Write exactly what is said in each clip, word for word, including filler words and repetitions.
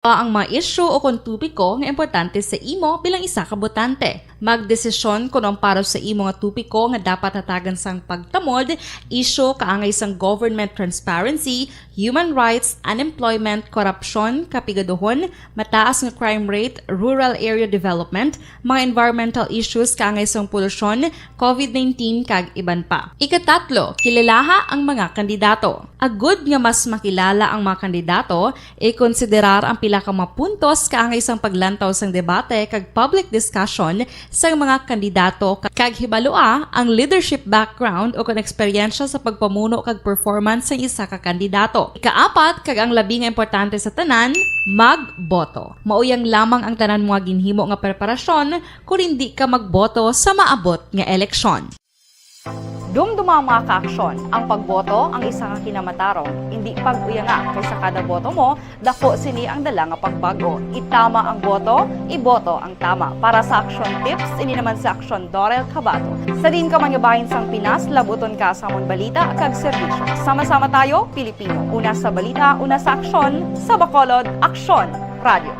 pa ang mga isyu o kon topiko nga importante sa imo bilang isa ka botante. Magdesisyon kon ang para sa imo nga topiko nga dapat hatagan sang pagtamod, isyu kaangay sang government transparency, human rights, unemployment, korupsyon, kapigaduhon, mataas nga crime rate, rural area development, mga environmental issues kaangay sang polusyon, covid nineteen, kag iban pa. Ikatatlo, kilalaha ang mga kandidato. Agud nga mas makilala ang mga kandidato, ikonsiderar ang pila ka mga puntos kaangay sang paglantaw sang debate kag public discussion sang mga kandidato, kag hibalua ang leadership background o kon eksperyensya sa pagpamuno kag performance sang isa ka kandidato. Ikaapat, kag ang labi nga importante sa tanan, magboto. Mauyang lamang ang tanan mo nga ginhimo nga preparasyon kon indi ka magboto sa maabot nga eleksyon. Dumduma, mga kaaksyon, ang pagboto ang isa ka kinamatarong. Indi pag-uyanga, kay sa kada boto mo, daku sini ang dala nga pagbag-o. Itama ang boto, iboto ang tama. Para sa Aksyon Tips, ini naman si Aksyon Dorel Cabato. Sa diin ka man nga bahin sang Pinas, labuton ka sa amon balita kag serbisyo. Sama-sama tayo, Pilipino. Una sa balita, una sa aksyon, sa Bacolod, Aksyon Radio.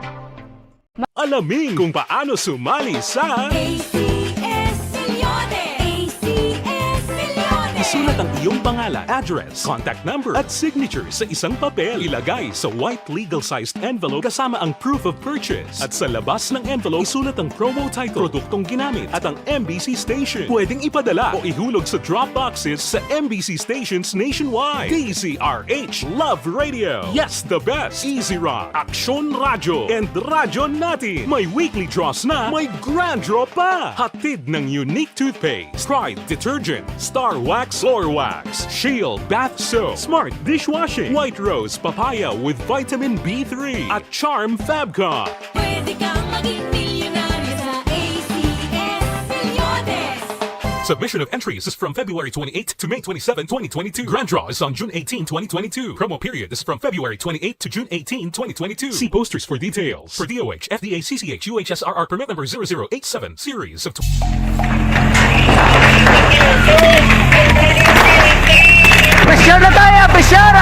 Alamin kung paano sumali sa A C S Millones. A C S Millones. Isulat ang iyong pangalan, address, contact number, at signature sa isang papel. Ilagay sa white legal-sized envelope kasama ang proof of purchase. At sa labas ng envelope, isulat ang promo title, produktong ginamit, at ang M B C station. Pwedeng ipadala o ihulog sa drop boxes sa M B C stations nationwide. D Z R H Love Radio. Yes, the best. Easy Rock, Aksyon Radyo, and Radyo Natin. May weekly draws na, may grand draw pa. Hatid ng Unique Toothpaste, Pride Detergent, Star Wax Floor Wax, Shield Bath Soap, Smart Dishwashing, White Rose Papaya with Vitamin B three, at Charm Fabcon. Pwede kang maging milyonaryo sa A C S Millones. Submission of entries is from February twenty-eight to May twenty-seven, twenty twenty-two. Grand draw is on June eighteen, twenty twenty-two. Promo period is from February twenty-eight to June eighteen, twenty twenty-two. See posters for details. For D O H, F D A, C C H, U H S R R permit number zero zero eight seven, series of tw- Pressure na tayo, pressure!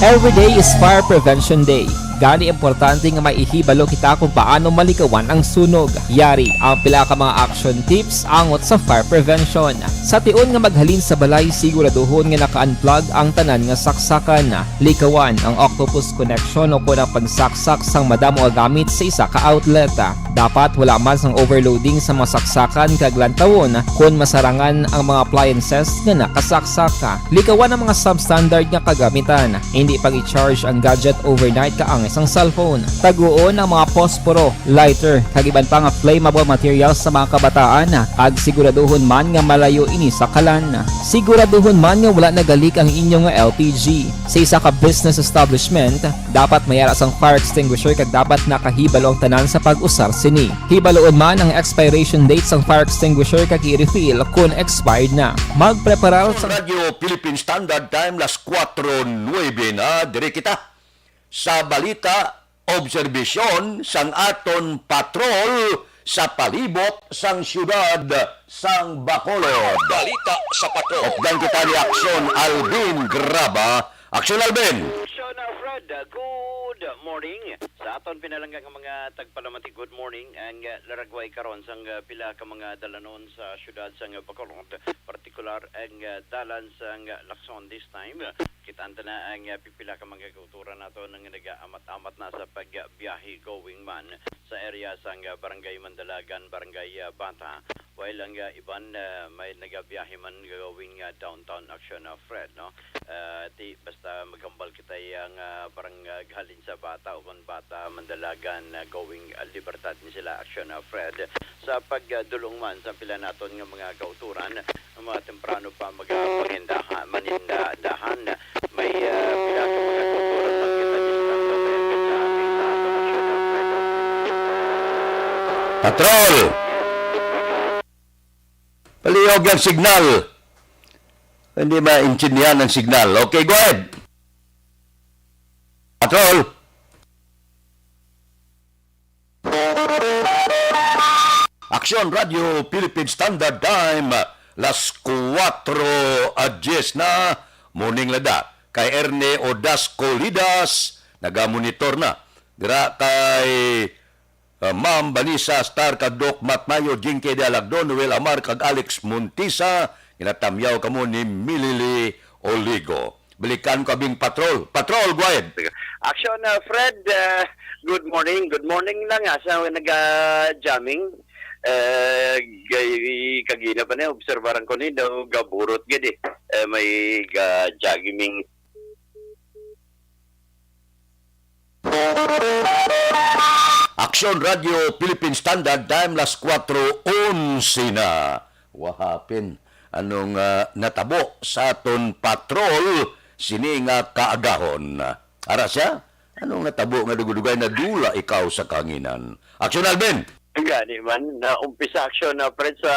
Every day is Fire Prevention Day. Gani, importante nga maihibalo kita kung paano malikawan ang sunog. Yari ang pila ka mga action tips angot sa fire prevention. Sa tion nga maghalin sa balay, siguraduhon nga naka-unplug ang tanan nga saksakan. Likawan ang octopus connection o kon ang pagsaksak sang madamo nga gamit sa isa ka outlet. Dapat wala man sang overloading sa mga saksakan kag lantawon kon masarangan ang mga appliances nga nakasaksak. Likawan ang mga substandard nga kagamitan. Hindi pag-i-charge ang gadget overnight kaangay sang cellphone. Taguon ang mga posporo, lighter, kag iban pa nga flammable materials sa mga kabataan, kag siguraduhon man nga malayo ini sa kalan. Siguraduhon man nga wala nagalik ang inyo nga L P G. Sa isa ka business establishment, dapat may ara sang fire extinguisher kag dapat nakahibalo ang tanan sa pag-usar sini. Hibaluon man ang expiration date sang fire extinguisher kag i-refill kon expired na. Magpreparar sa Radyo Philippine Standard Time, las kuwatro nuebe na. Diri kita sa balita, obserbasyon sang aton patrol sa palibot sang siyudad sang Bacolod. Balita sa patrol. Updan kita ni Aksyon Alvin Graba. Aksyon, Alvin! Aksyon, uh, Fred, uh, good morning. Sa aton pinalangga nga mga tagpalamati, good morning. Ang, uh, laragway karon sang, uh, pila ka mga dalanon sa siyudad sang, uh, Bacolod, partikular ang, uh, dalan sang, uh, Lacson this time. Kitaan ta na ang, uh, pipila ka mga kauturan nato nga nagaamat-amat na sa pagbiyahe going man sa area sang, uh, Barangay Mandalagan, Barangay, uh, Bata. While ang, uh, iban, uh, may nagabiyahe man going, uh, downtown Action, uh, Fred, no? Uh, ti, basta maghambal kita yang, uh, barang, uh, halin sa Bata o kon Bata, Mandalagan, uh, going, uh, Libertad ni sila Action, uh, Fred. Sa pagdulong man sa pila naton nga mga kauturan, ang mga temprano pa magapangindahan, manindahan, may, ah, pila ka mga kauturan man kita display sa aton action. Patrol! Palihog ang signal. Hindi maintindihan ang signal. Okay, go ahead. Patrol! Aksyon Radio Philippine Standard Time, las kuwatro a dyes na, morning lada. Kay Erne Odas Colidas, nagamonitor na. Dira kay, uh, Ma'am Vanessa Star, kag Doc Matmayo, Jinky de Alagdo, Noel Amar, kag Alex Montisa, ginatamyaw kamo ni Milili Oligo. Balikan ko abing patrol. Patrol, go ahead. Action, uh, Fred. Uh, good morning. Good morning lang, ah, sa naga-jamming. Uh, gay, kagina pa na, obserbaran ko ni daw gaburot gid eh. Uh, may ga-jamming. Aksyon Radio Philippine Standard Time, las kuwatro onse na. Wahapin, anong, ah, natabo sa aton patrol sini nga kaagahon? Ara siya, anong natabo nga dugudugay nadula ikaw sa kahanginan? Aksyon, Alvin! Gani man, na umpisa aksyon na, Fred, sa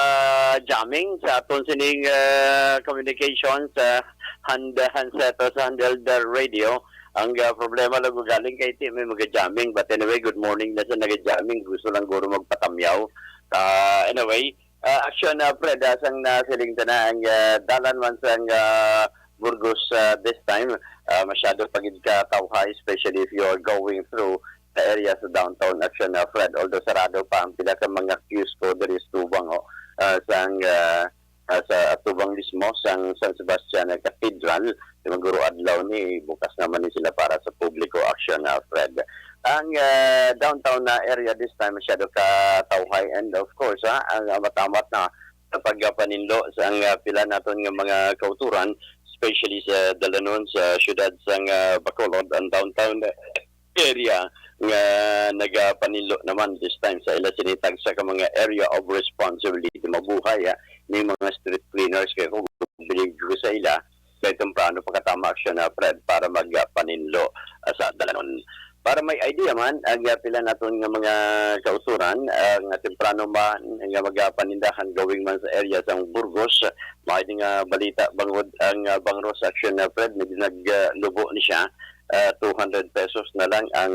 jamming sa aton sining, ah, communication sa hand-, handset o sa handheld radio. Ang, ah, problema lang galing kay ti may maga-jamming. But anyway, good morning na sa naga-jamming. Gusto lang guro magpatamyaw. Ah, anyway, ah, aksyon na, Fred, ah, sang nasiling ta na ang, ah, dalan man sang, ah, Burgos, ah, this time, ah, masyado pa gid ka tawhay, especially if you are going through sa area sa downtown, aksyon na, Fred. Although sarado pa ang pila ka mga kiosco diri sa tubang, oh, ah, sang, ah, ah, sa tubang mismo sang San Sebastian Cathedral. Siguro adlaw ni bukas naman ni sila para sa publiko, aksyon na, Fred. Ang, ah, downtown na area this time masyado ka tawhay, and of course, ha, ang amat-amat na sa pagpaninlo sa ang, ah, pila naton nga mga kauturan, especially sa dalanon sa siyudad sang, ah, Bacolod, ang downtown area nga nagapaninlo naman this time sa ila sini tagsa ka mga area of responsibility. Mabuhay, ah, ni mga street cleaners kay ko bilib ko sa ila kay temprano pa katama aksyon na, Fred, para magpaninlo, ah, sa dalanon. Para may idea man, ang, ah, pila naton nga mga kausuran, ah, nga temprano man nga magapanindahan gawing man sa area sang Burgos, may di nga balita bangod ang, ah, bangros aksyon na, Fred, nag-, naglubo ni siya, ah, two hundred pesos na lang ang,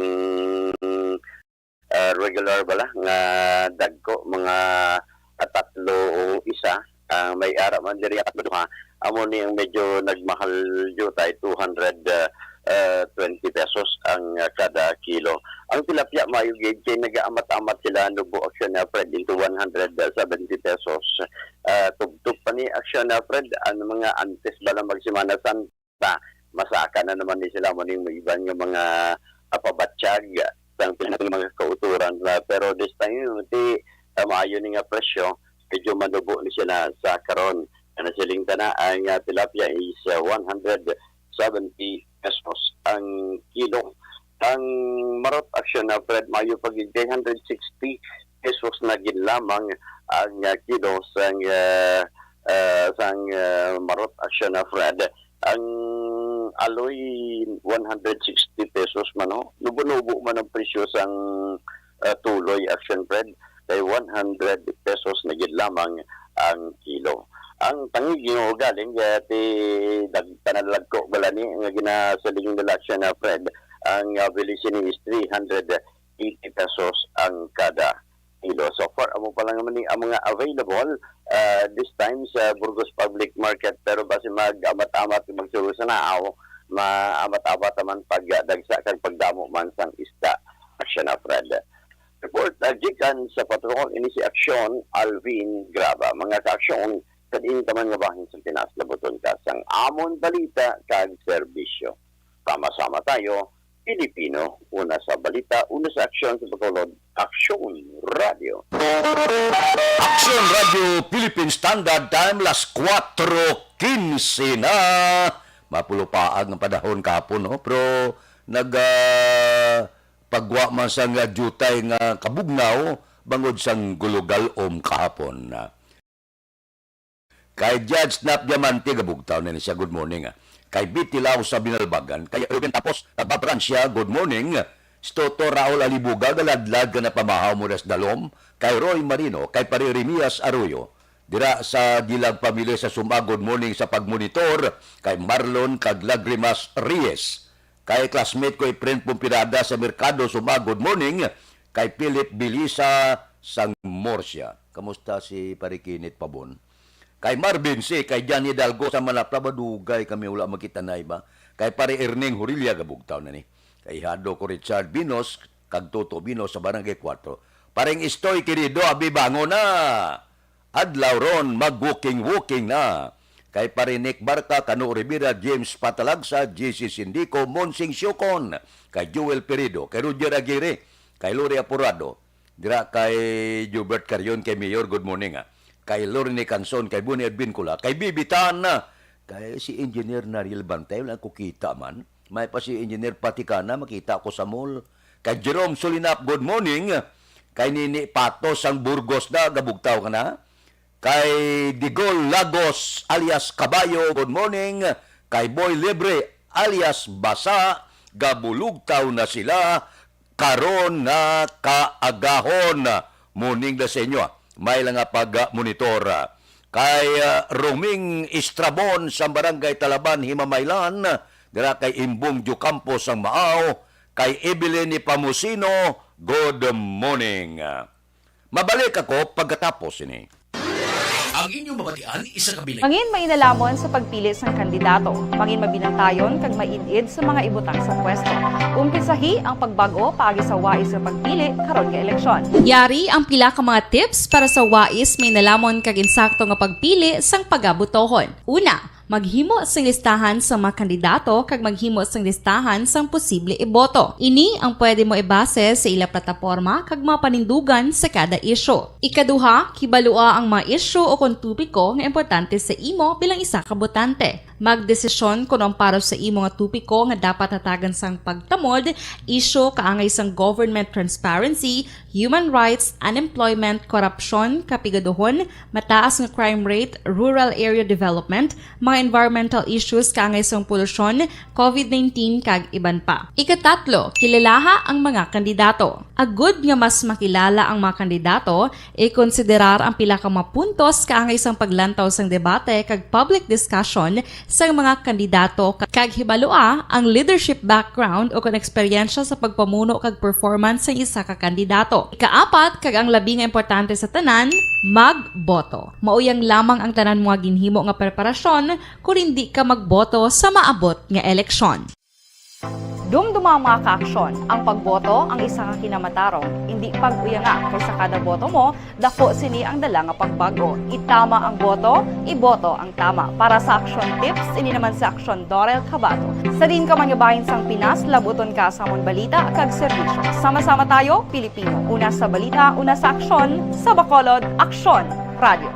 ah, regular bala nga dagko, mga, ah, tatlo o isa. Ang may ara man diri, tatlo duha. Amo ni ang medyo nagmahal jutay, two hundred, ah, ah, twenty pesos ang, ah, kada kilo. Ang tilapia, maayo gid kay nagaamat-amat sila, nubo aksyon na, Fred, into one hundred seventy pesos. Ah, tubtob pa ni aksyon na, Fred, ang mga antes bala mag Semana Santa, masaka na naman ni sila mo ning iban nga mga, ah, pabatyag sang pila nga mga kauturan na. Pero this time, ti, ah, maayo ni nga presyo, medyo manubo ni sila sa karon. Ang nasiling ta na, ang, ah, tilapia is, ah, one hundred seventy pesos ang kilo. Ang marot aksyon na, Fred, maayo pa gid kay hundred sixty pesos na gid lamang ang, ah, kilo sang, ah, ah, sang, ah, marot aksyon na, Fred. Ang aloy, one hundred sixty pesos man, no? Nubo-nubo man ang presyo sang, ah, tuloy aksyon, Fred. Kay one hundred pesos na gid lamang ang kilo. Ang tangi, Ginoo, galing, eh, ti dag-, tanalagko bala ni nga ginasiling nila siya na, Fred, ang, ah, bili sini is three hundred eighty pesos ang kada kilo. So far, amo pa lang naman ni ang mga available, ah, this time sa Burgos Public Market, pero basi mag-amat-amat, magsuro sa naaw, maamat-amat naman pagdagsa kag pagdamo man sang isda. Aksyon na, Fred. Report, ah, gikan sa patrol, ini si Aksyon Alvin Graba. Mga kaaksyon, sa diin ka man nga bahin sa Pinas, labuton ka sang amon balita kag serbisyo. Sama-sama tayo, Pilipino, una sa balita, una sa aksyon sa Bacolod, Aksyon Radio. Aksyon Radio Philippine Standard Time, las kuwatro kinse na. Mapulupaag nga panahon kahapon, no? Pero nag, ah, pagwa man sa nga jutay nga kabugnaw bangod sang gulugal-om kahapon. Kay Judge Nap Diamante, gabugtaw na ni siya, good morning, ah. Kay Bitilaw sa Binalbagan, kay Ruben Tapos, Tababransya, good morning. Si Toto Raul Alibuga, galadlad ka na pamahaw mo das dalom. Kay Roy Marino, kay Pare Remias Arroyo, dira sa Dilag Pamilya sa Suma, good morning sa pagmonitor. Kay Marlon kag Lagrimas Reyes, kay classmate ko Efren Pumpirada sa Merkado Suma, good morning. Kay Philip Bilisa sang Murcia. Kamusta si Pare Kenneth Pabon? Kay Marvin C, kay Johnny Hidalgo sa Manapla, ba dugay kami wala magkitanay ba? Kay Pare Erning Hurilla, gabugtaw na ni. Kay Hado ko Richard Binos, kag Toto Binos sa Barangay Cuatro. Pareng Istoy, querido, abi bangon na. Adlaw ron, mag-walking-walking na. Kay Pare Nick Barca, Kano Rivera, James Patalagsa, J C Sindico, Monsing Siocon, kay Joel Peredo, kay Roger Aguirre, kay Lori Apurado, dira kay Jubert Carion, kay Mayor, good morning, ah. Kay Lorne Canson, kay Bonnie Advincula, kay Bibi Tan, kay si Engineer Nariel Bantay, wala ko kita man. May pa si Engineer Patikana, makita ko sa mall. Kay Jerome Solinap, good morning. Kay Nini Pato sang Burgos na, gabugtaw ka na. Kay Digol Lagos alias Kabayo, good morning. Kay Boy Libre alias Basa, gabulugtaw na sila karon nga kaagahon. Morning da sa inyo, ah. May lang nga pag-monitor, ah. Kay, ah, Roming Estrabon sa Barangay Talaban, Himamaylan, dira kay Imbong Diocampo sang Maaw, kay Evelyn Pamusino, good morning. Mabalik ako pagkatapos ini. Ang inyong mabatian, isa ka bilin. Mangin mainalamon sa pagpili sang kandidato. Mangin mabinantayon kag maid-id sa mga ibutang sa pwesto. Umpisahi ang pagbag-o paagi sa wais nga pagpili karon nga eleksyon. Yari ang pila ka mga tips para sa wais, mainalamon kag insakto nga pagpili sang pagabotohon. Una, maghimo sing listahan sa mga kandidato kag maghimo sing listahan sang posible iboto. Ini ang pwede mo ibase sa ila plataporma kag mga panindugan sa kada isyu. Ikaduha, kibalua ang mga isyu o kon topiko nga importante sa imo bilang isa ka botante. Magdesisyon kon ang para sa imo nga topiko nga dapat hatagan sang pagtamod, isyu kaangay sang government transparency, human rights, unemployment, korupsyon, kapigaduhon, mataas nga crime rate, rural area development, mga environmental issues kaangay sang polusyon, covid nineteen, kag iban pa. Ikatatlo, kilalaha ang mga kandidato. Agud nga mas makilala ang mga kandidato, ikonsiderar ang pila ka mga puntos kaangay sang paglantaw sang debate kag public discussion sang mga kandidato, kag hibalua ang leadership background o kon eksperyensya sa pagpamuno kag performance sang isa ka kandidato. Ikaapat, kag ang labi nga importante sa tanan, magboto. Mauyang lamang ang tanan mga ginhimo nga preparasyon kon indi ka magboto sa maabot nga eleksyon. Dumduma ang mga kaaksyon. Ang pagboto ang isa ka kinamatarong. Indi pag-uyanga, kay sa kada boto mo, dako sini ang dala nga pagbag-o. Itama ang boto, iboto ang tama. Para sa action tips, ini naman si Aksyon Dorel Cabato. Sa diin ka man nga bahin sang Pinas, labuton ka sa amon balita kag serbisyo. Sama-sama tayo, Pilipino. Una sa balita, una sa aksyon, sa Bacolod, Aksyon Radio.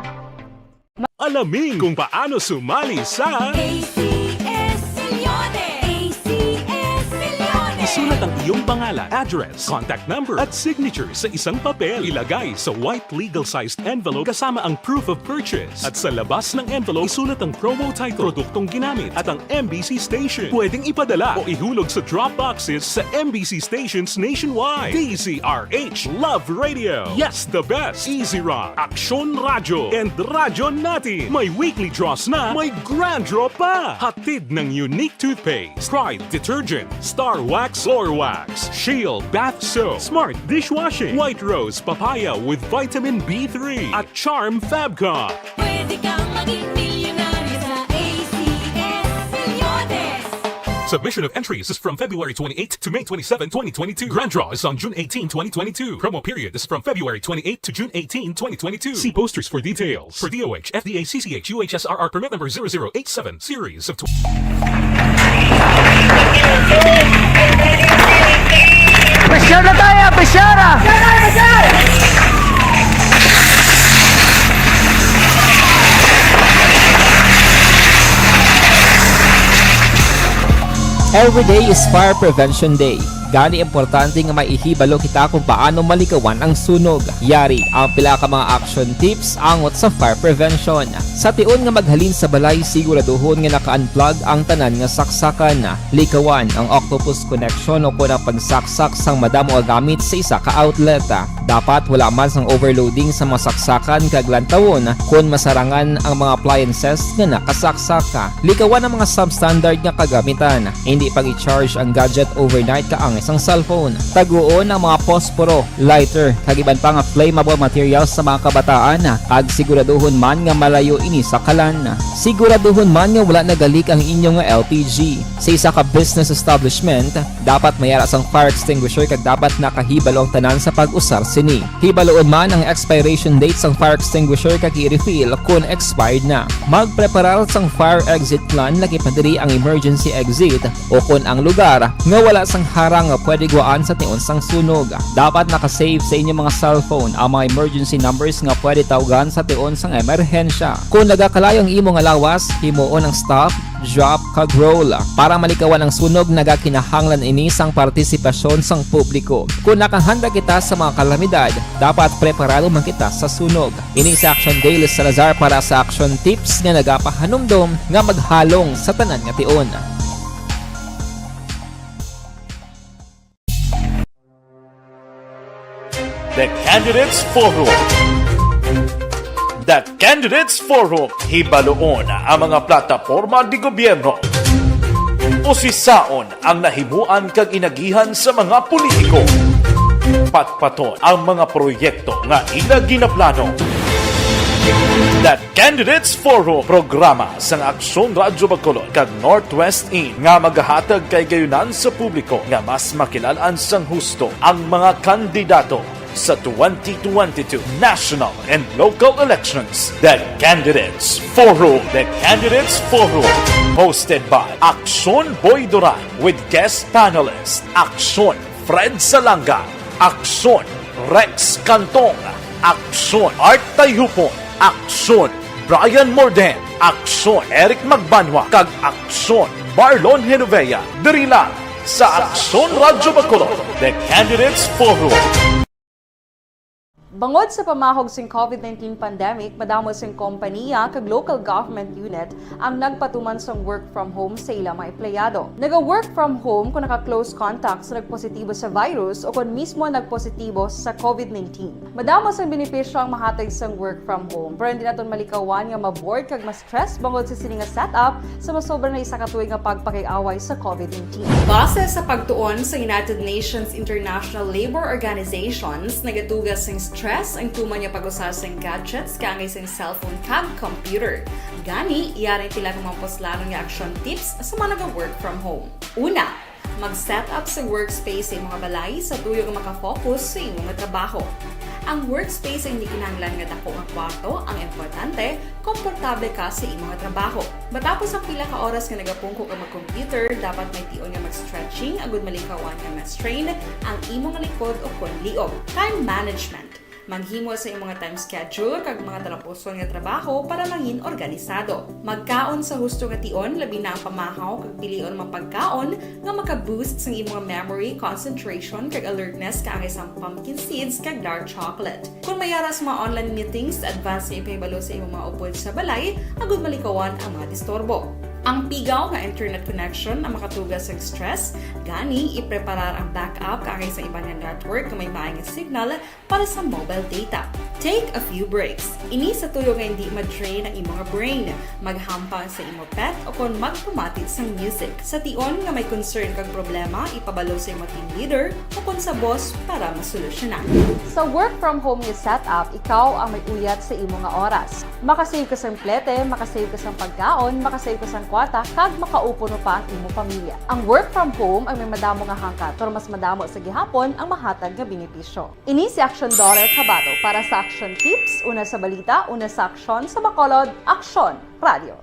Alamin kung paano sumali sa A C S Millones. A C S Millones. Isulat ang iyong pangalan, address, contact number, at signature sa isang papel. Ilagay sa white legal-sized envelope kasama ang proof of purchase. At sa labas ng envelope, isulat ang promo title, produktong ginamit, at ang M B C station. Pwedeng ipadala o ihulog sa drop boxes sa M B C stations nationwide. D Z R H Love Radio. Yes, the best. Easy Rock, Aksyon Radyo, and Radyo Natin. May weekly draws na, may grand draw pa. Hatid ng Unique Toothpaste, Pride Detergent, Star Wax, Floor Wax, Shield Bath Soap, Smart Dishwashing, White Rose Papaya with Vitamin B three, at Charm Fabcon. Pwede kang maging milyonaryo sa A C S Millones. Submission of entries is from February twenty-eighth to May twenty-seven, twenty twenty-two. Grand draw is on June eighteen, twenty twenty-two. Promo period is from February twenty-eighth to June eighteen, twenty twenty-two. See posters for details. For D O H, F D A, C C H, U H S R R permit number zero zero eight seven, series of tw- Pressure na tayo! Pressure! Every day is Fire Prevention Day. Gani, importante nga maihibalo kita kung paano malikawan ang sunog. Yari ang pila ka mga action tips angot sa fire prevention. Sa tion nga maghalin sa balay, siguraduhon nga naka-unplug ang tanan nga saksakan. Likawan ang octopus connection o kon ang pagsaksak sang madamo nga gamit sa isa ka outlet. Dapat wala man sang overloading sa mga saksakan kag lantawon kon masarangan ang mga appliances nga nakasaksak. Likawan ang mga substandard nga kagamitan. Indi pag-i-charge ang gadget overnight kaangay sang cellphone. Taguon ang mga posporo, lighter, kag iban pa nga flammable materials sa mga kabataan, kag siguraduhon man nga malayo ini sa kalan. Siguraduhon man nga wala nagalik ang inyo nga L P G. Sa isa ka business establishment, dapat may ara sang fire extinguisher kag dapat nakahibalo ang tanan sa pag-usar sini. Hibaluon man ang expiration date sang fire extinguisher kag i-refill kon expired na. Magpreparar sang fire exit plan, lakip na diri ang emergency exit o kon ang lugar nga wala sang harang nga pwede guwaan sa tion sang sunog. Dapat naka-save sa inyo mga cellphone ang mga emergency numbers nga pwede tawgan sa tion sang emerhensya. Kon nagakalayo ang imo nga lawas, himuon ang stop, drop, kag roll. Para malikawan ang sunog, nagakinahanglan ini sang partisipasyon sang publiko. Kon nakahanda kita sa mga kalamidad, dapat preparado man kita sa sunog. Ini si Action Daily Salazar para sa Action Tips nga nagapahanumdom nga maghalong sa tanan nga tion. The Candidates Forum. The Candidates Forum. Hibaluon ang mga plataporma di gobyerno. Usisaon ang nahimuan kag inagihan sa mga politiko. Patpaton ang mga proyekto nga ila ginaplano. The Candidates Forum, programa sang Aksyon Radyo Bacolod kag Northwest In nga magahatag kay gayunan sa publiko nga mas makilal-an sang husto ang mga kandidato sa twenty twenty-two national and local elections. The Candidates Forum. The Candidates Forum, hosted by Aksyon Boy Duran with guest panelist Aksyon Fred Salanga, Aksyon Rex Cantong, Aksyon Art Tayhupon, Aksyon Brian Morden, Aksyon Eric Magbanwa, kag Aksyon Marlon Genovea. Diri lang sa Aksyon Radyo Bacolod, The Candidates Forum. Bangod sa pamahog sing COVID nineteen pandemic, madamo sing kompaniya kag local government unit ang nagpatuman sang work from home sa ila mga empleyado. Naga-work from home kon naka-close contact sa nagpositibo sa virus o kon mismo nagpositibo sa COVID nineteen. Madamo sang benepisyo ang mahatag sang work from home, pero hindi naton malikawan nga ma-bored kag ma-stress bangod sa sini nga setup sa masobra na isa ka tuig nga pagpakig-away sa COVID nineteen. Base sa pagtuon sa United Nations International Labor Organizations, nagatuga sing stress ang tuman nga pag-usa sing gadgets kaangay sing cellphone kag computer. Gani, yari ang pila ka mga puslanon nga action tips sa mga naga-work from home. Una, mag-set up sa workspace sa imong balay sa tuyo nga makafocus sa imo nga trabaho. Ang workspace ay hindi kinahanglan nga dako nga kwarto ang importante, komportable ka sa imo nga trabaho. Matapos ang pila ka oras nga nagapungko ka mag-computer, dapat may tion nga mag-stretching agud malikawan nga ma-strain ang imo nga likod o kon liog. Time management. Maghimo sa imong time schedule kag mga talapuson nga trabaho para mangin organisado. Magkaon sa husto nga tion, labi na ang pamahaw kag pilion mga pagkaon nga maka-boost sang imong memory, concentration, kag alertness kaangay sang pumpkin seeds kag dark chocolate. Kon may ara sa mga online meetings, advance nga ipahibalo sa imong mga upod sa balay agud malikawan ang mga disturbo. Ang pigaw nga internet connection ang makatuga sang stress, gani ipreparar ang backup kaangay sa iban nga network nga may maay nga signal para sa mobile data. Take a few breaks. Ini sa tuyo nga hindi ma-drain ang imo nga brain. Maghampang sa imo pet o kon magpamati sang music. Sa tion nga may concern kag problema, ipabalo sa imo team leader o kon sa boss para masolusyonan. Sa work from home nga setup, ikaw ang may uyat sa imo nga oras. Makasave ka sang plete, makasave ka sang pagkaon, makasave ka sang kwarta, kag makaupod pa ang imo pamilya. Ang work from home ay may madamo nga hangkat, pero mas madamo sa gihapon ang mahatag nga benepisyo. Ini si Action Daughter Cabato para sa Action Tips, una sa balita, una sa aksyon, sa Bacolod, Aksyon Radio.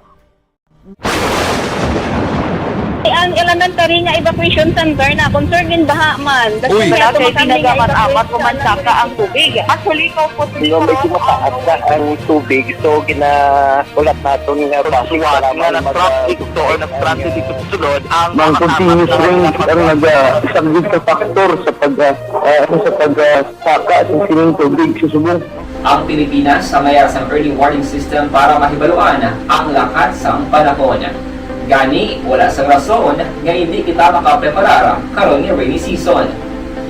Ang elementary nga evacuation center na concerned din baha man. Uy. Wala kay tinaga man amat o mansaka ang tubig. Actually, ikaw po, di ba, medyo mataas na ang tubig, so ginaulat naton nga basi nga nag-traffic to or nag-transit dito sa sulod ang mga continuous rain ang nagasaglit sa factor sa pag, ah, ah, sa pag, ah, saka sa sining tubig sa subong. Ang Pilipinas ang may sang early warning system para mahibaluan ang lakat sang panahon. Gani, wala sang rason nga hindi kita makapreparar karon nga rainy season.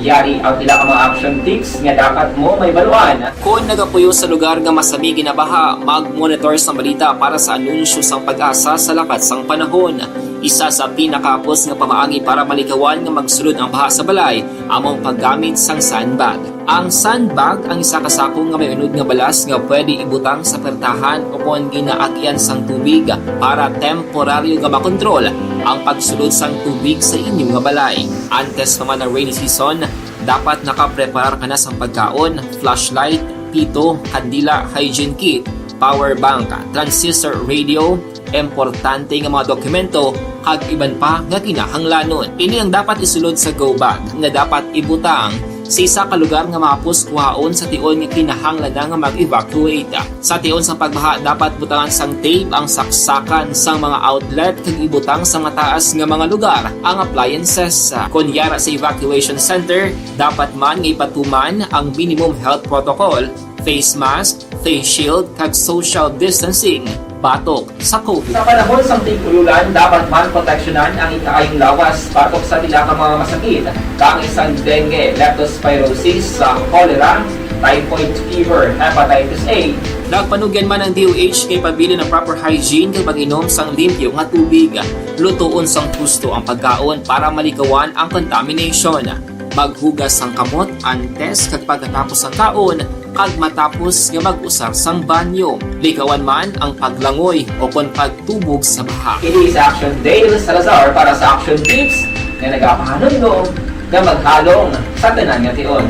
Yari ang pila ka mga action tips nga dapat mo mahibaluan. Kon nagapuyo sa lugar nga masami ginabaha, mag-monitor sang balita para sa anunsyo sang PAGASA sa lakat sang panahon. Isa sa pinakahapos nga pamaagi para malikawan nga magsulod ang baha sa balay amo ang paggamit sang sandbag. Ang sandbag ang isa ka sako nga may unod nga balas nga pwede ibutang sa pertahan o kon ginaagian sang tubig para temporaryo nga makontrol ang pagsulod sang tubig sa inyo nga balay. Antes pa man ang rainy season, dapat nakapreparar ka na sang pagkaon, flashlight, pito, kandila, hygiene kit, power bank, transistor radio, importante nga mga dokumento, kag iban pa nga kinahanglanon. Ini ang dapat isulod sa go bag nga dapat ibutang sa isa ka lugar nga mahapos kuhaon sa tion nga kinahanglan na nga mag-evacuate. Sa tion sa pagbaha, dapat butangan sang tape ang saksakan sang mga outlet kag ibutang sa mataas nga mga lugar ang appliances. Kon yara sa evacuation center, dapat man nga ipatuman ang minimum health protocol, face mask, face shield, kag social distancing batok sa COVID. Sa panahon sang tig-ululan, dapat man proteksyonan ang ikaayong lawas batok sa pila ka mga masakit, kaangay sang dengue, leptospirosis, sa cholera, typhoid fever, hepatitis A. Nagpanugyan man ang D O H kay pabilin ang proper hygiene kag pag-inom sang limpyo nga tubig. Lutoon sang husto ang pagkaon para malikawan ang contamination. Maghugas sang kamot antes kag pagkatapos sang kaon kag matapos nga mag-usar sang banyo. Likawan man ang paglangoy o kon pagtubog sa baha. Kini sa Action Dale Salazar para sa Action Tips nga nagapahanumdom nga maghalong sa tanan nga tion.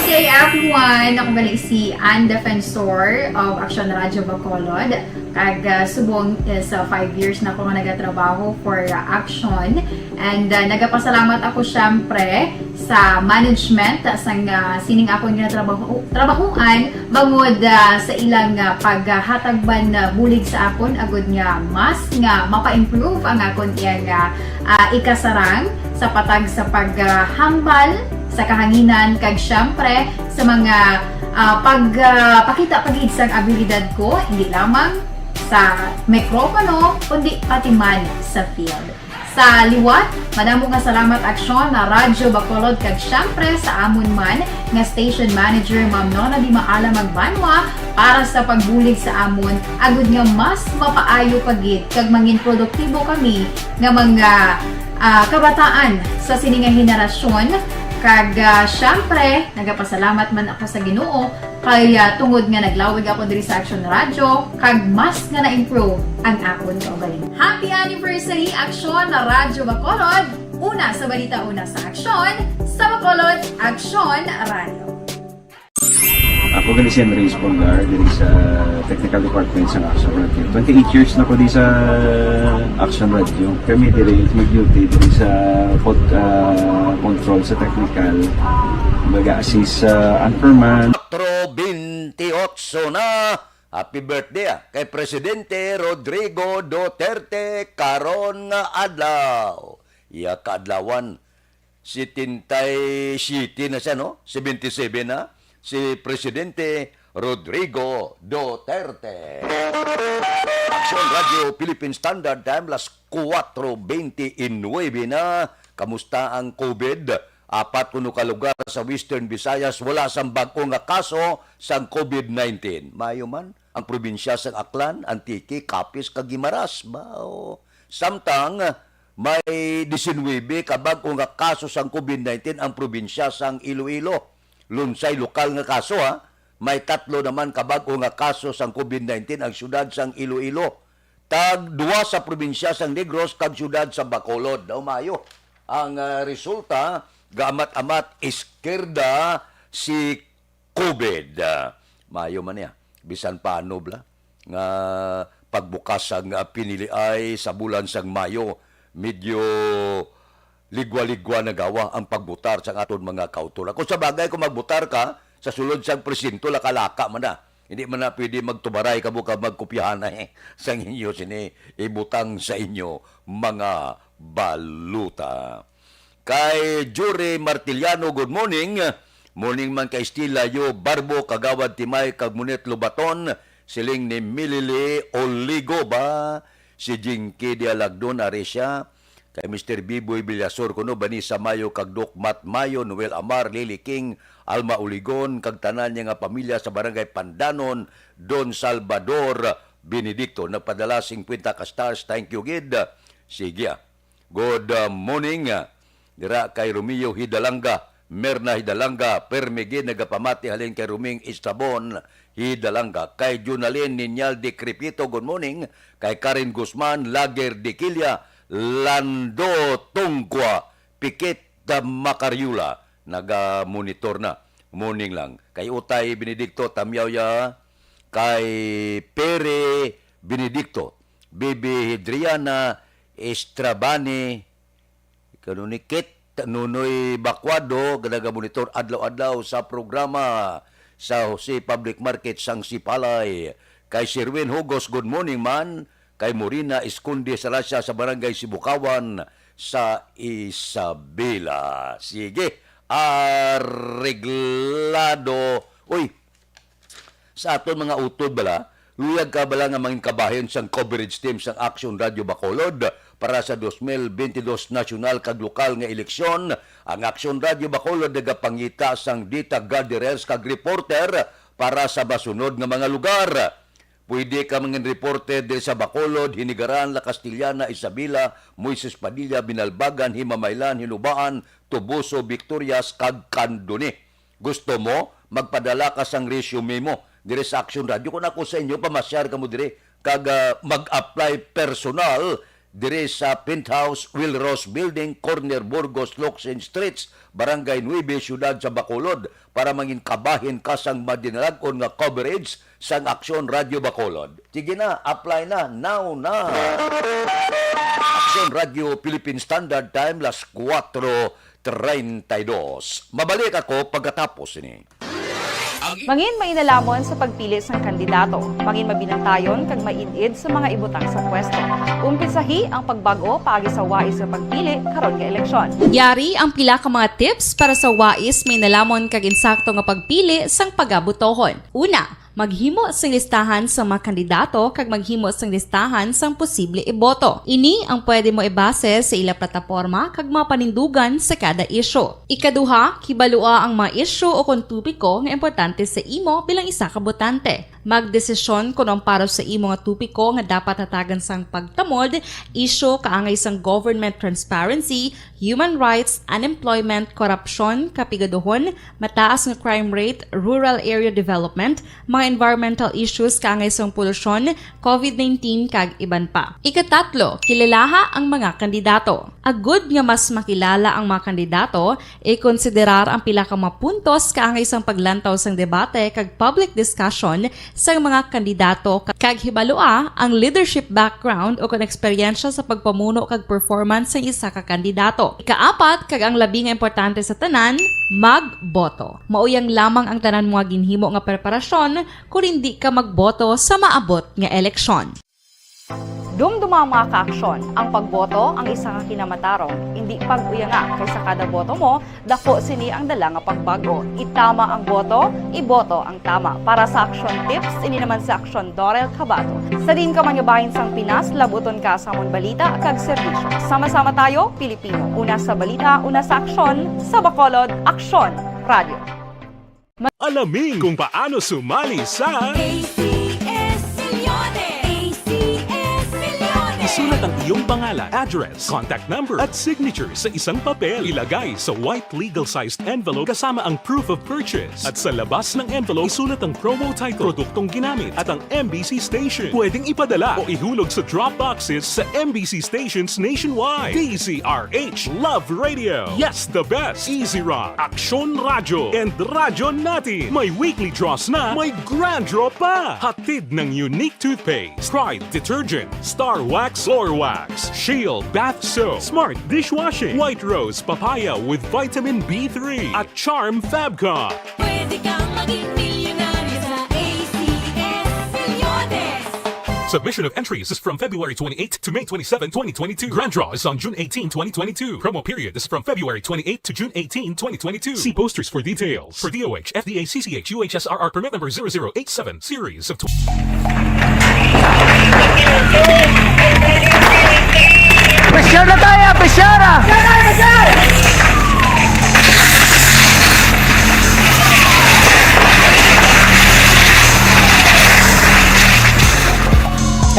Good day, everyone! Ako gali si Ann Defensor of Action Radio Bacolod. Kag, ah, subong is, ah, five years na ako nga nagatrabaho for, ah, Action. And, ah, nagapasalamat ako, syempre, sa management, ah, sang, ah, sining akon nga trabaho, trabahuan, bangod, ah, sa ilang, ah, paghatag man, ah, bulig sa akon, agud nga mas nga mapa-improve ang akon iyang, ah, ah, ikasarang sa patag sa paghambal sa kahanginan, kag syempre sa mga, ah, pag, ah, pakita pa gid sang abilidad ko, hindi lamang sa mikropono, kundi pati man sa field. Sa liwat, madamo nga salamat, Aksyon, na Radyo Bacolod, kag syempre sa amon man nga station manager, Ma'am Nona Di Maala Magbanwa, para sa pagbulig sa amon, agud nga mas mapaayo pa gid kag mangin produktibo kami nga mga, ah, kabataan sa sini nga henerasyon. Kag, ah, syempre, nagapasalamat man ako sa Ginoo kay, ah, tungod nga naglawig ako diri sa Action Radio, kag mas nga na-improve ang akon kaugalingon. Happy anniversary, Action Radyo Bacolod! Una sa balita, una sa aksyon, sa Bacolod, Action Radio. Ako gali si Andres Polgar, diri sa Technical Department sa Action Radio. Twenty-eight years na ko di sa Action Radio. Kami diri mag-duty diri sa pod-, ah, control sa technical. Mag-assist sa anchorman. Otro twenty-eight na. Happy birthday, ah, kay Presidente Rodrigo Duterte karon nga adlaw. Iya kaadlawan, setenta y siete na siya, no? Seventy-seven na si Presidente Rodrigo Duterte. Action Radio Philippine Standard Time, las kuwatro beintinuebe na. Kamusta ang COVID? Apat kuno ka lugar sa Western Visayas wala sang bag-o nga kaso sang COVID nineteen. Maayo man, ang probinsya sang Aklan, Antique, Capiz, kag Guimaras. Ba, o, samtang may disinuybe ka bag-o nga kaso sang COVID nineteen ang probinsya sang Iloilo. Lunsay lokal nga kaso, ha. May tatlo naman ka bag-o nga kaso sang COVID nineteen ang siyudad sang Iloilo. Tag duwa sa probinsya sang Negros kag siyudad sa Bacolod. Daw maayo ang, ah, resulta, gaamat-amat, iskerda si COVID. Ah, maayo man niya. Bisan pa ano bala nga pagbukas sang, ah, piniliay sa bulan sang Mayo, medyo ligwa-ligwa na gawa ang pagbutar sang aton mga kautoran. Kung sa bagay, kung magbutar ka, sa sulod sang presinto, laka-laka man na. Hindi man na pwede magtubaray kamo kag magkopyahan na, eh, sang inyo sini ibutang sa inyo mga balota. Kay Jury Martiliano, good morning. Morning man kay Estila Yo Barbo, Kagawad Timay, kag Monet Lobaton, siling ni Milili Oligo ba? Si Jinky Dialagdon, ari siya. Kay Mister Biboy Villasor kuno, Vanessa Mayo kag Doc Matt Mayo, Noel Amar, Lily King, Alma Uligon, kag tanan niya nga pamilya sa Barangay Pandanon, Don Salvador, Benedicto, nagpadala singkwenta ka stars. Thank you gid. Sige, ah. Good, ah, morning, ah, dira kay Romeo Hidalanga, Merna Hidalanga, permi gid nagapamati halin kay Roming Estrabon Hidalanga, kay Junalyn Niñal de Crepito, good morning, kay Karen Guzman, Lager de Quilla, Lando Tungkwa, Pikit, ah, Macariola, naga-monitor na. Morning lang. Kay Utay Benedicto Tamyawya, kay Pere Benedicto, Bibi Hidriana Estrabani, Kanunikit, Nunoy Bacuado, naga-monitor adlaw-adlaw sa programa sa Jose Public Market sang Sipalay. Kay Sherwin Hugos, good morning man. Kay Morina Esconde Sarasya sa Barangay Sibukawan sa Isabela. Sige, areglado. Uy, sa aton mga utod bala, luyag ka bala nga mangin kabahin sang coverage team sang Action Radio Bacolod para sa twenty twenty-two nasyonal kag lokal nga eleksyon? Ang Action Radio Bacolod nagapangita sang data gatherers kag reporter para sa masunod nga mga lugar. Pwede ka mangin reporter diri sa Bacolod, Hinigaran, La Castellana, Isabela, Moises Padilla, Binalbagan, Himamaylan, Hinubaan, Toboso, Victorias, kag Candoni. Gusto mo? Magpadala ka sang resume mo diri sa Action Radio. Kung ako sa inyo, pamasyar kamo diri kag, ah, mag-apply personal diri sa Penthouse Will Ross Building, corner Burgos, Locsin Streets, Barangay Nuebe, Siyudad sa Bacolod, para mangin kabahin ka sang madinalag-on nga coverage sang Aksyon Radio Bacolod. Sige na, apply na, now na! Aksyon Radio Philippine Standard Time, las kuwatro treinta y dos. Mabalik ako pagkatapos ini. Mangin mainalamon sa pagpili sang kandidato, mangin mabinantayon kag maid-id sa mga ibutang sa pwesto. Umpisahi ang pagbag-o paagi sa wais nga pagpili karon nga eleksyon. Yari ang pila ka mga tips para sa wais, mainalamon kag insakto nga pagpili sang pagabotohon. Una, maghimo sing listahan sa mga kandidato kag maghimo sing listahan sang posible iboto. Ini ang pwede mo ibase sa ila plataporma kag mga panindugan sa kada isyu. Ikaduha, kibalua ang mga isyu o kon topiko nga importante sa imo bilang isa ka botante. Magdesisyon kon ang para sa imo nga topiko nga dapat hatagan sang pagtamod, isyu kaangay sang government transparency, human rights, unemployment, korupsyon, kapigaduhon, mataas nga crime rate, rural area development, mga environmental issues kaangay sang polusyon, covid nineteen, kag iban pa. Ikatatlo, kilalaha ang mga kandidato. Agud nga mas makilala ang mga kandidato, ikonsiderar ang pila ka mga puntos kaangay sang paglantaw sang debate kag public discussion sang mga kandidato, kag hibalua ang leadership background o kon eksperyensya sa pagpamuno kag performance sang isa ka kandidato. Ikaapat, kag ang labi nga importante sa tanan, magboto. Mauyang lamang ang tanan mo nga ginhimo nga preparasyon kon indi ka magboto sa maabot nga eleksyon. Dumduma, mga kaaksyon, ang pagboto ang isa ka kinamatarong, indi pag-uyanga, kay sa kada boto mo, dako sini ang dala nga pagbago. Itama ang boto, iboto ang tama. Para sa Aksyon Tips, ini naman si Aksyon Dorel Cabato. Sa diin ka man nga bahin sang Pinas, labuton ka sa amon balita kag serbisyo. Sama-sama tayo, Pilipino. Una sa balita, una sa aksyon, sa Bacolod, Aksyon Radio. Alamin kung paano sumali sa A C S Millones. A C S Millones. Isulat ang iyong pangalan, address, contact number, at signature sa isang papel. Ilagay sa white legal-sized envelope kasama ang proof of purchase. At sa labas ng envelope, isulat ang promo title, produktong ginamit, at ang M B C station. Pwedeng ipadala o ihulog sa drop boxes sa M B C stations nationwide. D Z R H, Love Radio. Yes, the best. Easy Rock, Aksyon Radyo, and Radyo Natin. May weekly draws na, may grand draw pa. Hatid ng Unique Toothpaste, Pride Detergent, Star Wax Floor Wax, Shield Bath Soap, Smart Dishwashing, White Rose Papaya with Vitamin B three, at Charm Fabcon. Pwede kang maging milyonaryo sa A C S Milyones. Submission of entries is from February twenty-eighth to May twenty-seven, twenty twenty-two. Grand draw is on June eighteen, twenty twenty-two. Promo period is from February twenty-eighth to June eighteen, twenty twenty-two. See posters for details. For D O H, F D A, C C H, U H S R R permit number zero zero eight seven, series of tw- Pressure na tayo! Pressure!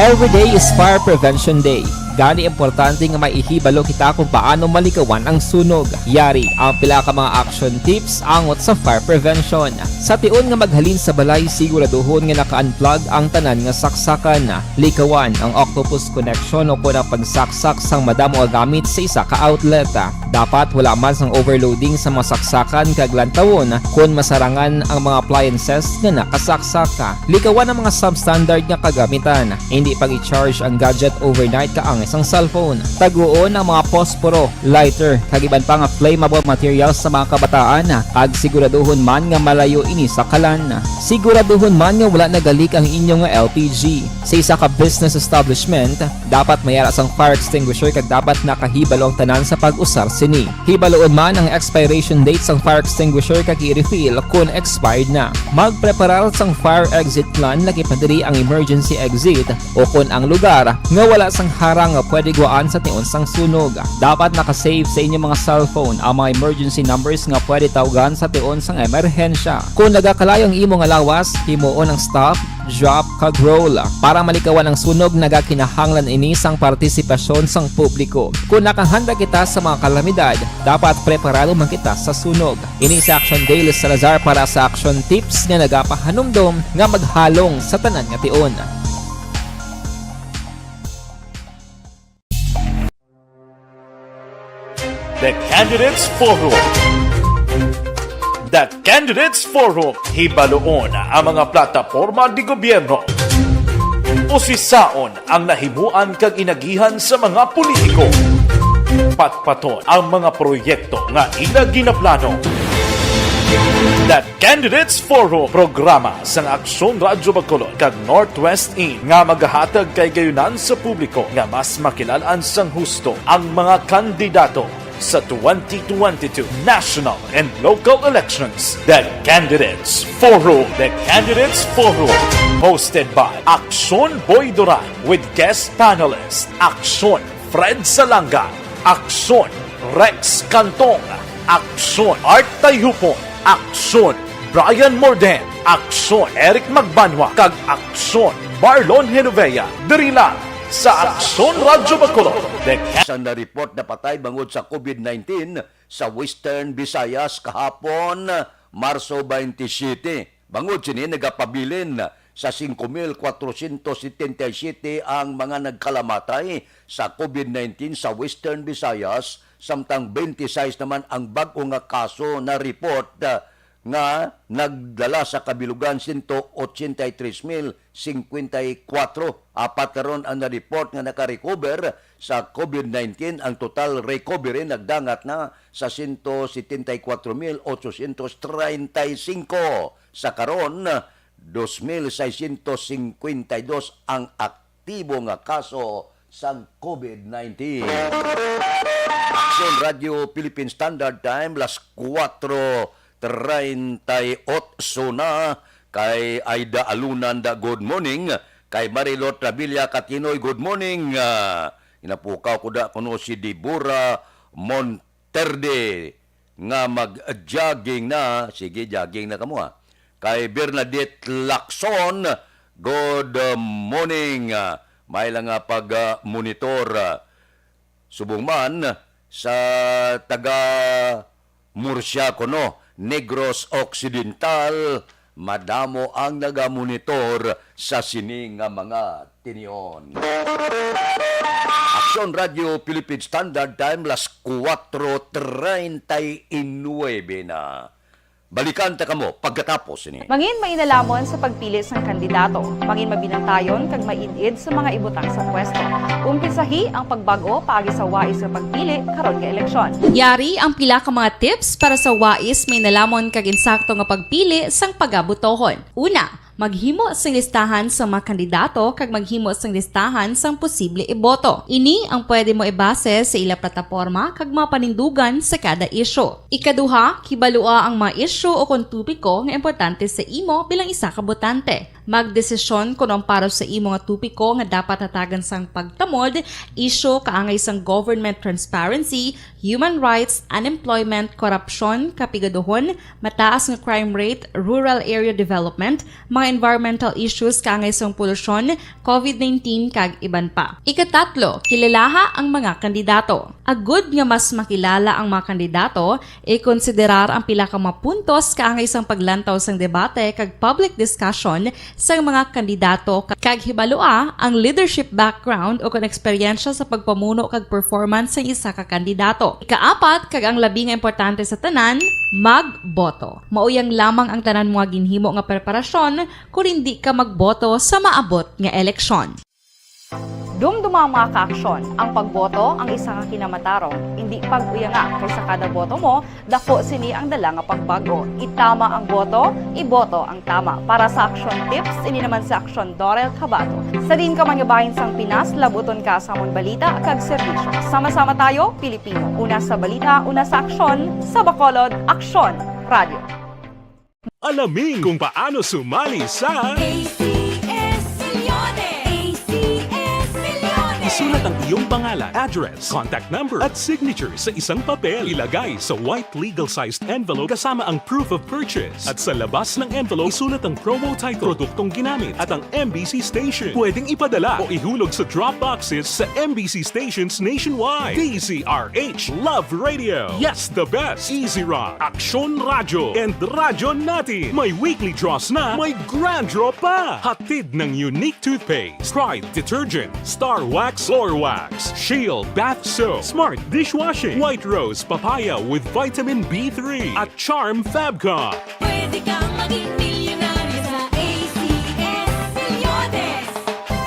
Every day is Fire Prevention Day. Gani, importante nga may ihibalo kita kung paano malikawan ang sunog. Yari ang pila ka mga action tips angot sa fire prevention. Sa tion nga maghalin sa balay, siguraduhon nga naka-unplug ang tanan nga saksakan. Likawan ang octopus connection o kon ang pagsaksak sang madamo nga gamit sa isa ka outlet. Dapat wala man sang overloading sa mga saksakan kag lantawon kon masarangan ang mga appliances nga nakasaksak. Likawan ang mga substandard nga kagamitan. Hindi pag-i-charge ang gadget overnight kaangay sang cellphone. Taguon ang mga posporo, lighter, kag iban pa nga flammable materials sa mga kabataan, kag siguraduhon man nga malayo ini sa kalan. Siguraduhon man nga wala nagalik ang inyo nga L P G. Sa isa ka business establishment, dapat may ara sang fire extinguisher kag dapat nakahibalo ang tanan sa pag-usar sini. Hibaloon man ang expiration date sang fire extinguisher kag i-refill kon expired na. Magpreparar sang fire exit plan, lakip na diri ang emergency exit, o kon ang lugar nga wala sang harang nga pwede guwaan sa tion sang sunog. Dapat naka-save sa inyong mga cellphone ang mga emergency numbers nga pwede tawgan sa tion sang emerhensya. Kon nagakalayo ang imo nga lawas, himuon ang stop, drop, kag roll. Para malikawan ang sunog, nagakinahanglan ini sang partisipasyon sang publiko. Kon nakahanda kita sa mga kalamidad, dapat preparado man kita sa sunog. Ini si Action Dale Salazar para sa Action Tips nga nagapahanumdom nga maghalong sa tanan nga tion. The Candidates Forum. The Candidates Forum, hibaloon ang mga plataporma di gobyerno. Usisaon ang nahimuan kag inagihan sa mga politiko. Patpaton ang mga proyekto nga ila ginaplano. The Candidates Forum, programa sang Aksyon Radyo Bacolod kag Northwest In nga magahatag kahigayonan sa publiko nga mas makilal-an sang husto ang mga kandidato sa twenty twenty-two national and local elections. The Candidates Forum. The Candidates Forum, hosted by Aksyon Boy Duran with guest panelist Aksyon Fred Salanga, Aksyon Rex Cantong, Aksyon Art Tayhupon, Aksyon Brian Morden, Aksyon Eric Magbanwa, kag Aksyon Marlon Genovea, diri lang sa Aksyon Radyo Bacolod. The Sa na-report na patay bangod sa COVID nineteen sa Western Visayas kahapon, Marso twenty-seven. Bangod sini, nagapabilin sa singko mil kwatrosyentos setenta y siyete ang mga nagkalamatay sa COVID nineteen sa Western Visayas, samtang twenty-six naman ang bag-o nga kaso na report, ah, nga nagdala sa kabilugan sento ochenta y tres mil cincuenta y cuatro. Apat karon ang na-report nga naka-recover sa COVID nineteen. Ang total recovery nagdangat na sa sento setenta y cuatro mil ochocientos treinta y cinco. Sa karon, dos mil seiscientos cincuenta y dos ang aktibo nga kaso sang COVID nineteen. Aksyon Radio Philippine Standard Time, las kuwatro treinta y ocho na. Kay Aida Alunanda, good morning. Kay Marilot Revilla Katinoy, good morning. Ah, ginapukaw ko da kuno si Deborah Monterde nga mag-jogging na. Sige, jogging na kamo, ha. Kay Bernadette Lacson, good morning. Ah, may lang nga pag, ah, monitor, ah, Subong man sa taga Murcia kuno, Negros Occidental, madamo ang nagamonitor sa sini nga mga tinion. Aksyon Radio Philippine Standard Time, las kuwatro treinta y nueve na. Balikan ta kamo pagkatapos sini. Mangin mainalamon sa pagpili sang kandidato. Mangin mabinantayon kag maid-id sa mga ibutang sa pwesto. Umpisahi ang pagbag-o paagi sa wais nga pagpili karon nga eleksyon. Yari ang pila ka mga tips para sa wais, mainalamon kag insakto nga pagpili sang pagabotohon. Una, maghimo sing listahan sa mga kandidato kag maghimo sing listahan sang posible iboto. Ini ang pwede mo ibase sa ila plataporma kag mga panindugan sa kada isyu. Ikaduha, kibalua ang mga isyu o kon topiko nga importante sa imo bilang isa ka botante. Magdesisyon kon ang para sa imo nga topiko nga dapat hatagan sang pagtamod, isyu kaangay sang government transparency, human rights, unemployment, korupsyon, kapigaduhon, mataas nga crime rate, rural area development, mga environmental issues kaangay sang polusyon, covid nineteen, kag iban pa. Ikatatlo, kilalaha ang mga kandidato. Agud nga mas makilala ang mga kandidato, ikonsiderar ang pila ka mga puntos kaangay sang paglantaw sang debate kag public discussion sang mga kandidato, kag hibalua ang leadership background o kon eksperyensya sa pagpamuno kag performance sang isa ka kandidato. Ikaapat, kag ang labi nga importante sa tanan, magboto. Mauyang lamang ang tanan mo nga ginhimo nga preparasyon kon hindi ka magboto sa maabot nga eleksyon. Dumduma ang mga kaaksyon. Ang pagboto ang isa ka kinamatarong. Indi pag-uyanga, kay sa kada boto mo, dako sini ang dala nga pagbago. Itama ang boto, iboto ang tama. Para sa Aksyon Tips, ini naman si Aksyon Dorel Cabato. Sa diin ka man nga bahin sang Pinas, labuton ka sa amon balita kag serbisyo. Sama-sama tayo, Pilipino. Una sa balita, una sa aksyon, sa Bacolod, Aksyon Radio. Alamin kung paano sumali sa A C S Millones. A C S Millones. Isulat ang iyong pangalan, address, contact number, at signature sa isang papel. Ilagay sa white legal-sized envelope kasama ang proof of purchase. At sa labas ng envelope, isulat ang promo title, produktong ginamit, at ang M B C station. Pwedeng ipadala o ihulog sa drop boxes sa M B C stations nationwide. D Z R H Love Radio. Yes, the best. Easy Rock, Aksyon Radyo, and Radyo Natin. May weekly draws na, may grand draw pa. Hatid ng Unique Toothpaste, Pride Detergent, Star Wax Floor Wax, Shield Bath Soap, Smart Dishwashing, White Rose Papaya with Vitamin B three, at Charm Fabcon. Pwede kang maging milyonaryo sa A C S Millones.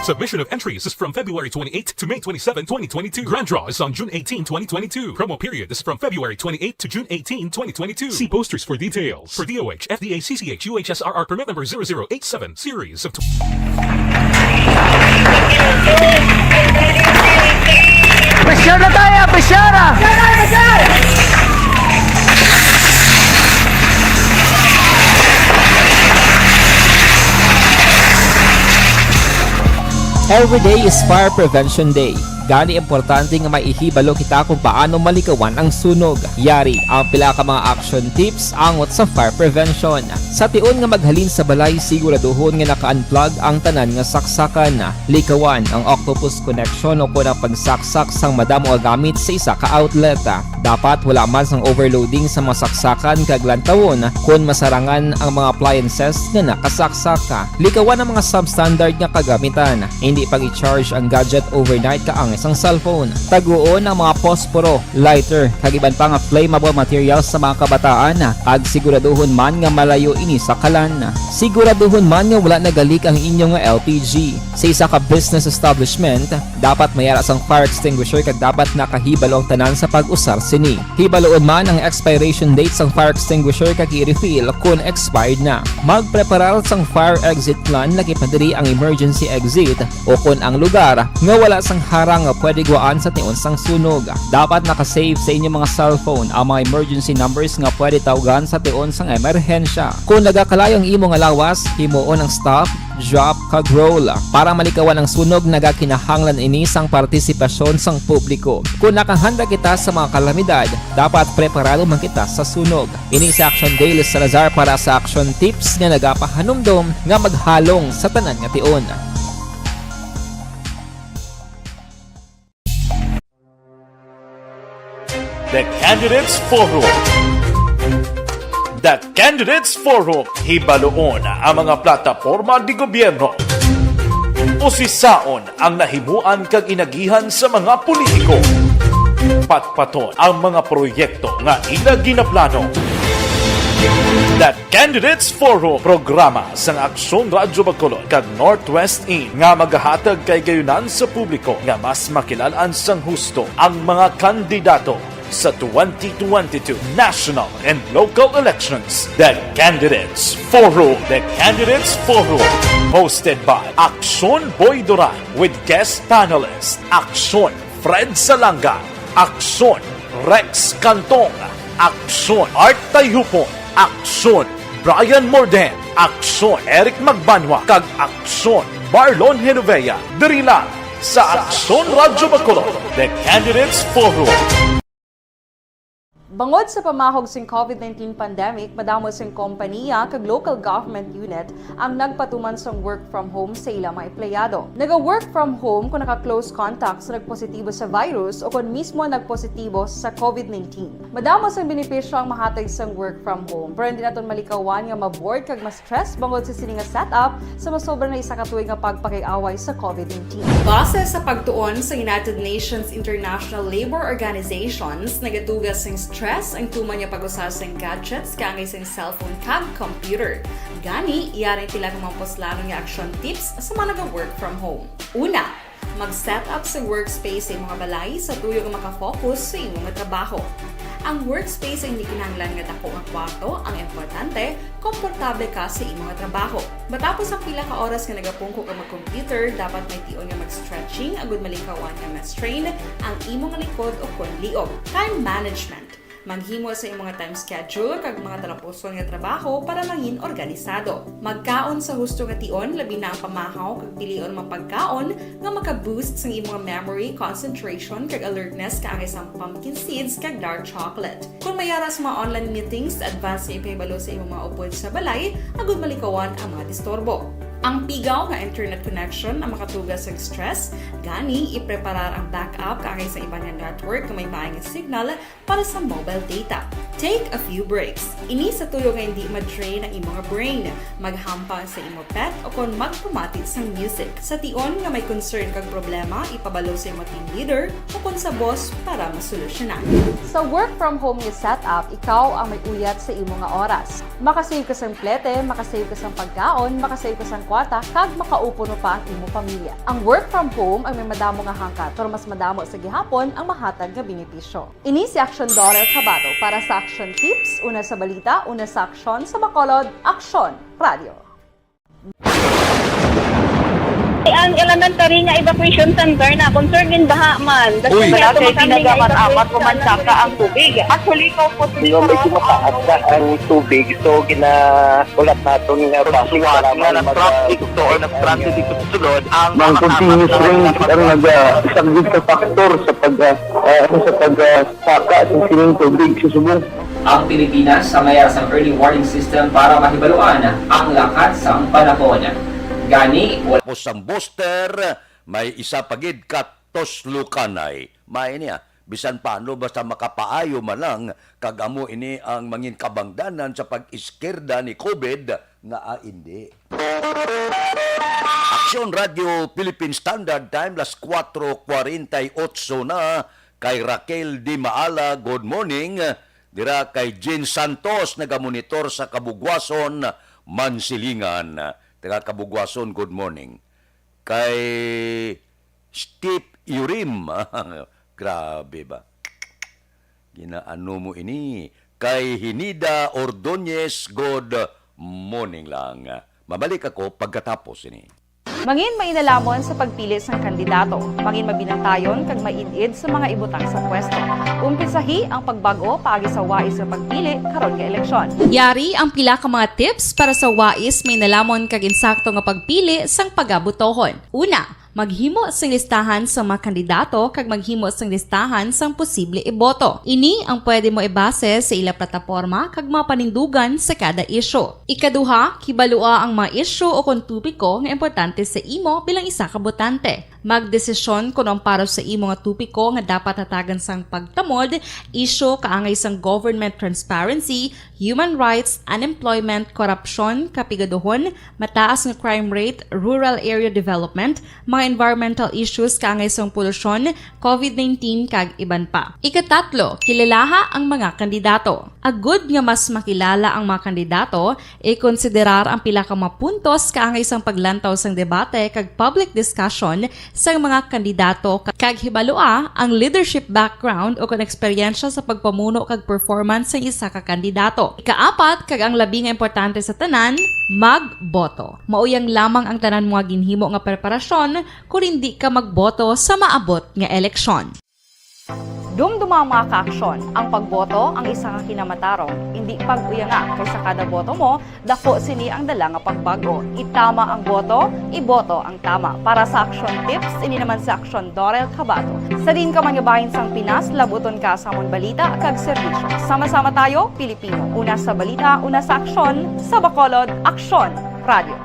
Submission of entries is from February twenty-eighth to May twenty-seven, twenty twenty-two. Grand draw is on June eighteen, twenty twenty-two. Promo period is from February twenty-eighth to June eighteen, twenty twenty-two. See posters for details. For D O H, F D A, C C H, U H S R R permit number zero zero eight seven, series of tw- Pressure na tayo! Pressure na! Every day is Fire Prevention Day. Gani, importante nga may ihibalo kita kung paano malikawan ang sunog. Yari ang pila ka mga action tips angot sa fire prevention. Sa tion nga maghalin sa balay, siguraduhon nga naka-unplug ang tanan nga saksakan. Likawan ang octopus connection o kon ang pagsaksak sang madamo nga gamit sa isa ka outlet. Dapat wala man sang overloading sa mga saksakan kag lantawon kon masarangan ang mga appliances nga nakasaksak. Likawan ang mga substandard nga kagamitan. Hindi pag-i-charge ang gadget overnight kaangay sang cellphone. Taguon ang mga posporo, lighter, kag iban pa nga flammable materials sa mga kabataan, kag siguraduhon man nga malayo ini sa kalan. Siguraduhon man nga wala nagalik ang inyo nga L P G. Sa isa ka business establishment, dapat may ara sang fire extinguisher kag dapat nakahibalo ang tanan sa pag-usar sini. Hibaloon man ang expiration date sang fire extinguisher kag i-refill kon expired na. Magpreparar sang fire exit plan, lakip na diri ang emergency exit o kon ang lugar nga wala sang harang nga pwede guwaan sa tion sang sunog. Dapat naka-save sa inyo mga cellphone ang mga emergency numbers nga pwede tawgan sa tion sang emerhensya. Kon nagakalayo ang imo nga lawas, himuon ang stop, drop, kag roll. Para malikawan ang sunog, nagakinahanglan ini sang partisipasyon sang publiko. Kon nakahanda kita sa mga kalamidad, dapat preparado man kita sa sunog. Ini si Action Dale Salazar para sa Action Tips nga nagapahanumdom nga maghalong sa tanan nga tion. The Candidates Forum. The Candidates Forum, hibaloon ang mga plataporma de gobyerno. Usisaon ang nahimuan kag inagihan sa mga politiko. Patpaton ang mga proyekto nga ila ginaplano. The Candidates Forum, programa sang Aksyon Radyo Bacolod kag Northwest In nga magahatag kaaygayunan sa publiko nga mas makilal-an sang husto ang mga kandidato sa twenty twenty-two national and local elections. The Candidates Forum. The Candidates Forum, hosted by Aksyon Boy Duran with guest panelist Aksyon Fred Salanga, Aksyon Rex Cantong, Aksyon Art Tayhupon, Aksyon Brian Morden, Aksyon Eric Magbanwa, kag Aksyon Marlon Genovea. Diri lang sa Aksyon Radyo Bacolod, The Candidates Forum. Bangod sa pamahog sing COVID nineteen pandemic, madamo sing kompaniya kag local government unit ang nagpatuman sang work from home sa ila mga empleyado. Naga-work from home kung naka-close contact sa nagpositibo sa virus o kon mismo nagpositibo sa COVID nineteen. Madamo sang benepisyo ang mahatag sang work from home, pero hindi naton malikawan nga ma-bored kag ma-stress bangod sa sini nga setup sa masobra na isa ka tuig nga pagpakig-away sa COVID nineteen. Base sa pagtuon sa United Nations International Labour Organizations, nagatugas sing stress ang tuman nga pag-usa sing gadgets kaangay sing cellphone kag computer. Gani, yari ang pila ka mga puslanon nga action tips sa mga naga-work from home. Una, mag-set up sa workspace sa imong balay sa tuyo nga makafocus sa imong trabaho. Ang workspace ay hindi kinahanglan nga dako nga kwarto, ang importante, komportable ka sa imong trabaho. Matapos ang pila ka oras nga nagapungko ka mag-computer, dapat may tion nga mag-stretching agud malikawan nga ma-strain ang imong likod o kon liog. Time management. Maghimo sa imong time schedule kag mga talapuson nga trabaho para mangin organisado. Magkaon sa husto nga tion, labi na ang pamahaw kag pilion mga pagkaon nga maka-boost sang imong memory, concentration, kag alertness kaangay sang pumpkin seeds kag dark chocolate. Kung may ara sa mga online meetings, advance nga ipahibalo sa imong mga upod sa balay agud malikawan ang mga disturbo. Ang pigaw nga internet connection ang makatugas sa stress, gani ipreparar ang backup kaangay sa iban nga network nga may maay nga signal para sa mobile data. Take a few breaks. Ini sa tuyo nga hindi ma-drain ang imong brain. Maghampang sa imo pet o kon magpamati sang music. Sa tion nga may concern kag problema, ipabalo sa imo team leader o kon sa boss para masolusyonan. Sa work from home nga setup, ikaw ang may uyat sa imo nga oras. Makasave ka sang plete, makasave ka sang pagkaon, makasave ka sang kwarta, kag makaupo pa ang imo pamilya. Ang work from home ang may madamo nga hangkat, pero mas madamo sa gihapon ang mahatag nga benepisyo. Ini si Action Daughter Kabato para sa Action Tips, una sa balita, una sa aksyon, sa Bacolod, Aksyon Radio. Ang elementary nga evacuation center na concern gin baha man. Uy, wala kay tinaga man amat ko man saka ang tubig. Actually, ko po. Medyo mataas na ang tubig, so ginaulat naton nga basi nga nag-traffic to or nag-transit dito sa sulod ang mga continuous rains ang nag-, ah, isang big factor sa pag, ah, ah, sa pag, ah, saka sa sining tubig sa subong. Ang Pilipinas ang may sang early warning system para mahibaluan ang lakat sang panahon. Gani, wala. Tapos sang booster, may isa pa gid ka tuslokanay. May niya, bisan paano, basta makapaayo man lang, kag amo ini ang mangin kabangdanan sa pag-iskirda ni COVID nga, ah, hindi. Aksyon Radio Philippine Standard Time, las kuwatro kwarenta y otso na. Kay Raquel Di Maala, good morning. Dira kay Jean Santos, nagamonitor sa Kabugwason, Mansilingan. Taga Kabugwason, good morning. Kay Steve Yurim, grabe ba? Ginaano mo ini? Kay Hinida Ordonez, good morning lang. Mabalik ako pagkatapos ini. Mangin mainalomon sa pagpili sang kandidato. Mangin mabinantayon kag maid-id sa mga ibutang sa pwesto. Umpisahi ang pagbag-o paagi sa wais nga pagpili karon nga eleksyon. Yari ang pila ka mga tips para sa wais, mainalomon kag insakto nga pagpili sang pagabutohon. Una, maghimo sing listahan sa mga kandidato kag maghimo sing listahan sang posible iboto. Ini ang pwede mo ibase sa ila plataporma kag mga panindugan sa kada isyu. Ikaduha, hibalua ang mga isyu o kon topiko nga importante sa imo bilang isa ka botante. Magdesisyon kon ang para sa imo nga topiko nga dapat hatagan sang pagtamod, isyu kaangay sang government transparency, human rights, unemployment, korupsyon, kapigaduhon, mataas nga crime rate, rural area development, mga environmental issues kaangay sang polusyon, COVID nineteen, kag iban pa. Ikatatlo, kilalaha ang mga kandidato. Agud nga mas makilala ang mga kandidato, ikonsiderar ang pila ka mga puntos kaangay sang paglantaw sang debate kag public discussion sang mga kandidato, kag hibalua ang leadership background o kon eksperyensya sa pagpamuno kag performance sang isa ka kandidato. Ikaapat, kag ang labi nga importante sa tanan, magboto. Mauyang lamang ang tanan mo nga ginhimo nga preparasyon kon indi ka magboto sa maabot nga eleksyon. Dumduma ang mga kaaksyon, ang pagboto ang isa ka kinamatarong. Indi pag-uyanga, kay sa kada boto mo, dako sini ang dala nga pagbag-o. Itama ang boto, iboto ang tama. Para sa Aksyon Tips, ini naman si Aksyon Dorel Cabato. Sa diin ka man nga bahin sang Pinas, labuton ka sa amon balita kag serbisyo. Sama-sama tayo, Pilipino. Una sa balita, una sa aksyon, sa Bacolod, Aksyon Radio.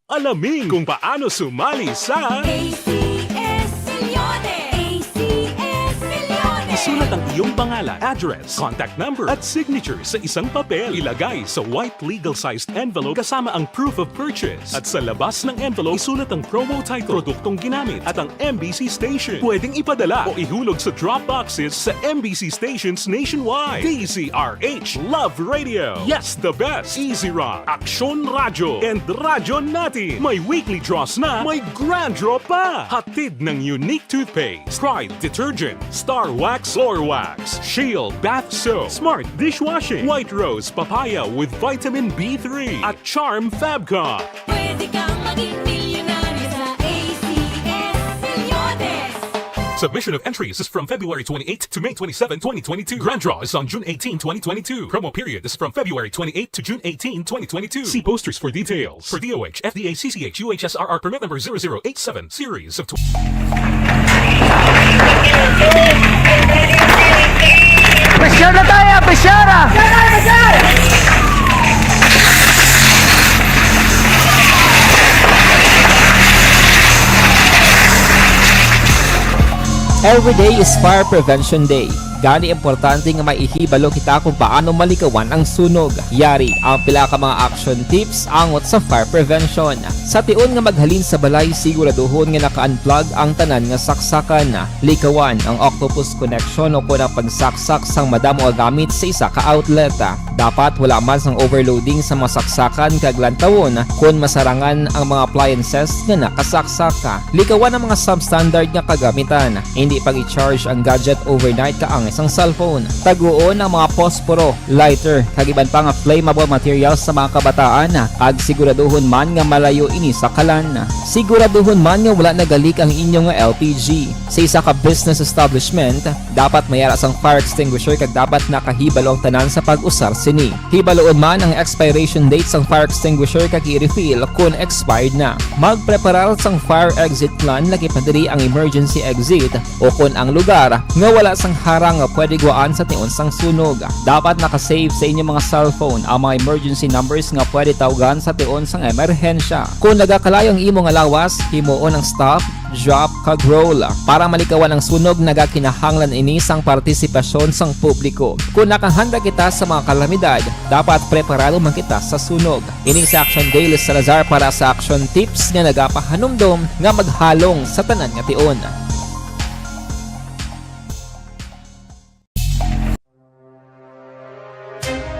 Alamin kung paano sumali sa A C S Milyones! A C S Milyones! Isulat ang iyong pangalan, address, contact number, at signature sa isang papel. Ilagay sa white legal-sized envelope kasama ang proof of purchase. At sa labas ng envelope, isulat ang promo title, produktong ginamit, at ang M B C station. Pwedeng ipadala o ihulog sa drop boxes sa M B C stations nationwide. D Z R H Love Radio. Yes, the best. Easy Rock, Aksyon Radyo, and Radyo Natin. May weekly draws na, may grand draw pa. Hatid ng Unique Toothpaste, Pride Detergent, Star Wax Floor Wax, Shield Bath Soap, Smart Dishwashing, White Rose Papaya with Vitamin B three, at Charm Fabcon. Pwede kang maging milyonaryo sa A C S Milyones. Submission of entries is from February twenty-eighth to May twenty-seven, twenty twenty-two. Grand draw is on June eighteen, twenty twenty-two. Promo period is from February twenty-eighth to June eighteen, twenty twenty-two. See posters for details. For D O H, F D A, C C H, U H S R R permit number zero zero eight seven, series of tw- Pressure na tayo! Pressure, ah! Every day is Fire Prevention Day. Gani, importante nga may ihibalo kita kung paano malikawan ang sunog. Yari ang pila ka mga action tips angot sa fire prevention. Sa tion nga maghalin sa balay, siguraduhon nga naka-unplug ang tanan nga saksakan. Likawan ang octopus connection o kon ang pagsaksak sang madamo nga gamit sa isa ka outlet. Dapat wala man sang overloading sa mga saksakan kag lantawon kon masarangan ang mga appliances nga nakasaksak. Likawan ang mga substandard nga kagamitan. Hindi pag-i-charge ang gadget overnight kaangay sang cellphone. Taguon ang mga posporo, lighter, kag iban pa nga flammable materials sa mga kabataan, kag siguraduhon man nga malayo ini sa kalan. Siguraduhon man nga wala nagalik ang inyo nga L P G. Sa isa ka business establishment, dapat may ara sang fire extinguisher kag dapat nakahibalo ang tanan sa pag-usar sini. Hibaloon man ang expiration date sang fire extinguisher kag i-refill kon expired na. Magpreparar sang fire exit plan, lakip na diri ang emergency exit o kon ang lugar nga wala sang harang nga pwede guwaan sa tion sang sunog. Dapat naka-save sa inyong mga cellphone ang mga emergency numbers nga pwede tawgan sa tion sang emerhensya. Kon nagakalayo ang imo nga lawas, himuon ang stop, drop, kag roll. Para malikawan ang sunog, nagakinahanglan ini sang partisipasyon sang publiko. Kon nakahanda kita sa mga kalamidad, dapat preparado man kita sa sunog. Ini si Action Daily Salazar para sa Action Tips nga nagapahanumdom nga maghalong sa tanan nga tion.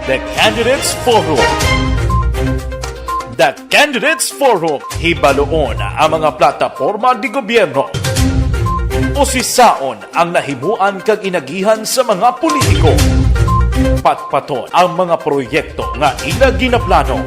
The Candidates Forum. The Candidates Forum, hibaloon ang mga plataporma de gobyerno. Usisaon ang nahimuan kag inagihan sa mga politiko. Patpaton ang mga proyekto nga ila ginaplano.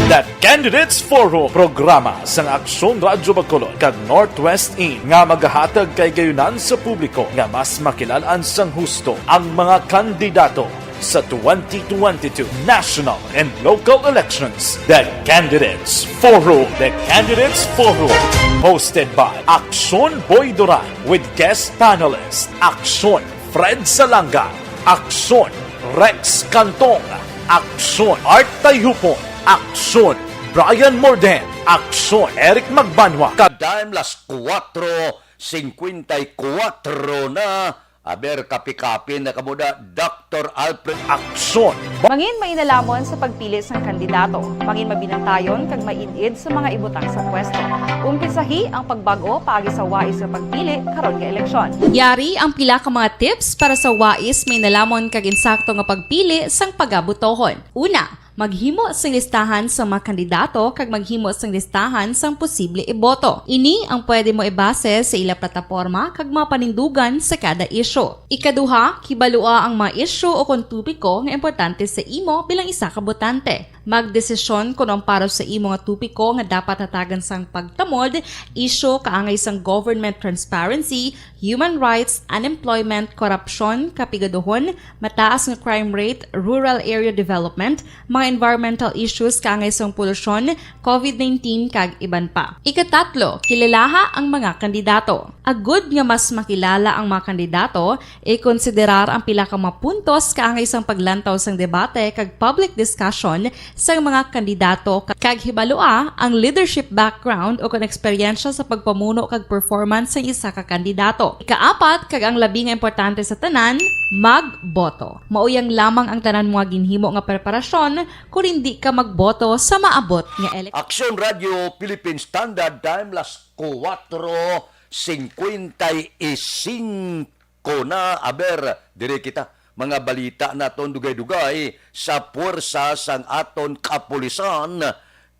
The Candidates Forum, programa sang Aksyon Radyo Bacolod kag Northwest In nga magahatag kahigayonan sa publiko nga mas makilal-an sang husto ang mga kandidato sa twenty twenty-two national and local elections. The Candidates Forum. The Candidates Forum, hosted by Aksyon Boy Duran with guest panelist Aksyon Fred Salanga, Aksyon Rex Cantong, Aksyon Art Tayupon, Aksyon Brian Morden, Aksyon Eric Magbanwa, kag time las kuwatro singkwenta y kuwatro na. Aber, kapi-kapi na kamo da, Doktor Alfred. Aksyon. Mangin mainalamon sa pagpili sang kandidato. Mangin mabinantayon kag maid-id sa mga ibutang sa pwesto. Umpisahi ang pagbag-o paagi sa wais nga pagpili karon nga eleksyon. Yari ang pila ka mga tips para sa wais, mainalamon kag insakto nga pagpili sang pagabotohon. Una, Maghimo sing listahan sa mga kandidato kag maghimo sing listahan sang posible iboto. Ini ang pwede mo ibase sa ila plataporma kag mga panindugan sa kada isyu. Ikaduha, kibalua ang mga isyu o kon topiko nga importante sa imo bilang isa ka botante. Magdesisyon kon ang para sa imo nga topiko nga dapat hatagan sang pagtamod, isyu kaangay sang government transparency, human rights, unemployment, korupsyon, kapigaduhon, mataas nga crime rate, rural area development, mga environmental issues kaangay sang polusyon, covid nineteen, kag iban pa. Ikatatlo, kilalaha ang mga kandidato. Agud nga mas makilala ang mga kandidato, ikonsiderar ang pila ka mga puntos kaangay sang paglantaw sang debate kag public discussion sang mga kandidato ka-, kag hibalua ang leadership background o kon eksperyensya sa pagpamuno kag performance sang isa ka kandidato. Ikaapat, kag ang labi nga importante sa tanan, magboto. Mao yang lamang ang tanan mo nga ginhimo nga preparasyon kung hindi ka magboto sa maabot nga eleksyon. Aksyon Radio Philippine Standard Time, las kuwatro singkwenta y singko na. Aber, diri kita. Mga balita naton dugay-dugay sa puwersa sang aton kapulisan.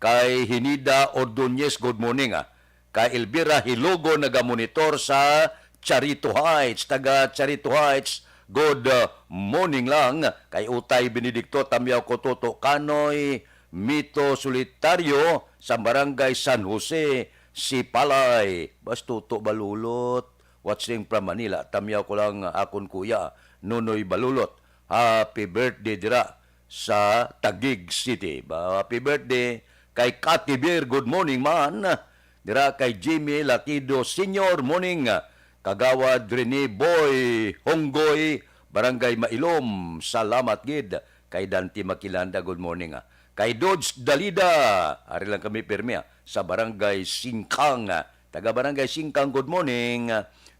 Kay Hinida Ordonez, good morning, ah. Kay Elvira Hilogo, nagamonitor sa Charito Heights. Taga Charito Heights, good, uh, morning lang. Kay Utay Benedicto, Tamyaw ko Toto Kanoy, Mito Solitario sa Barangay San Jose, Sipalay. Bas Toto Balulot, watching from Manila. Tamyaw ko lang akon kuya, Nonoy Balulot. Happy birthday dira sa Taguig City. Ba, happy birthday kay Kati Beer. Good morning, man. Dira kay Jimmy Latido Senior, morning. Kagawad Rene Boy Honggoy, Barangay Mailom. Salamat gid kay Dante Makilanda. Good morning, ah. Kay Dodge Dalida, ari lang kami pirmi, ah, sa Barangay Singkang. Taga Barangay Singkang, good morning.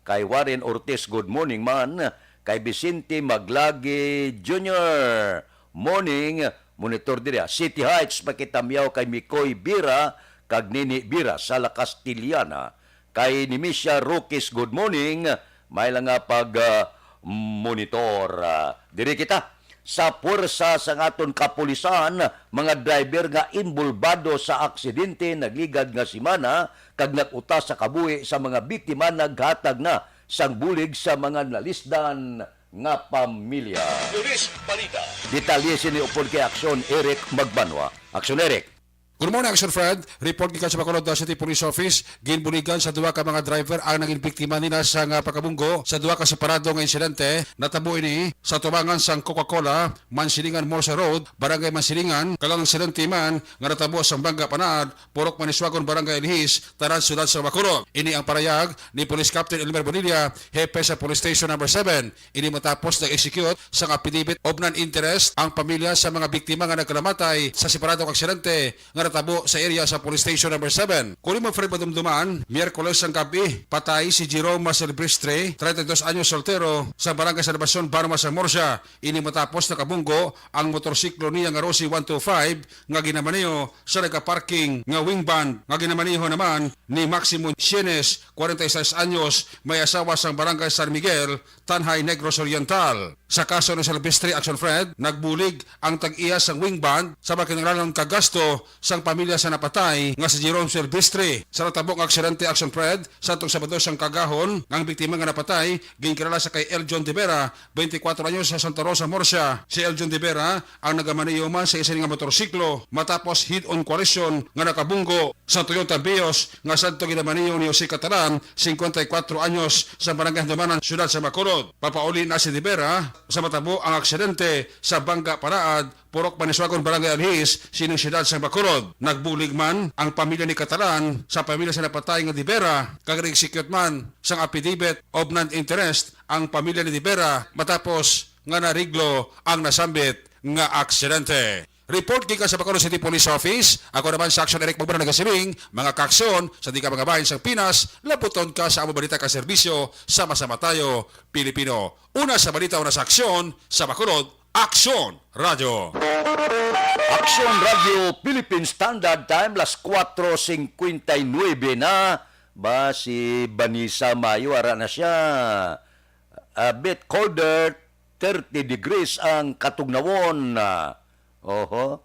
Kay Warren Ortiz, good morning, man. Kay Vicente Maglagi Junior, morning. Monitor diri, ah. City Heights, makitamyaw kay Mikoy Bira kag Nini Bira sa La Castellana. Kay Nimisia Roques, good morning. May lang nga pag, ah, monitor. Ah, diri kita sa puwersa sang aton kapulisan, mga driver nga inbolbado sa aksidente nagligad nga semana kag nag-utas sa kabuhi sa mga biktima naghatag na sang bulig sa mga nalisdan nga pamilya. Pulis Balita. Detalye sini upod kay Aksyon Eric Magbanwa. Aksyon Eric. Good morning, Action Fred. Report gikan sa Bacolod City Police Office. Ginbuligan sa duha ka mga driver ang naging biktima nila sa nga pagkabunggo sa duha ka separado nga insidente. Natabo ini sa tubangan sang Coca-Cola, Mansilingan Morsa Road, Barangay Mansilingan, kag ang insidente man nga natabo sa Banga Panaad, Purok Maniswagon, Barangay Alihis, Taran, Siyudad sa Bacolod. Ini ang parayag ni Police Captain Elmer Bonilla, hepe sa Police Station Number seven. Ini matapos nag-execute sang affidavit of non-interest ang pamilya sa mga biktima nga nagkalamatay sa separado nga aksidente nga natabo sa area sa Police Station Number seven. Kung imo, Fred, madumduman, Miyerkules sang gab-i, patay si Jerome Silvestre, treinta y dos anyos, soltero, sa Barangay Salvacion, Banwa sang Murcia. Ini matapos nakabunggo ang motorsiklo niya nga Rossi one two five nga ginamaneho sa nagaparking nga wing van nga ginamaneho naman ni Maximo Sienes, kwarenta y seis anyos, may asawa sang Barangay San Miguel, Tanjay, Negros Oriental. Sa kaso ni Silvestre, Action Fred, nagbulig ang tag-iya sang wing van sa mga kinahanglanon kag gasto sang pamilya sa napatay nga si Jerome Silvestre. Sa natabo nga aksidente, Action Fred, sa atong Sabado sang kaagahon, ang biktima nga napatay ginkilala sa kay Eljon de Vera, twenty-four anyos, sa Santa Rosa, Murcia. Si Eljon de Vera ang nagamaneho man sa isa nga motorsiklo matapos head-on collision nga nakabunggo sa Toyota Vios nga sadto ginamaneho ni Jose Catalan, singkwenta y kwatro anyos, sa Barangay Handumanan, Siyudad sa Bacolod. Papauli na si De Vera sa matabo ang aksidente sa Banga Panaad, Purok Maniswagon, Barangay Alihis, sining Siyudad sa Bacolod. Nagbulig man ang pamilya ni Catalan sa pamilya sa napatay nga De Vera, kag nag-execute man sang affidavit of non-interest ang pamilya ni De Vera matapos nga nariglo ang nasambit nga aksidente. Report gikan sa Bacolod City Police Office. Ako naman sa Action Eric Magbana nagasiling, mga kaaksyon, sa di ka mga bahin sang Pinas, labuton ka sa amo balita ka serbisyo, sama-sama tayo, Pilipino. Una sa balita, una sa aksyon, sa Bacolod, Aksyon Radyo. Aksyon Radyo Philippine Standard Time, las kuwatro singkwenta y nuebe na. Ba, si Vanessa Mayo, ara na siya. A bit colder, thirty degrees ang katugnawon. Ah, oho.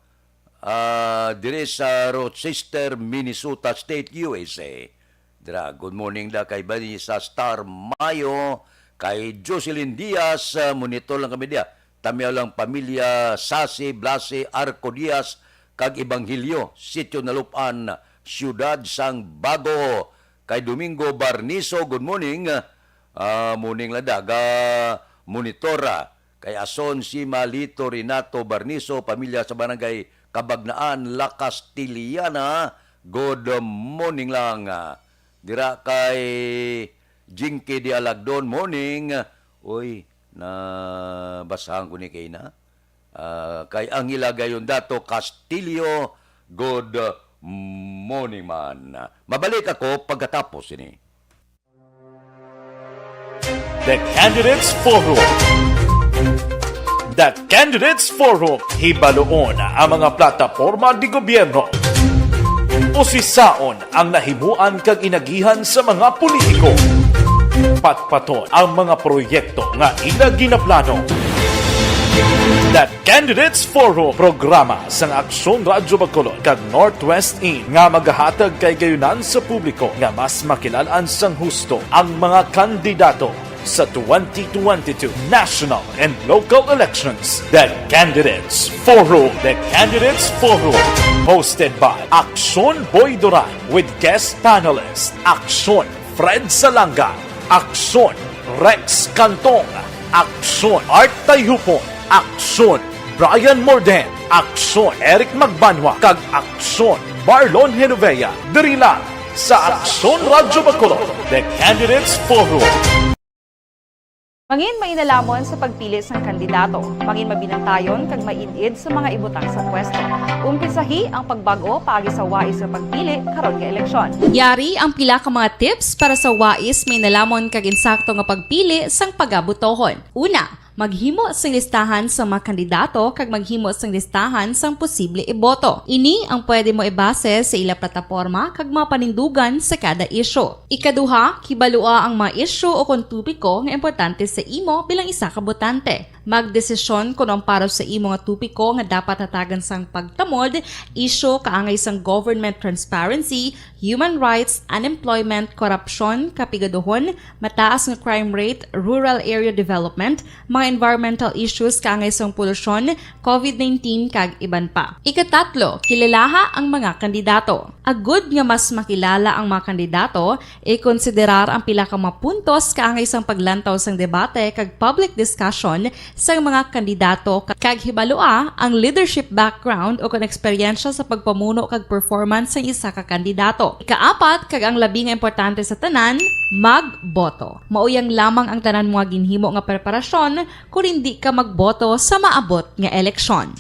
ah, diri sa Rochester, Minnesota State, U S A. Dira, good morning da kay Vanessa Star Mayo, kay Jocelyn Diaz, ah, monitor lang kami diya. Tamyaw lang pamilya Sasi, Blasi, Arco Diaz, kag Ebanghelio, Sitio Nalupan, Siyudad sang Bago. Kay Domingo Barniso, good morning. Ah, morning lang da, ga monitor, ah. Kay Ason, Sima, Lito, Renato, Barniso, pamilya sa Barangay Kabagnaan, La Castellana, good morning lang. Dira kay Jinky Dialagdon, morning. Uy, nabasahan ko ni kay na. Ah, kay Angela Gayondato Castillo, good morning man. Mabalik ako pagkatapos ini. The Candidates Forum. The Candidates Forum, hibaluon ang mga plataporma de gobyerno. Usisaon ang nahimuan kag inagihan sa mga politiko. Patpaton ang mga proyekto nga ila ginaplano. The Candidates Forum, programa sang Aksyon Radyo Bacolod kag Northwest In nga magahatag kay gayunan sa publiko nga mas makilalan sang husto ang mga kandidato sa twenty twenty-two national and local elections. The Candidates Forum. The Candidates Forum, hosted by Aksyon Boy Duran with guest panelist Aksyon Fred Salanga, Aksyon Rex Cantong, Aksyon Art Tayhupon, Aksyon Brian Morden, Aksyon Eric Magbanwa, kag Aksyon Marlon Genovea. Diri lang sa Aksyon Radyo Bacolod, The Candidates Forum. Mangin mainalamon sa pagpili sang kandidato. Mangin mabinantayon kag maid-id sa mga ibutang sa pwesto. Umpisahi ang pagbag-o paagi sa wais nga pagpili karon nga eleksyon. Yari ang pila ka mga tips para sa wais, mainalamon kag insakto nga pagpili sang pagabotohon. Una, maghimo sing listahan sa mga kandidato kag maghimo sing listahan sang posible iboto. Ini ang pwede mo ibase sa ila plataporma kag mga panindugan sa kada isyu. Ikaduha, kibalua ang mga isyu o kon topiko nga importante sa imo bilang isa ka botante. Magdesisyon kon ang para sa imo nga topiko nga dapat hatagan sang pagtamod, isyu kaangay sang government transparency, human rights, unemployment, korupsyon, kapigaduhon, mataas nga crime rate, rural area development, mga environmental issues kaangay sang polusyon, covid nineteen, kag iban pa. Ikatatlo, kilalaha ang mga kandidato. Agud nga mas makilala ang mga kandidato, ikonsiderar ang pila ka mga puntos kaangay sang paglantaw sang debate kag public discussion sang mga kandidato, kag hibalua ang leadership background o kon eksperyensya sa pagpamuno kag performance sang isa ka kandidato. Ikaapat, kag ang labi nga importante sa tanan, magboto. Mauyang lamang ang tanan mga ginhimo nga preparasyon kon indi ka magboto sa maabot nga eleksyon.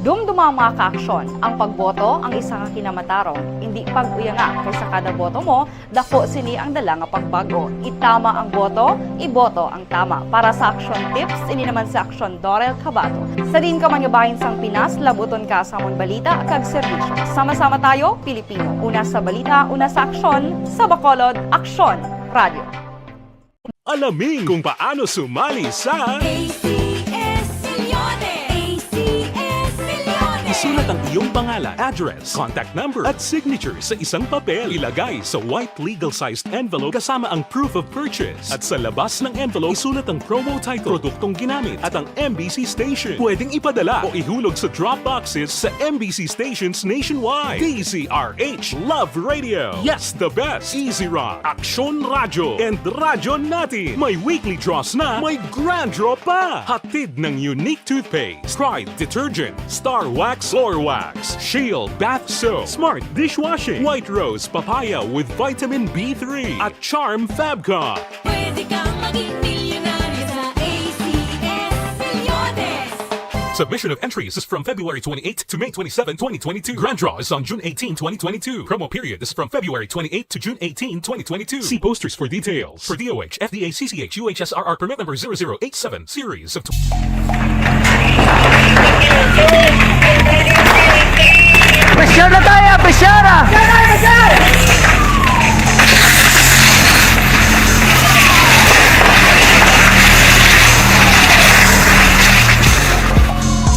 Dumduma ang mga kaaksyon. Ang pagboto ang isa ka kinamatarong. Indi pag-uyanga, kay sa kada boto mo, dako sini ang dala nga pagbag-o. Itama ang boto, iboto ang tama. Para sa Aksyon Tips, ini naman si Aksyon Dorel Cabato. Sa diin ka man nga bahin sang Pinas, labuton ka sa amon balita kag serbisyo. Sama-sama tayo, Pilipino. Una sa balita, una sa aksyon, sa Bacolod, Aksyon Radio. Alamin kung paano sumali sa A C S Millones. A C S Millones. Isulat ang iyong pangalan, address, contact number, at signature sa isang papel. Ilagay sa white legal-sized envelope kasama ang proof of purchase. At sa labas ng envelope, isulat ang promo title, produktong ginamit, at ang M B C station. Pwedeng ipadala o ihulog sa drop boxes sa M B C stations nationwide. D Z R H, Love Radio. Yes, the best. Easy Rock, Aksyon Radyo, and Radyo Natin. May weekly draws na, may grand draw pa. Hatid ng Unique Toothpaste, Pride Detergent, Star Wax, Floor Wax, Shield Bath Soap, Smart Dishwashing, White Rose Papaya with Vitamin B three, at Charm Fabcon. Pwede kang maging milyonaryo sa A C S Millones. Submission of entries is from February twenty-eighth to May twenty-seven, twenty twenty-two. Grand draw is on June eighteen, twenty twenty-two. Promo period is from February twenty-eighth to June eighteen, twenty twenty-two. See posters for details. For D O H, F D A, C C H, U H S R R permit number zero zero eight seven series of Pressure na tayo! Pressure!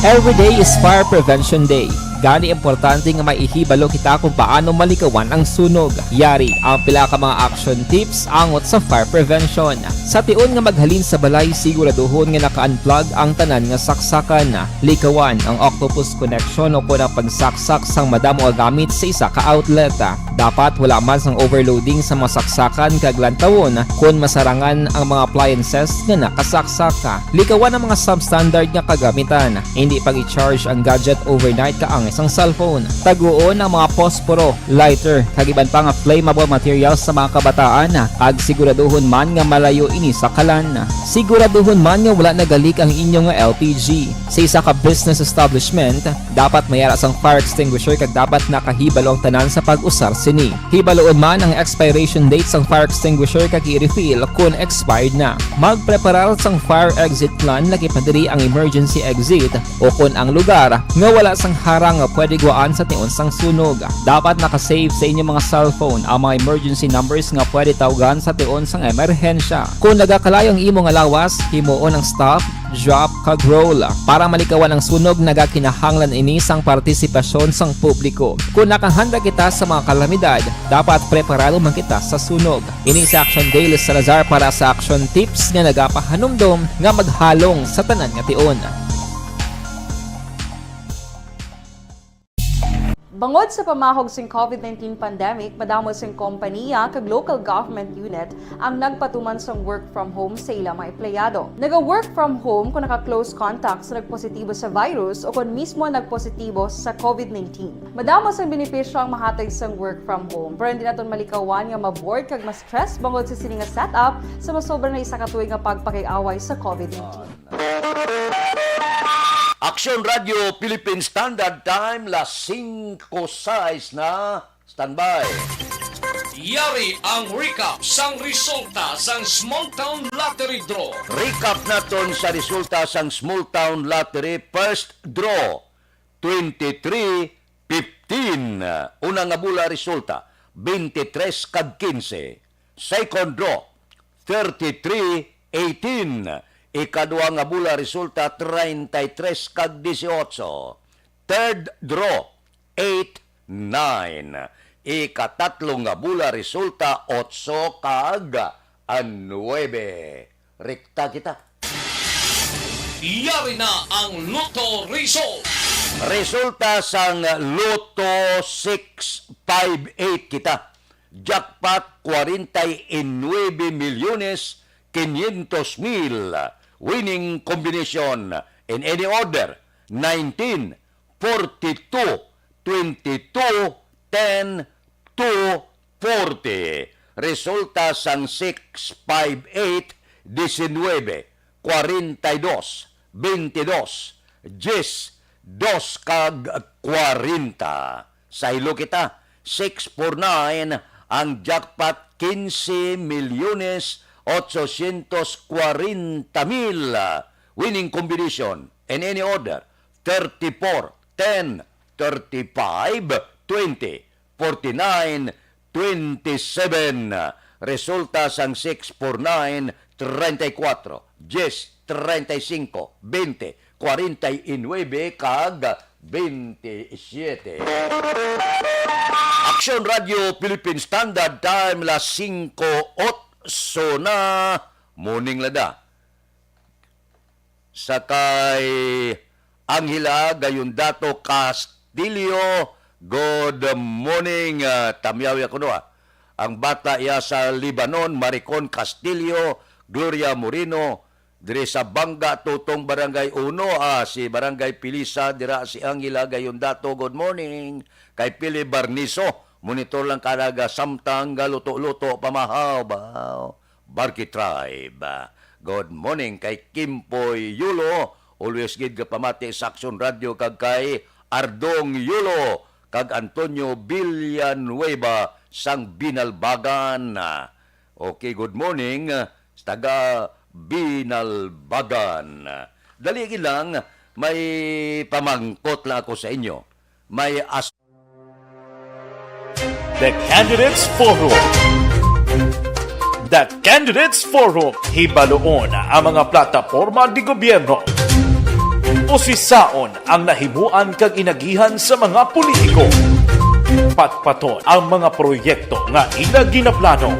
Every day is Fire Prevention Day. Gani, importante nga may ihibalo kita kung paano malikawan ang sunog. Yari ang pila ka mga action tips angot sa fire prevention. Sa tion nga maghalin sa balay, siguraduhon nga naka-unplug ang tanan nga saksakan. Likawan ang octopus connection o kon ang pagsaksak sang madamo nga gamit sa isa ka outlet. Dapat wala man sang overloading sa mga saksakan kag lantawon kon masarangan ang mga appliances nga nakasaksak. Likawan ang mga substandard nga kagamitan. Hindi pag-i-charge ang gadget overnight kaangay sang cellphone. Taguon ang mga posporo, lighter, kag iban pa nga flammable materials sa mga kabataan, kag siguraduhon man nga malayo ini sa kalan. Siguraduhon man nga wala nagalik ang inyo nga L P G. Sa isa ka business establishment, dapat may ara sang fire extinguisher kag dapat nakahibalo ang tanan sa pag-usar sini. Hibaloon man ang expiration date sang fire extinguisher kag i-refill kon expired na. Magpreparar sang fire exit plan, lakip na diri ang emergency exit, o kon ang lugar nga wala sang harang nga pwede guwaan sa tion sang sunog. Dapat naka-save sa inyong mga cellphone ang mga emergency numbers nga pwede tawgan sa tion sang emerhensya. Kung nagakalayo ang imo nga lawas, himuon ang stop, drop, kag roll. Para malikawan ang sunog, nagakinahanglan ini sang partisipasyon sang publiko. Kung nakahanda kita sa mga kalamidad, dapat preparado man kita sa sunog. Ini si Action Dale Salazar para sa Action Tips nga nagapahanumdom nga maghalong sa tanan nga tion. Bangod sa pamahog sing covid nineteen pandemic, madamo sing kompaniya kag local government unit ang nagpatuman sang work from home sa ila mga empleyado. Naga-work from home kung naka-close contact sa nagpositibo sa virus o kon mismo nagpositibo sa covid nineteen. Madamo sang benepisyo ang mahatag sang work from home, pero hindi naton malikawan nga ma-bored kag ma-stress bangod sa sini nga setup sa masobra na isa ka tuig nga pagpakig-away sa covid nineteen. Aksyon Radio Philippine Standard Time, las singko sais na. Standby. Yari ang recap sang resulta sang Small Town Lottery Draw. Recap naton sa resulta sang Small Town Lottery First Draw, twenty-three fifteen. Una nga bola resulta, twenty-three kag quince. Second draw, thirty-three eighteen. Ikadua nga bola resulta, treinta y tres kag dieciocho. Third draw, eight nine. Ikatatlo nga bola resulta, otso kag nuebe. Rekta kita. Yari na ang Lotto Result. Resulta sang Lotto six five eight kita. Jackpot, kwarenta y nuebe milyones quinientos mil. Winning combination in any order, nineteen, forty-two, twenty-two, ten, two, forty. Resulta sang six five eight, diecinuebe, kwarenta y dos, beintidos, diyes, dos kag kwarenta. Saylo kita, six four nine, ang jackpot, quince milyones ochocientos kwarenta mil. Winning combination in any order, thirty-four, ten, thirty-five, twenty, forty-nine, twenty-seven. Resulta sang six four nine, treinta y cuatro, diyes, treinta y cinco, veinte, kwarenta y nuebe, kag veintisiete. Aksyon Radio Philippine Standard Time, las singko otso na. Morning, lada. Sa kay Angela Gayondato Castillo, good morning, ah, Tamyawi ako, no, ah. Ang bata iya sa Lebanon, Maricon Castillo, Gloria Moreno, diri sa Banga, Tutong, Barangay Uno, ah, si Barangay Pilisa, dira si Angela Gayondato, good morning. Kay Pili Barniso, monitor lang ka naga samtang galuto-luto, pamahaw, baw. Barki Tribe. Good morning kay Kimpoy Yulo. Always gid gapamati sa Aksyon Radio kag kay Ardong Yulo kag Antonio Villanueva sang Binalbagan. Okay, good morning sa taga Binalbagan. Dali gid lang, may pamangkot lang ako sa inyo. May as- The Candidates Forum. The Candidates Forum. Hibaluon ang mga plataporma di gobyerno. Usisaon ang nahimuan kag inagihan sa mga politiko. Patpaton ang mga proyekto nga ila ginaplano.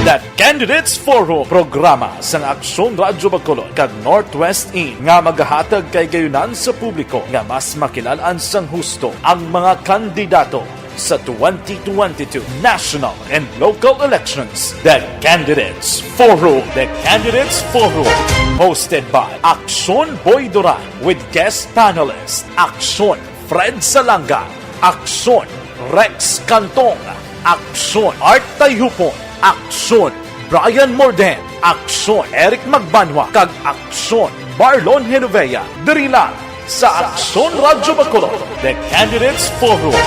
The Candidates Forum, programa sang Aksyon Radyo Bacolod kag Northwest In nga magahatag kay gayunan sa publiko nga mas makilal-an sang husto ang mga kandidato sa twenty twenty-two national and local elections. The Candidates Forum. The Candidates Forum. Hosted by Aksyon Boy Duran with guest panelist Aksyon Fred Salanga, Aksyon Rex Cantong, Aksyon Art Tayhupon, Aksyon Brian Morden, Aksyon Eric Magbanwa, kag Aksyon Marlon Genovea. Diri lang sa Aksyon Radyo Bacolod, The Candidates Forum.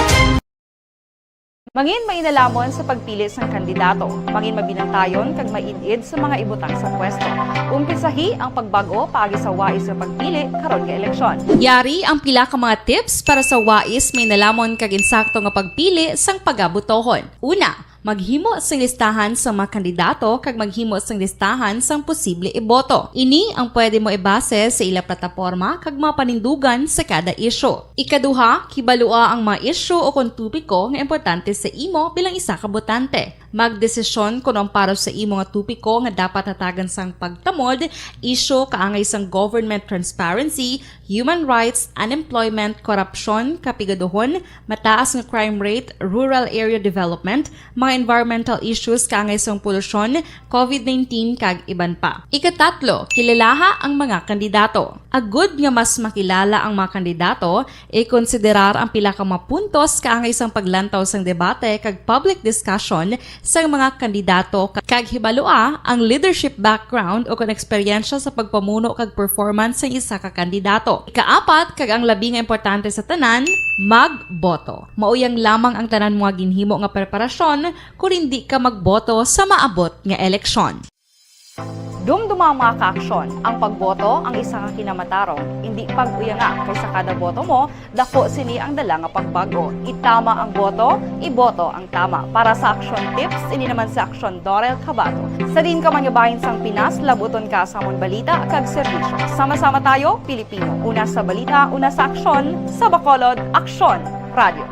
Mangin mainalamon sa pagpili sang kandidato. Mangin mabinantayon kag maid-id sa mga ibutang sa pwesto. Umpisahi ang pagbag-o paagi sa wais nga pagpili karon nga eleksyon. Yari ang pila ka mga tips para sa wais, mainalamon kag insakto nga pagpili sang pagabotohon. Una, maghimo sing listahan sa mga kandidato kag maghimo sing listahan sang posible iboto. Ini ang pwede mo ibase sa ila plataporma kag mga panindugan sa kada isyu. Ikaduha, kibalua ang mga isyu o kon topiko nga importante sa imo bilang isa ka botante. Magdesisyon kon ang para sa imo nga topiko nga dapat hatagan sang pagtamod, isyu kaangay sang government transparency, human rights, unemployment, korupsyon, kapigaduhon, mataas nga crime rate, rural area development, mga environmental issues kaangay sang polusyon, covid nineteen, kag iban pa. Ikatatlo, kilalaha ang mga kandidato. Agud nga mas makilala ang mga kandidato, ikonsiderar ang pila ka mga puntos kaangay sang paglantaw sang debate kag public discussion sang mga kandidato, kag hibalua ang leadership background o kon eksperyensya sa pagpamuno kag performance sang isa ka kandidato. Ikaapat, kag ang labi nga importante sa tanan, magboto. Mauyang lamang ang tanan mo nga ginhimo nga preparasyon kon indi ka magboto sa maabot nga eleksyon. Dumduma ang mga kaaksyon, ang pagboto ang isa ka kinamatarong. Indi pag-uyanga, kay sa kada boto mo, dako sini ang dala nga pagbago. Itama ang boto, iboto ang tama. Para sa Aksyon Tips, ini naman si Aksyon Dorel Cabato. Sa diin ka man nga bahin sang Pinas, labuton ka sa amon balita kag serbisyo. Sama-sama tayo, Pilipino. Una sa balita, una sa aksyon, sa Bacolod, Aksyon Radio.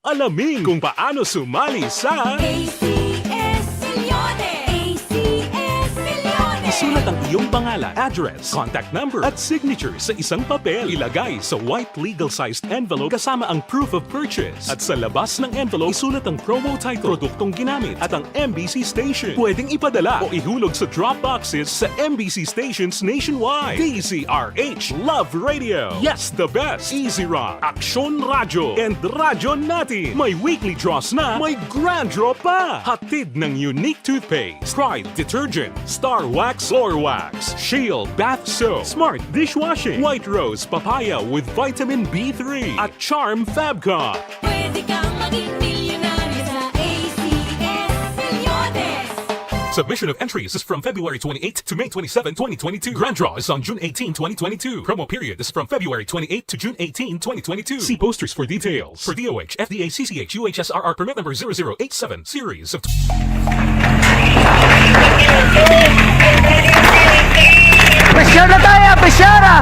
Alamin kung paano sumali sa A C S Millones. A C S Millones. Isulat ang iyong pangalan, address, contact number, at signature sa isang papel. Ilagay sa white legal-sized envelope kasama ang proof of purchase. At sa labas ng envelope, isulat ang promo title, produktong ginamit, at ang M B C station. Pwedeng ipadala o ihulog sa drop boxes sa M B C stations nationwide. D Z R H, Love Radio. Yes, the best. Easy Rock, Aksyon Radyo, and Radyo Natin. May weekly draws na, may grand draw pa. Hatid ng Unique Toothpaste, Pride Detergent, Star Wax Floor Wax, Shield Bath Soap, Smart Dishwashing, White Rose Papaya with Vitamin B three, at Charm Fabcon. Pwede kang maging milyonaryo sa A C S Millones. Submission of entries is from February twenty-eighth to May twenty-seven, twenty twenty-two. Grand draw is on June eighteen, twenty twenty-two. Promo period is from February twenty-eighth to June eighteen, twenty twenty-two. See posters for details. For D O H, F D A, C C H, U H S R R permit number zero zero eight seven, series of Pressure na tayo, pressure na!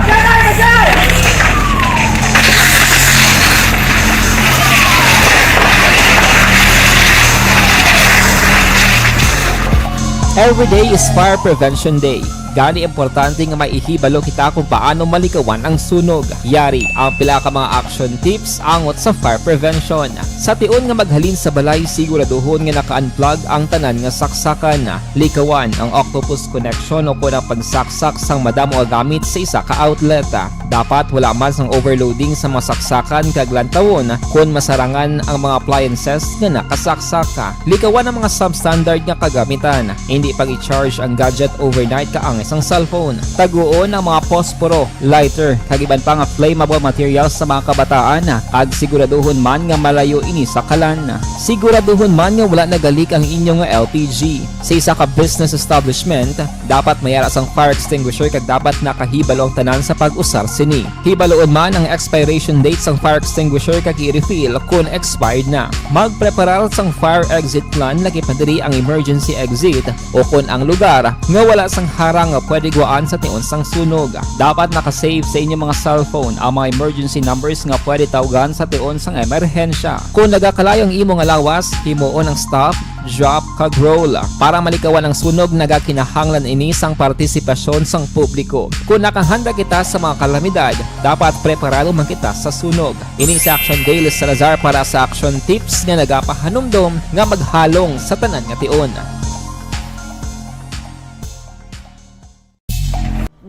Every day is Fire Prevention Day. Gani importante nga maihibalo kita kung paano malikawan ang sunog. Yari ang pila ka mga action tips angot sa fire prevention. Sa tion nga maghalin sa balay, siguraduhon nga naka-unplug ang tanan nga saksakan. Likawan ang octopus connection o kon ang pagsaksak sang madamo nga gamit sa isa ka outlet. Dapat wala man sang overloading sa mga saksakan kag lantawon kon masarangan ang mga appliances nga nakasaksak. Likawan ang mga substandard nga kagamitan. Indi pag-i-charge ang gadget overnight kaangay sang cellphone. Taguon ang mga posporo, lighter, kag iban pa nga flammable materials sa mga kabataan, kag siguraduhon man nga malayo ini sa kalan. Siguraduhon man nga wala nagalik ang inyo nga L P G. Sa isa ka business establishment, dapat may ara sang fire extinguisher kag dapat nakahibalo ang tanan sa pag-usar sini. Hibaloon man ang expiration date sang fire extinguisher kag i-refill kon expired na. Magpreparar sang fire exit plan, lakip na diri ang emergency exit o kon ang lugar nga wala sang harang nga pwede guwaan sa tion sang sunog. Dapat naka-save sa inyo mga cellphone ang mga emergency numbers nga pwede tawgan sa tion sang emerhensya. Kung nagakalayo ang imo nga lawas, himuon ang stop, drop, kag roll. Para malikawan ang sunog, nagakinahanglan ini sang partisipasyon sang publiko. Kung nakahanda kita sa mga kalamidad, dapat preparado man kita sa sunog. Ini si Action Dale Salazar para sa Action Tips nga nagapahanumdom nga maghalong sa tanan nga tion.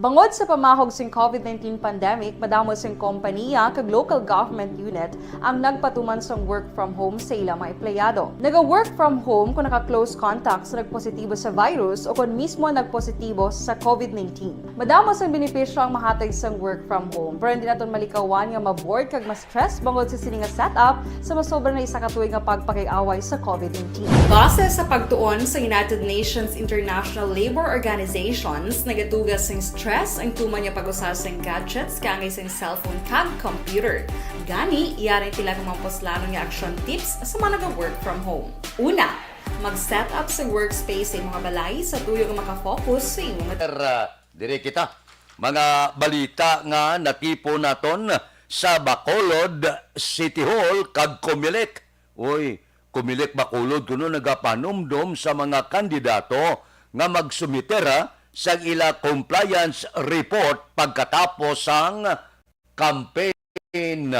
Bangod sa pamahog sing covid nineteen pandemic, madamo sing kompaniya kag local government unit ang nagpatuman sang work from home sa ilang mga empleyado. Naga-work from home kung naka-close contact sa nagpositibo sa virus o kon mismo nagpositibo sa covid nineteen. Madamo sang benepisyo ang mahatag sang work from home, pero hindi naton malikawan nga ma-bored kag ma-stress bangod sa sini nga setup sa masobra na isa ka tuig nga pagpakig-away sa covid nineteen. Base sa pagtuon sa United Nations International Labour Organizations, nagatuga sing stress ang tuman nga pag-usa sing gadgets kaangay sing cellphone kag computer. Gani, yari sila nga mga puslanon nga action tips sa mga naga-work from home. Una, mag-set up sa workspace sa imong balay sa tuyo nga makafocus sa imong Sir, ah, dire kita. Mga balita nga natipon naton sa Bacolod City Hall kag Comelec. Uy, Comelec Bacolod kuno nagapanumdom sa mga kandidato nga magsumiter, ah, sa ila compliance report pagkatapos sang campaign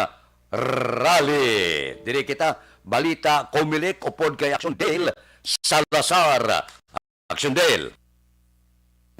rally. Diri kita, balita Comelec upod kay Action Dale Salazar. Action Dale.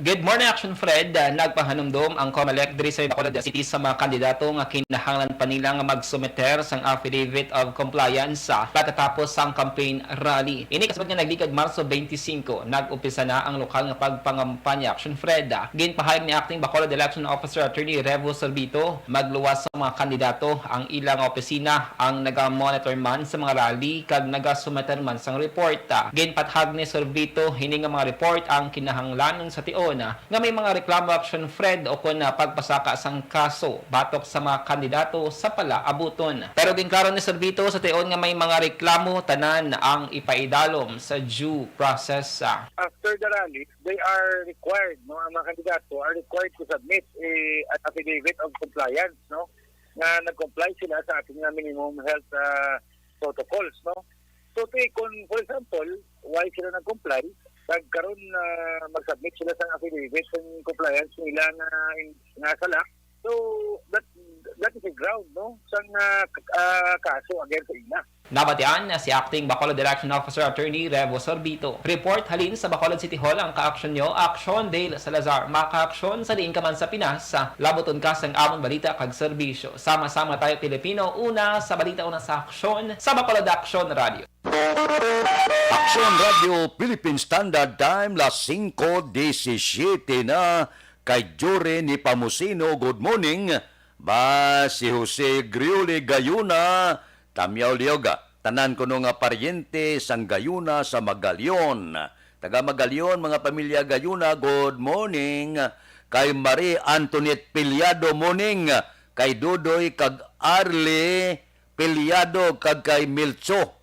Good morning, Action Fred. Uh, nagpahanumdom ang Comelec diri sa Bacolod City sa mga kandidato nga kinahanglan pa nila nga magsumiter sang affidavit of compliance, uh, pagkatapos sang campaign rally. Ini kasabot nga nagligad Marso twenty-five, nag-umpisa na ang lokal nga pagpangampanya, Action Fred. Ginpahayag ni Acting Bacolod Election Officer Attorney Revo Sorbito, magluwas sa mga kandidato ang ilang opisina ang naga-monitor man sa mga rally kag nagasumiter man sang report. Ginpahayag ni Sorbito, hini nga mga report ang kinahanglanon sa tion nga may mga reklamo, Action Fred, o kon, ah, pagpasaka sang kaso batok sa mga kandidato sa palaabuton. Pero ginklaro ni Sorbito, sa tion nga may mga reklamo, tanan ang ipaidalom sa due process. After the rally, they are required, no, ang mga kandidato are required to submit, eh, an affidavit of compliance, no, nga nag-comply sila sa ating, ah, minimum health, ah, protocols, no. So, ti-, kung, for example, why sila nag-comply, kag karon, ah, mag-submit sila sa affidavit kung compliance nila nga, nga sala, so, that, that is a ground, no, sang, ah, k-, ah, kaso against sa ila. Nabatian na si Acting Bacolod Election Officer Attorney Revo Sorbito. Report halin sa Bacolod City Hall ang ka-action nyo, Action Dale Salazar. Makaaksyon sa diin ka man sa Pinas, labuton ka sang amon balita kag serbisyo. Sama-sama tayo, Pilipino, una sa balita, una sa aksyon, sa Bacolod Action Radio. Action Radio Philippine Standard Time, las singko disisiete na. Kay Jory ni Pamusino, good morning. Ba, si Jose Griuli Gayuna, Tamyaw Lioga. Tanan kuno nga paryente sang Gayuna sa Magalion. Taga Magalion, mga pamilya Gayuna, good morning. Kay Marie Antoinette Piliado, morning. Kay Dudoy kag Arlie Piliado kag kay Milcho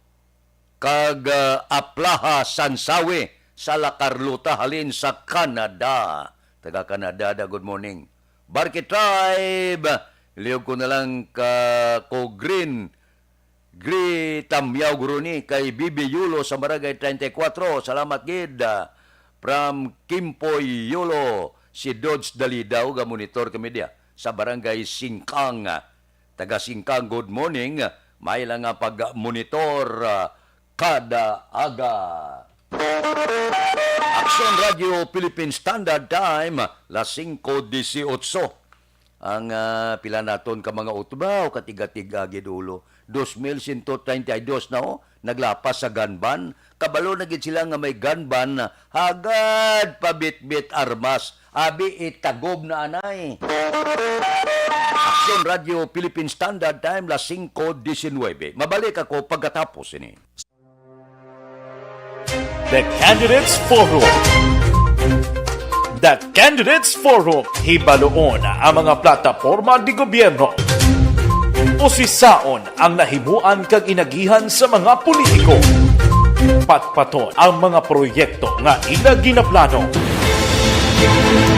kag, ah, Aplaha Sansawi sa La Carlota halin sa Canada. Taga Canada da, good morning. Barky Tribe, liog ko na lang ka ko Green. Gri Tamyaw Guruni kay Bibi Yulo sa Barangay treinta y cuatro. Salamat gid, ah, from Kimpoy Yulo, si Dodge Dalidaw, ga monitor kami diya sa Barangay Singkang. Taga Singkang, good morning. May lang nga pag-monitor, ah, kada aga. Action Radio Philippine Standard Time, las singko disiyotso. Ang, ah, pila naton ka mga utbaw, katiga-tiga gid ulo. Dos mil sento treinta y dos na, oh, naglapas sa gun ban. Kabalo na gid sila nga may gun ban, hagad pabitbit armas. Abi, itagob na anay. Aksyon Radio Philippine Standard Time, las singko diecinuebe. Mabalik ako pagkatapos ini. The Candidates Forum. The Candidates Forum, hibaluon ang mga plataporma di gobyerno. Usisaon ang nahimuan kag inagihan sa mga politiko. Patpaton ang mga proyekto nga ila ginaplano.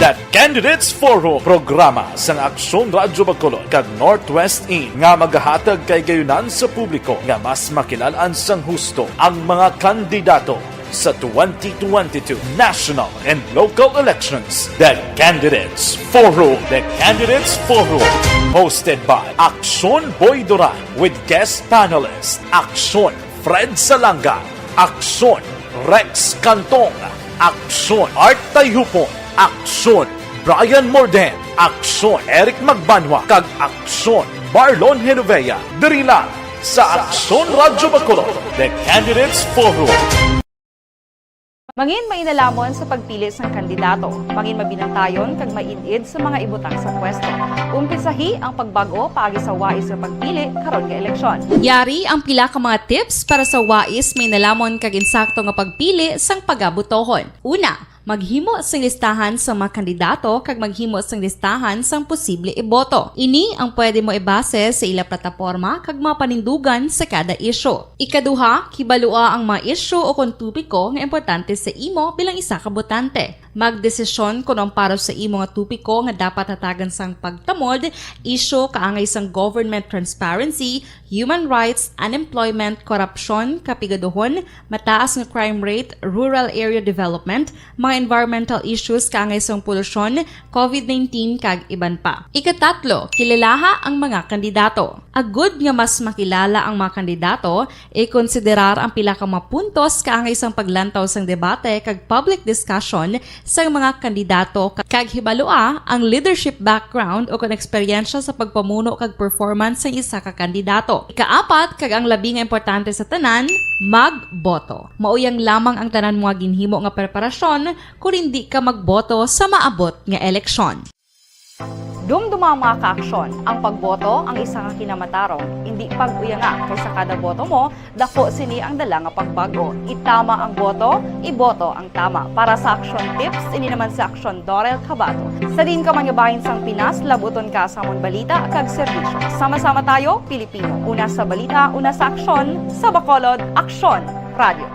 The Candidates Forum, programa sang Aksyon Radyo Bacolod kag Northwest In nga magahatag kay gayunan sa publiko nga mas makilalan sang husto ang mga kandidato sa twenty twenty-two national and local elections. The Candidates Forum. The Candidates Forum, hosted by Aksyon Boy Duran with guest panelist Aksyon Fred Salanga, Aksyon Rex Cantong, Aksyon Art Tayhupon, Aksyon Brian Morden, Aksyon Eric Magbanwa, kag Aksyon Marlon Genovea. Diri lang sa Aksyon Radyo Bacolod, The Candidates Forum. Mangin mainalamon sa pagpili sang kandidato, mangin mabinantayon kag maid-id sa mga ibutang sa pwesto. Umpisahi ang pagbag-o paagi sa wais nga pagpili karon nga eleksyon. Yari ang pila ka mga tips para sa wais, mainalamon kag insakto nga pagpili sang pagabotohon. Una, maghimo sing listahan sa mga kandidato kag maghimo sing listahan sang posible iboto. Ini ang pwede mo ibase sa ila plataporma kag mga panindugan sa kada isyu. Ikaduha, hibalua ang mga isyu o kon topiko nga importante sa imo bilang isa ka botante. Magdesisyon kon ang para sa imo nga topiko nga dapat hatagan sang pagtamod, isyu kaangay sang government transparency, human rights, unemployment, korupsyon, kapigaduhon, mataas nga crime rate, rural area development, mga environmental issues kaangay sang polusyon, covid nineteen, kag iban pa. Ikatatlo, kilalaha ang mga kandidato. Agud nga mas makilala ang mga kandidato, ikonsiderar ang pila ka mga puntos kaangay sang paglantaw sang debate kag public discussion sang mga kandidato, ka-, kag hibalua ang leadership background o kon eksperyensya sa pagpamuno kag performance sang isa ka kandidato. Ikaapat, kag ang labi nga importante sa tanan, magboto. Mao yang lamang ang tanan mo nga ginhimo nga preparasyon kon indi ka magboto sa maabot nga eleksyon. Dumduma, mga kaaksyon, ang pagboto ang isa ka kinamatarong, indi pag-uyanga, kay sa kada boto mo, dako sini ang dala nga pagbag-o. Itama ang boto, iboto ang tama. Para sa Aksyon Tips, ini naman si Aksyon Dorel Cabato. Sa diin ka man nga bahin sang Pinas, labuton ka sa amon balita kag serbisyo. Sama-sama tayo, Pilipino. Una sa balita, una sa aksyon, sa Bacolod, Aksyon Radio.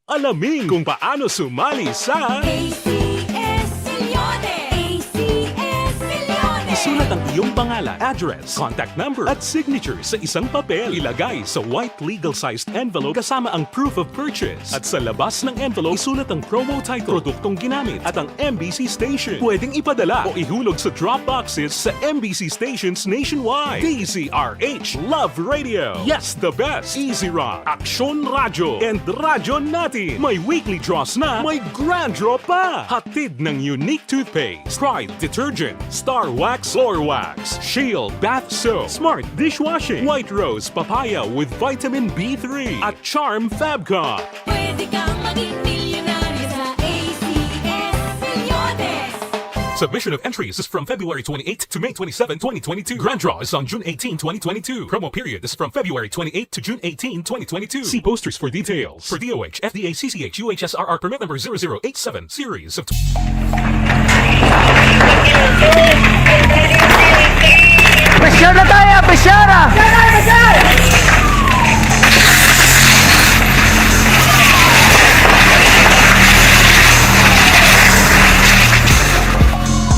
Alamin kung paano sumali sa A C S Milyones. A C S Milyones. Isulat ang iyong pangalan, address, contact number, at signature sa isang papel. Ilagay sa white legal-sized envelope kasama ang proof of purchase. At sa labas ng envelope, isulat ang promo title, produktong ginamit, at ang M B C station. Pwedeng ipadala o ihulog sa drop boxes sa M B C stations nationwide. D Z R H Love Radio. Yes, the best. Easy Rock, Aksyon Radyo, and Radyo Natin. May weekly draws na, may grand draw pa. Hatid ng Unique Toothpaste, Pride Detergent, Star Wax Floor Wax, Shield Bath Soap, Smart Dishwashing, White Rose Papaya with Vitamin B three, at Charm Fabcon. Pwede kang maging milyonaryo sa A C S Milyones. Submission of entries is from February twenty-eighth to May twenty-seven, twenty twenty-two. Grand draw is on June eighteen, twenty twenty-two. Promo period is from February twenty-eighth to June eighteen, twenty twenty-two. See posters for details. For D O H, F D A, C C H, U H S R R permit number zero zero eight seven, series of Pressure na tayo, pressure na!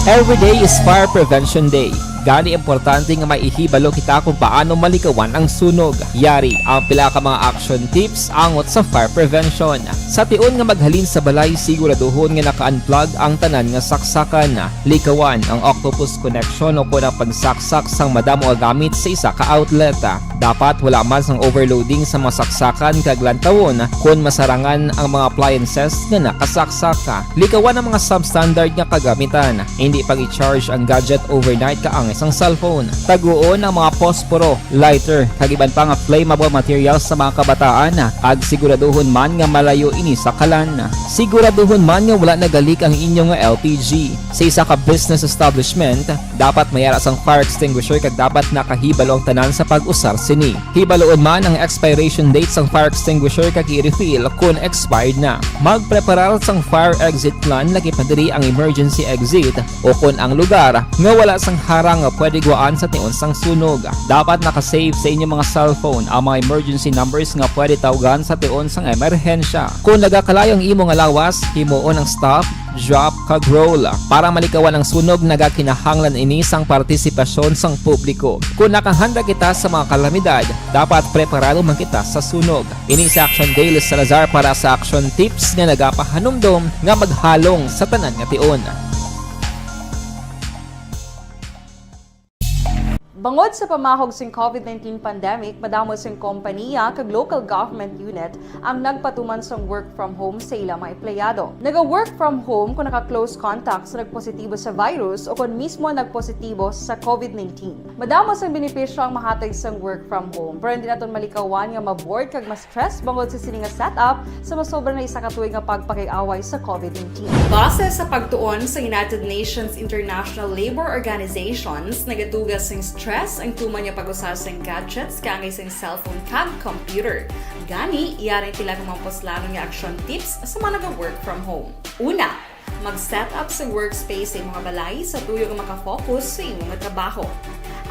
Every day is Fire Prevention Day. Gani, importante nga maihibalo kita kung paano malikawan ang sunog. Yari ang pila ka mga action tips angot sa fire prevention. Sa tion nga maghalin sa balay, siguraduhon nga naka-unplug ang tanan nga saksakan. Likawan ang octopus connection o kon ang pagsaksak sang madamo nga gamit sa isa ka outlet. Dapat wala man sang overloading sa mga saksakan kag lantawon kon masarangan ang mga appliances nga nakasaksak. Likawan ang mga substandard nga kagamitan. Indi pag-i-charge ang gadget overnight kaangay sang cellphone. Taguon ang mga posporo, lighter, kag iban pa nga flammable materials sa mga kabataan, kag siguraduhon man nga malayo ini sa kalan. Siguraduhon man nga wala nagalik ang inyo nga L P G. Sa isa ka business establishment, dapat may ara sang fire extinguisher kag dapat nakahibalo ang tanan sa pag-usar sini. Hibaluon man ang expiration date sang fire extinguisher kag i-refill kon expired na. Magpreparar sang fire exit plan, lakip na diri ang emergency exit o kon ang lugar nga wala sang harang nga pwede gwaan sa tion sang sunog. Dapat naka-save sa inyo mga cellphone ang mga emergency numbers nga pwede tawgan sa tion sang emerhensya. Kung nagakalayo ang imo nga lawas, himuon ang stop, drop, kag roll. Para malikawan ang sunog, nagakinahanglan ini sang partisipasyon sang publiko. Kung nakahanda kita sa mga kalamidad, dapat preparado man kita sa sunog. Ini si Action Dale Salazar para sa Action Tips nga nagapahanumdom nga maghalong sa tanan nga tion. Bangod sa pamahog sing covid nineteen pandemic, madamo sing kompaniya kag local government unit ang nagpatuman sang work from home sa ila mga empleyado. Naga-work from home kung naka-close contact sa nagpositibo sa virus o kon mismo nagpositibo sa covid nineteen. Madamo sang benepisyo ang mahatag sang work from home, pero hindi naton malikawan nga ma-bored kag ma-stress bangod sa sini nga setup sa masobra na isa ka tuig nga pagpakig-away sa covid nineteen. Base sa pagtuon sa United Nations International Labour Organizations, nagatuga sing stress ang tuman nga pag-usa sing gadgets kaangay sing cellphone kag computer. Gani, yari ang pila ka mga puslanon nga action tips sa mga naga-work from home. Una, mag-set up sa workspace sa imo nga balay sa tuyo nga makafocus sa imo nga trabaho.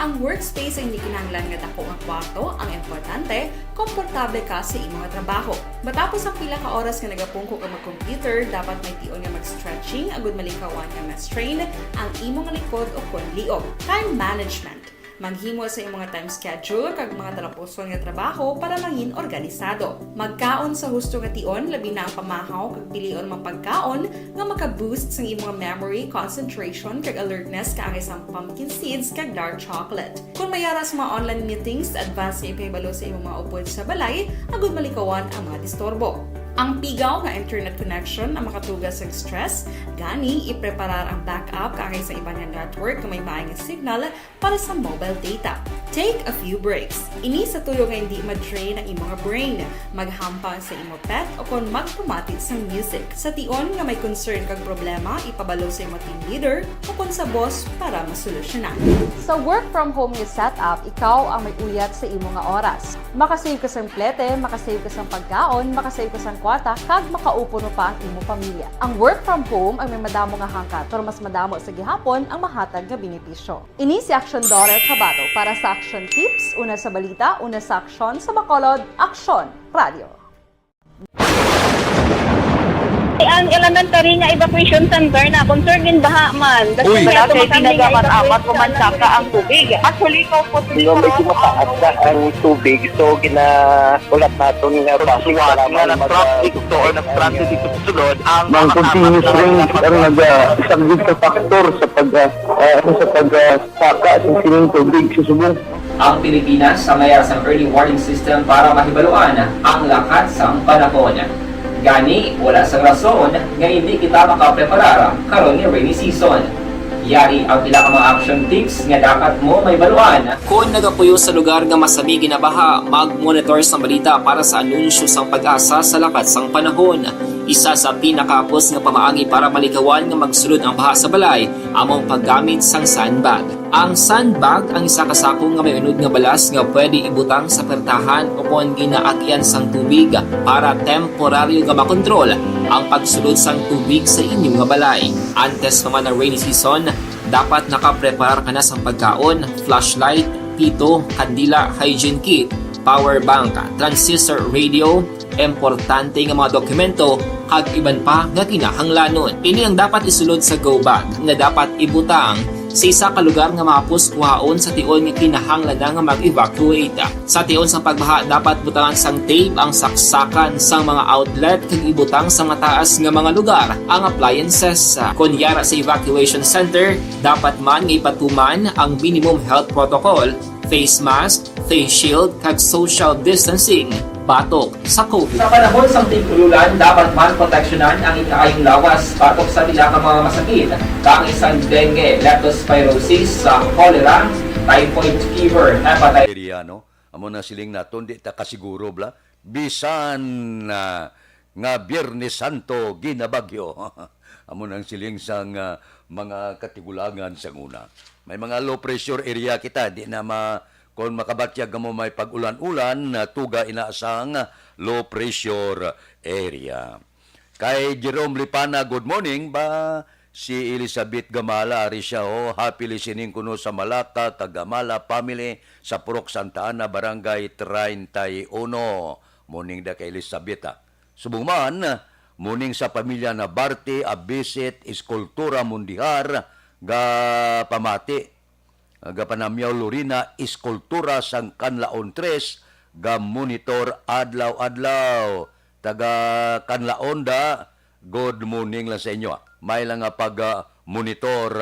Ang workspace ay hindi kinahanglan nga dako nga kwarto, ang importante, komportable ka sa imo nga trabaho. Matapos ang pila ka oras nga nagapungko ka mag-computer, dapat may tion nga mag-stretching agud malikawan nga ma-strain ang imo nga likod o kon liog. Time management. Maghimo sa imo nga time schedule kag mga talapuson nga trabaho para mangin organisado. Magkaon sa husto nga tion, labi na ang pamahaw kag pilion nga pagkaon nga maka-boost sang imo nga memory, concentration, kag alertness kaangay sang pumpkin seeds kag dark chocolate. Kon may ara sa mga online meetings, advance nga ipahibalo sa imo mga upod sa balay agud malikawan ang mga disturbo. Ang pigaw nga internet connection ang makatuga sa stress, gani ipreparar ang backup kaangay sa iban nga network nga may maay nga signal para sa mobile data. Take a few breaks. Ini sa tuyo nga hindi ma-drain ang imo nga brain. Maghampang sa imo pet o kon magpamati sang music. Sa tion nga may concern kag problema, ipabalo sa imo team leader o kon sa boss para masolusyonan. Sa work from home nga setup, ikaw ang may uyat sa imo nga oras. Makasave ka sang plete, makasave ka sang pagkaon, makasave ka sang kwarta, kag makaupo mo pa ang imo pamilya. Ang work from home ang may madamo nga hangkat, pero mas madamo sa gihapon ang mahatag nga benepisyo. Ini si Action Daughter Kabato para sa Action Tips, una sa balita, una sa aksyon, sa Bacolod, Aksyon Radio. Ang elementary nga evacuation center na concern in baha man. Uy. Wala kay pinagamat-amat, pumansaka ang tubig. Actually, ikaw po, medyo mataas na ang tubig, so gina-, ulat naton nga base nga lang nag-traffic to or nag-transit ito sulod ang mga continuous rain ang nag-, ah, isang big factor sa pag, ah, ah, ano, sa pag, ah, saka sa sining tubig sa subong. Ang Pilipinas ang may sang early warning system para mahibaluan ang lakat sang panahon. Gani, wala sang rason nga hindi kita makapreparar karon nga rainy season. Yari ang pila ka mga action tips nga dapat mo mahibaluan. Kon nagapuyo sa lugar nga masami ginabaha, mag-monitor sang balita para sa anunsyo sang PAGASA sa lakat sang panahon. Isa sa pinakahapos nga pamaagi para malikawan nga magsulod ang baha sa balay amo ang paggamit sang sandbag. Ang sandbag ang isa ka sako nga may unod nga balas nga pwede ibutang sa pertahan o kon ginaagyan sang tubig para temporaryo nga makontrol ang pagsulod sang tubig sa inyo nga balay. Antes pa man ang rainy season, dapat nakapreparar ka na sang pagkaon, flashlight, pito, kandila, hygiene kit, power bank, transistor radio, importante nga mga dokumento, kag iban pa nga kinahanglanon. Ini ang dapat isulod sa go bag nga dapat ibutang sa isa ka lugar nga mahapos kuhaon sa tion nga kinahanglan na nga mag-evacuate. Sa tion sang pagbaha, dapat butangan sang tape ang saksakan sang mga outlet kag ibutang sa mataas nga mga lugar ang appliances. Kon yara sa evacuation center, dapat man nga ipatuman ang minimum health protocol, face mask, face shield, kag social distancing batok sa COVID. Sa panahon sang tig-ululan, dapat man proteksyonan ang ikaayong lawas batok sa pila ka mga masakit, kaangay sang dengue, leptospirosis, sa cholera, typhoid fever, hepatitis. Area, no? Amo na siling naton, di ta kasiguro, bla. Bisan, ah, nga Biyernes Santo ginabagyo. Amo nang siling sang, ah, mga katigulangan sa una. May mga low pressure area kita, di na ma-, kung makabatyag kamo may pag-ulan-ulan, ah, tuga ina sang low pressure area. Kay Jerome Lipana, good morning. Ba, Si Elizabeth Gamala, ari siya, oh, happy listening kuno sa Malaka kag Gamala family sa Purok Santa Ana, Barangay treinta y uno. Morning da kay Elizabeth, ah. Subong man, morning sa pamilya Nabarte, Abisit, Eskultura, Mundijar, ga pamati, ga panamyaw Lorena, Eskultura sang Kanlaon tres, ga monitor adlaw-adlaw. Taga Kanlaon da, good morning lang sa inyo, ah. May lang nga pag, ah, monitor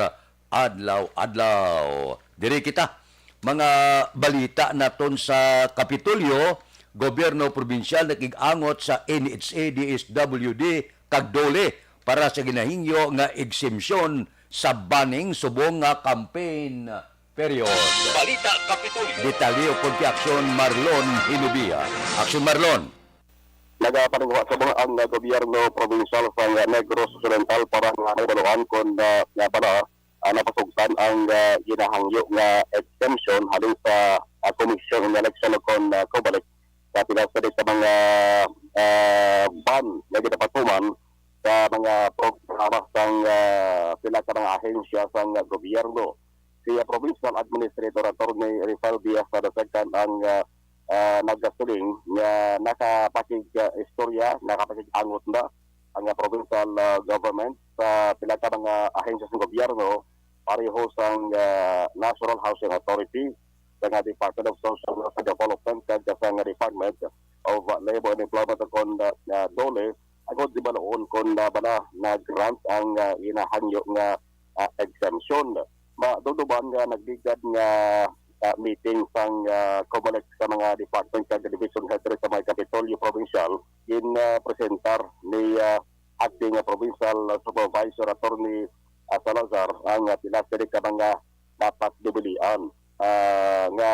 adlaw-adlaw. Diri kita, mga balita naton sa Kapitolyo, gobyerno probinsyal nakig-angot sa N H A, D S W D, kag DOLE para sa ginahingyo nga exemption sa banning subong nga campaign period. Balita Kapitolyo. Detalye ukon kay Aksyon Marlon Hinubia. Aksyon Marlon. Nagapanugwa subong ang gobyerno probinsyal sa Negros Occidental para nga mahibaluan kon, ah, nga bala, ah, napasugtan ang, ah, ginahangyo nga exemption halin sa, ah, Commission on Election o kon, ah, COMELEC sa pila sa mga, ah, ban nga ginapatuman sa mga programa sang, ah, pila ka mga ahensya sang gobyerno. Si, ah, Provincial Administrator Attorney Rafael Diaz the second ang, ah, ah, nagasiling nga nakapakig, ah, istorya, nakapakig-angot na ang, ah, provincial, ah, government sa pila ka mga ahensya sa gobyerno, pareho sang, ah, National Housing Authority, sa nga Department of Social Welfare Development, kag sa nga Department of Labor and Employment o kon, ah, DOLE, agod di baloon kon, ah, bala na-grant ang, ah, ginahangyo nga, ah, exemption. Madumduman nga nagligad nga, ah, meeting sang, ah, COMELEC sa mga department kag division head diri sa may Kapitolyo Provincial, gin, ah, presentar ni, ah, Acting Provincial Supervisor Attorney, ah, Salazar ang, ah, pila sini ka mga dapat dubilian, ah, nga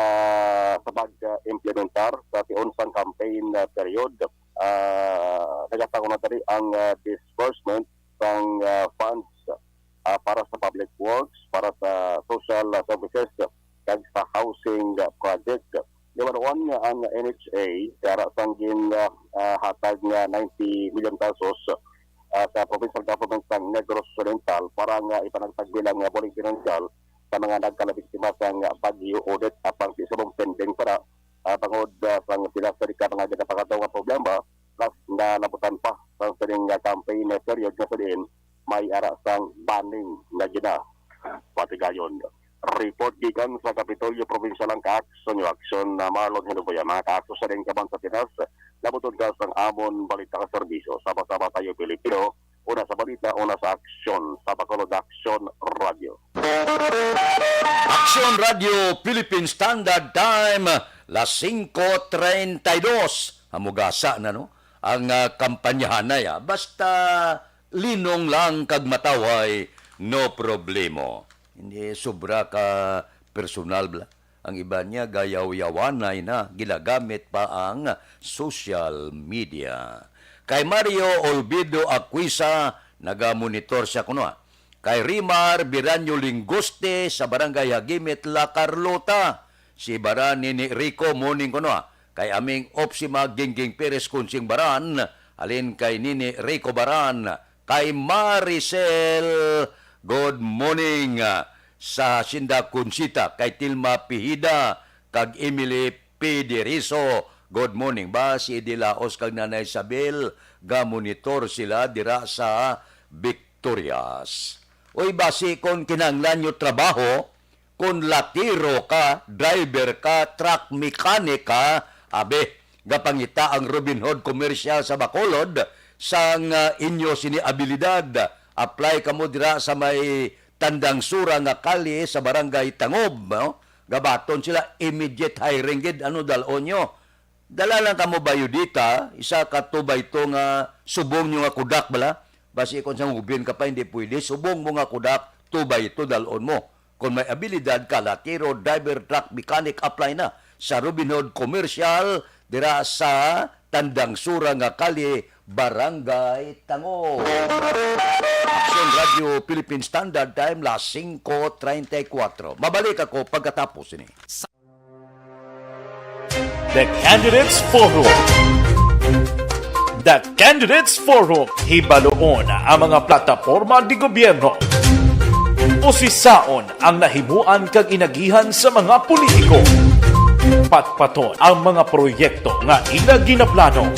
sa pag-implementar sa tion sang campaign, ah, period, ah, nagatangon na diri ang, ah, disbursement sang, ah, funds, ah, para sa public works, para sa social, ah, services, kag sa housing, ah, project. Di ba, nga ang N H A, kara sang gin, ah, ah, hatag nga ninety million pesos, ah, sa provincial government sang Negros Occidental para nga ipanagtagbilang nga bulig pinansyal sa mga nagkalabiktima sang Bagyo Odette, apang sa subong pending pa na, ah, tungod, ah, sang pila sa di ka mga ginapakataw nga problema, plus na nabutan pa sa sining nga campaign period nga sa diin may ara sang banning nga ginapatigayon. Report gikan sa Kapitolyo Provincial ang Kaaksyon, Aksyon na Marlon Hinuboya. Mga Kaaksyon sa Dingkaban sa Pinas, nabuton ka sang amon balita ka serbisyo. Sama-sama tayo, Pilipino. Una sa balita, una sa aksyon. Sa Bacolod Aksyon Radio. Aksyon Radio Philippine Standard Time, las singko treinta y dos. Hamugasa na, no? Ang, ah, kampanyahanay, ah. Basta linong lang kag mataway, no problemo. Hindi sobra ka personal, bla. Ang iban niya, gayaw-yawanay na, ginagamit pa ang social media. Kay Mario Olvido Aquisa, nagamonitor siya kuno, ah. Kay Rimar Biranyo Lingoste sa Barangay Hagimit, La Carlota. Si Baran Nini Rico, morning kuno, ah. Kay Aming Opsima Gingging Perez, Kunsing Baran, halin kay Nini Rico Baran, kay Maricel, good morning, ah, sa Hacienda Conchita, kay Tilma Pihida, kag Emily Pidiriso, good morning. Ba, si Edilaos kag Nanay Isabel, ga-monitor sila dira sa Victorias. Uy, basi kon kinahanglan nyo trabaho, kon latiro ka, driver ka, truck mechanic ka, abi, gapangita ang Robinhood Commercial sa Bacolod sang, ah, inyo sini abilidad. Apply kamo dira sa may Tandang Sura nga kalye sa Barangay Tangob, no? Gabaton sila, immediate hiring gid, ano dal-on nyo? Dala lang kamo biodata, isa ka two by two nga subong nyo nga kodak bala. Basi kon sa ngubin ka pa, hindi pwede. Subong mo nga kodak, two by two dal-on mo. Kon may abilidad ka, latiro, driver, truck, mechanic, apply na sa Robinhood Commercial, dira sa Tandang Sura nga kalye, Barangay Tango. Aksyon Radio Philippine Standard Time, las singko treinta y cuatro. Mabalik ako pagkatapos ini. The Candidates Forum. The Candidates Forum, hibaluon ang mga plataporma de gobyerno. Usisaon ang nahimuan kag inagihan sa mga politiko. Patpaton ang mga proyekto nga ila ginaplano.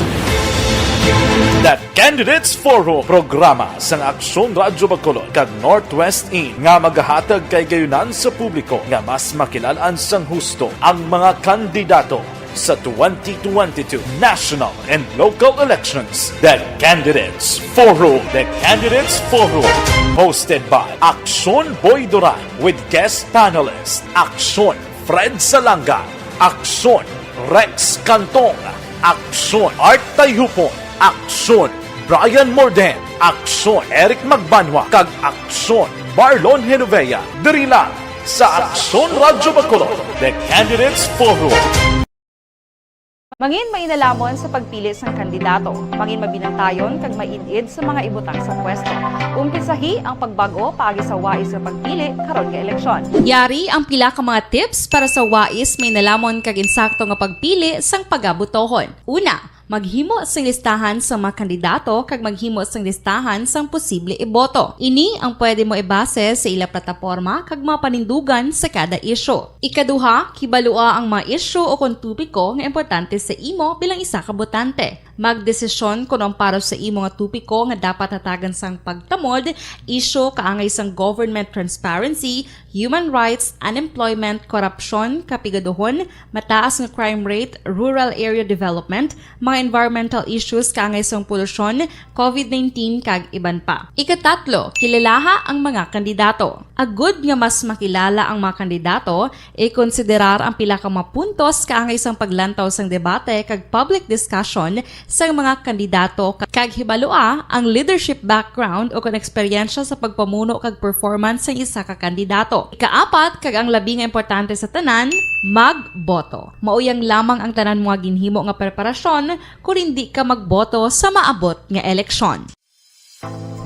The Candidates Forum, programa sang Aksyon Radyo Bacolod kag Northwest In nga magahatag kay gayunan sa publiko nga mas makilal-an sang husto ang mga kandidato sa twenty twenty-two national and local elections. The Candidates Forum. The Candidates Forum. Hosted by Aksyon Boy Duran with guest panelist Aksyon Fred Salanga, Aksyon Rex Cantong, Aksyon Art Tayhupon, Aksyon Brian Morden, Aksyon Eric Magbanwa, kag Aksyon Marlon Genovea. Diri lang sa Aksyon Radyo Bacolod, The Candidates Forum. Mangin mainalamon sa pagpili sang kandidato. Mangin mabinantayon kag maid-id sa mga ibutang sa pwesto. Umpisahi ang pagbag-o paagi sa wais nga pagpili karon nga eleksyon. Yari ang pila ka mga tips para sa wais, mainalamon kag insakto nga pagpili sang pagabotohon. Una, maghimo sing listahan sa mga kandidato kag maghimo sing listahan sang posible iboto. Ini ang pwede mo ibase sa ila plataporma kag mga panindugan sa kada isyu. Ikaduha, kibalua ang mga isyu o kon topiko nga importante sa imo bilang isa ka botante. Magdesisyon kon ang para sa imo nga topiko nga dapat hatagan sang pagtamod, isyu kaangay sang government transparency, human rights, unemployment, korupsyon, kapigaduhon, mataas nga crime rate, rural area development, mga environmental issues kaangay sang polusyon, covid nineteen, kag iban pa. Ikatatlo, kilalaha ang mga kandidato. Agud nga mas makilala ang mga kandidato, ikonsiderar ang pila ka mga puntos kaangay sang paglantaw sang debate kag public discussion sang mga kandidato, kag hibalua ang leadership background o kon eksperyensya sa pagpamuno kag performance sang isa ka kandidato. Ikaapat, kag ang labi nga importante sa tanan, magboto. Mauyang lamang ang tanan mga ginhimo nga preparasyon kon indi ka magboto sa maabot nga eleksyon.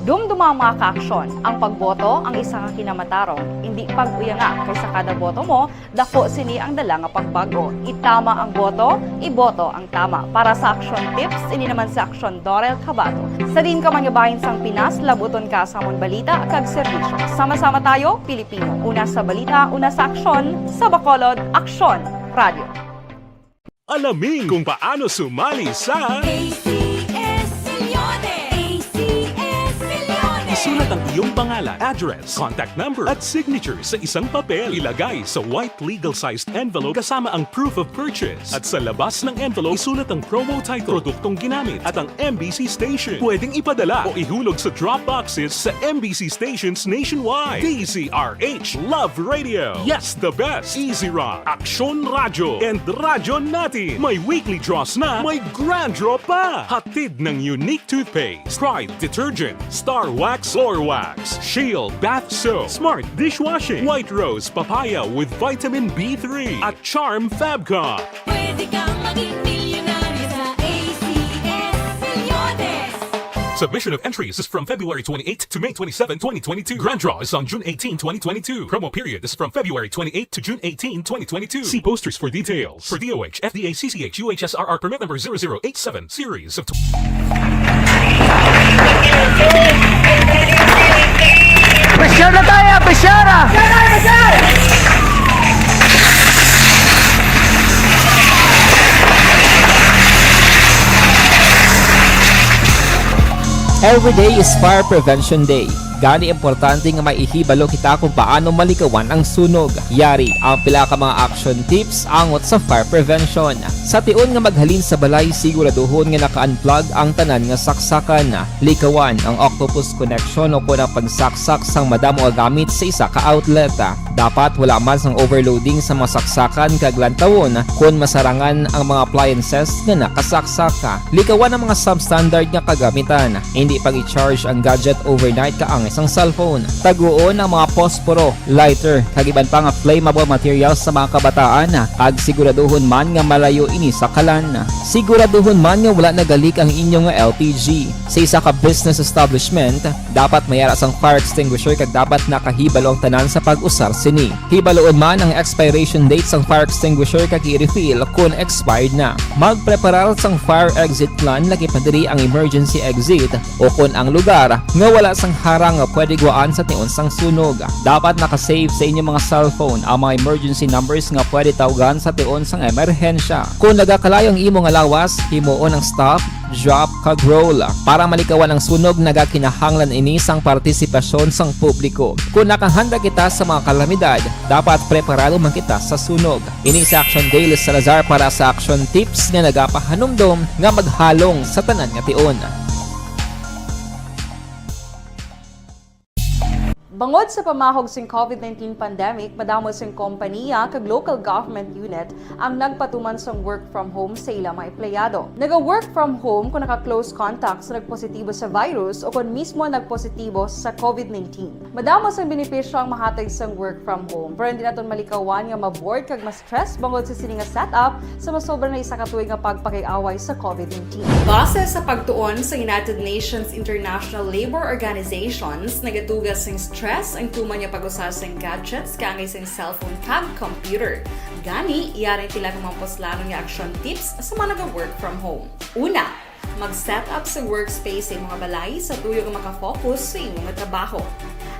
Dumduma, mga kaaksyon, ang pagboto ang isa ka kinamatarong. Indi pag-uyanga, kay sa kada boto mo, daku sini ang dala nga pagbag-o. Itama ang boto, iboto ang tama. Para sa aksyon tips, ini naman si Aksyon Dorel Cabato. Sa diin ka man nga bahin sang Pinas, labuton ka sa amon balita kag serbisyo. Sama-sama tayo, Pilipino. Una sa balita, una sa aksyon, sa Bacolod, Aksyon Radio. Alamin kung paano sumali sa A C S Millones. A C S Millones. Isulat ang iyong pangalan, address, contact number, at signature sa isang papel. Ilagay sa white legal-sized envelope kasama ang proof of purchase. At sa labas ng envelope, isulat ang promo title, produktong ginamit, at ang M B C station. Pwedeng ipadala o ihulog sa drop boxes sa M B C stations nationwide. D Z R H Love Radio. Yes, the best. Easy Rock. Aksyon Radyo and Radyo Natin. May weekly draws na, may grand draw pa. Hatid ng Unique Toothpaste, Pride Detergent, Star Wax, Floor Wax, Shield Bath Soap, Smart Dishwashing, White Rose Papaya with Vitamin B three, at Charm Fabcon. Pwede kang maging milyonaryo sa A C S Millones. Submission of entries is from February twenty-eighth to May twenty-seven, twenty twenty-two. Grand draw is on June eighteen, twenty twenty-two. Promo period is from February twenty-eighth to June eighteen, twenty twenty-two. See posters for details. For D O H, F D A, C C H, U H S R R permit number zero zero eight seven, series of Pressure na tayo! Pressure, ah! Every day is Fire Prevention Day. Gani, importante nga may ihibalo kita kung paano malikawan ang sunog. Yari ang pila ka mga action tips angot sa fire prevention. Sa tion nga maghalin sa balay, siguraduhon nga naka-unplug ang tanan nga saksakan. Likawan ang octopus connection o kon ang pagsaksak sang madamo nga gamit sa isa ka outlet. Dapat wala man sang overloading sa mga saksakan kag lantawon kon masarangan ang mga appliances nga nakasaksak. Likawan ang mga substandard nga kagamitan. Indi pag-i-charge ang gadget overnight kaangay sang cellphone. Taguon ang mga posporo, lighter, kag iban pa nga flammable materials sa mga kabataan, kag siguraduhon man nga malayo ini sa kalan. Siguraduhon man nga wala nagalik ang inyo nga L P G. Sa isa ka business establishment, dapat may ara sang fire extinguisher kag dapat nakahibalo ang tanan sa pag-usar Sini, hibaluon man ang expiration date sang fire extinguisher kag i-refill kon expired na. Magpreparar sang fire exit plan, lakip na diri ang emergency exit, o kon ang lugar nga wala sang harang nga pwede guwaan sa tion sang sunog. Dapat naka-save sa inyong mga cellphone ang mga emergency numbers nga pwede tawgan sa tion sang emerhensya. Kon nagakalayo ang imo nga lawas, himuon ang stop, drop, kag roll. Para malikawan ang sunog, nagakinahanglan ini sang partisipasyon sang publiko. Kon nakahanda kita sa mga kalamidad, dapat preparado man kita sa sunog. Ini si Action Dale Salazar para sa Action Tips nga nagapahanumdom nga maghalong sa tanan nga tion. Bangod sa pamahog sing COVID nineteen pandemic, madamo sing kompaniya kag local government unit ang nagpatuman sang work from home sa ila mga empleyado. Naga-work from home kung naka-close contact sa nagpositibo sa virus o kon mismo nagpositibo sa COVID nineteen. Madamo sang benepisyo ang mahatag sang work from home, pero hindi naton malikawan nga ma-bored kag ma-stress bangod sa sini nga setup sa masobra na isa ka tuig nga pagpakig-away sa COVID nineteen. Base sa pagtuon sa United Nations International Labor Organizations, nagatuga sing stress ang tuman nga pag-usa sing gadgets kaangay sing cellphone kag computer. Gani, yari ang pila ka mga puslanon nga action tips sa mga naga-work from home. Una, mag-set up sa workspace sa imong balay sa tuyo nga maka-focus sa imong trabaho.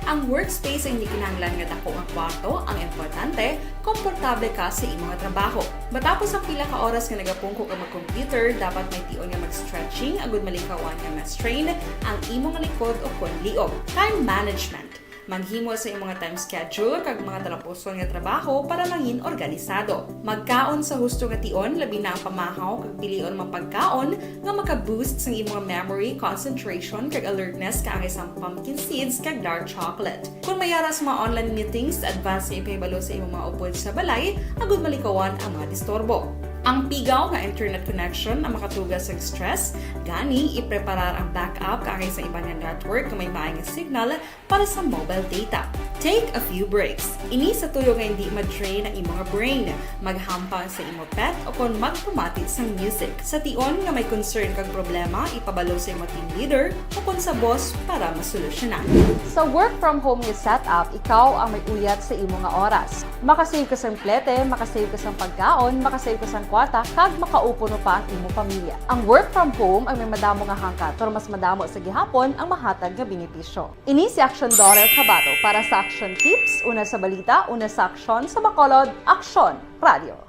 Ang workspace ay hindi kinahanglan nga dako nga kwarto, ang importante, komportable ka sa imong trabaho. Matapos ang pila ka oras nga nagapungko ka mag-computer, dapat may tion nga mag-stretching agud malikawan nga ma-strain ang imong likod o kon liog. Time management. Maghimo sa imong time schedule kag mga talapuson nga trabaho para mangin organisado. Magkaon sa husto nga tion, labi na ang pamahaw, kag pilion ang mga pagkaon nga maka-boost sang imong memory, concentration, kag alertness, kaangay sang pumpkin seeds kag dark chocolate. Kung may ara sa mga online meetings, advance nga ipahibalo sa imong mga upod sa balay agud malikawan ang mga disturbo. Ang pigaw nga internet connection ang makatuga sa stress, gani ipreparar ang backup kaangay sa iban nga network nga may maay nga signal para sa mobile data. Take a few breaks. Ini sa tuyo nga hindi ma-drain ang imong brain. Maghampang sa imo pet o kon magpamati sang music. Sa tion nga may concern kag problema, ipabalo sa imo team leader o kon sa boss para masolusyonan. Sa work from home nga setup, ikaw ang may uyat sa imo nga oras. Makasave ka sang plete, makasave ka sang pagkaon, makasave ka sang kwarta, kag makaupo pa ang imo pamilya. Ang work from home ang may madamo nga hangkat, pero mas madamo sa gihapon ang mahatag nga benepisyo. Ini si Action Daughter Kabato para sa Action Tips, una sa balita, una sa aksyon, sa Bacolod, Aksyon Radio.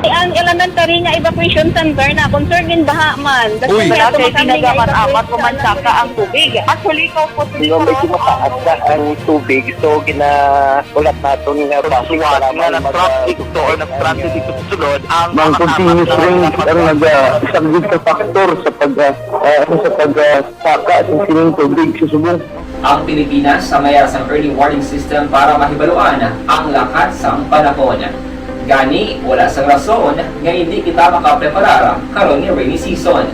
Ang elementary nga evacuation center na concern gin baha man. Uy, wala kay tinaga man amat ko man saka ang tubig. Actually, ko po. Medyo mataas na ang tubig, so gina-, ulat naton nga bus nga nag-traffic to or nag-transit dito sa sulod ang mga continuous rain ang naga-, isa gid ka factor sa pag, ah, ah, sa pag, ah, saka sa sining tubig sa subong. Ang Pilipinas ang may ara sang early warning system para mahibaluan ang lakat sang panahon. Gani, wala sang rason nga hindi kita makapreparar karon nga rainy season.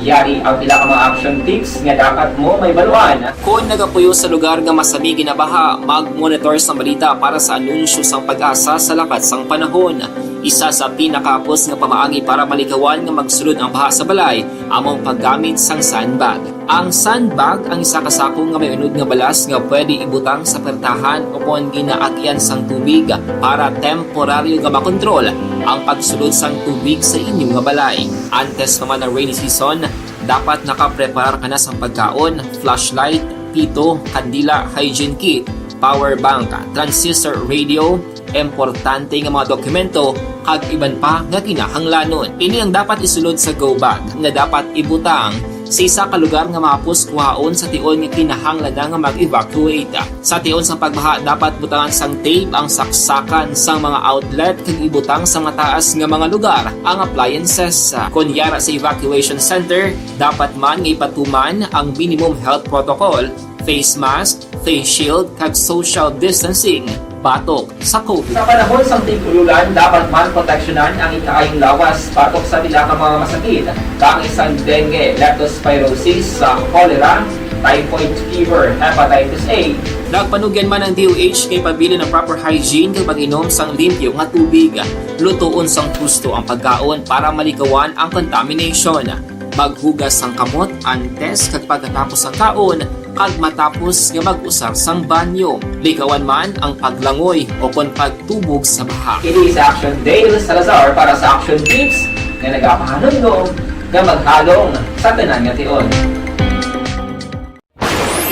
Yari ang pila ka mga action tips nga dapat mo mahibaluan. Kon nagapuyo sa lugar nga masami ginabaha, mag-monitor sang balita para sa anunsyo sang PAGASA sa lakat sang panahon. Isa sa pinakahapos nga pamaagi para malikawan nga magsulod ang baha sa balay amo ang paggamit sang sandbag. Ang sandbag ang isa ka sako nga may unod nga balas nga pwede ibutang sa pertahan o kon ginaagian sang tubig para temporaryo nga makontrol ang pagsulod sang tubig sa inyo nga balay. Antes pa man ang rainy season, dapat nakapreparar ka na sang pagkaon, flashlight, pito, kandila, hygiene kit, power bank, transistor radio, importante nga mga dokumento, kag iban pa nga kinahanglanon. Ini ang dapat isulod sa go bag nga dapat ibutang sa isa ka lugar nga mahapos kuhaon sa tion nga kinahanglan na nga mag-evacuate. Sa tion sang pagbaha, dapat butangan sang tape ang saksakan sang mga outlet kag ibutang sa mataas nga mga lugar ang appliances. Kon yara sa evacuation center, dapat man nga ipatuman ang minimum health protocol, face mask, face shield, kag social distancing batok sa COVID. Sa panahon sang tig-ulan, dapat man proteksyonan ang ikaayong lawas batok sa pila ka mga masakit, kaangay sang dengue, leptospirosis, sa cholera, typhoid fever, hepatitis A. Nagpanugyan man ang D O H nga ipabilin ang proper hygiene kag pag-inom sang limpyo nga tubig. Lutoon sang husto ang pagkaon para malikawan ang contamination. Maghugas sang kamot antes kag pagkatapos sang kaon, Kag matapos nga mag-usar sang banyo, likawan man ang paglangoy o kon pagtubog sa baha. Ini sa Action Dale Salazar para sa Action Tips nga nagapahanumdom nga maghalong sa tanan nga tion.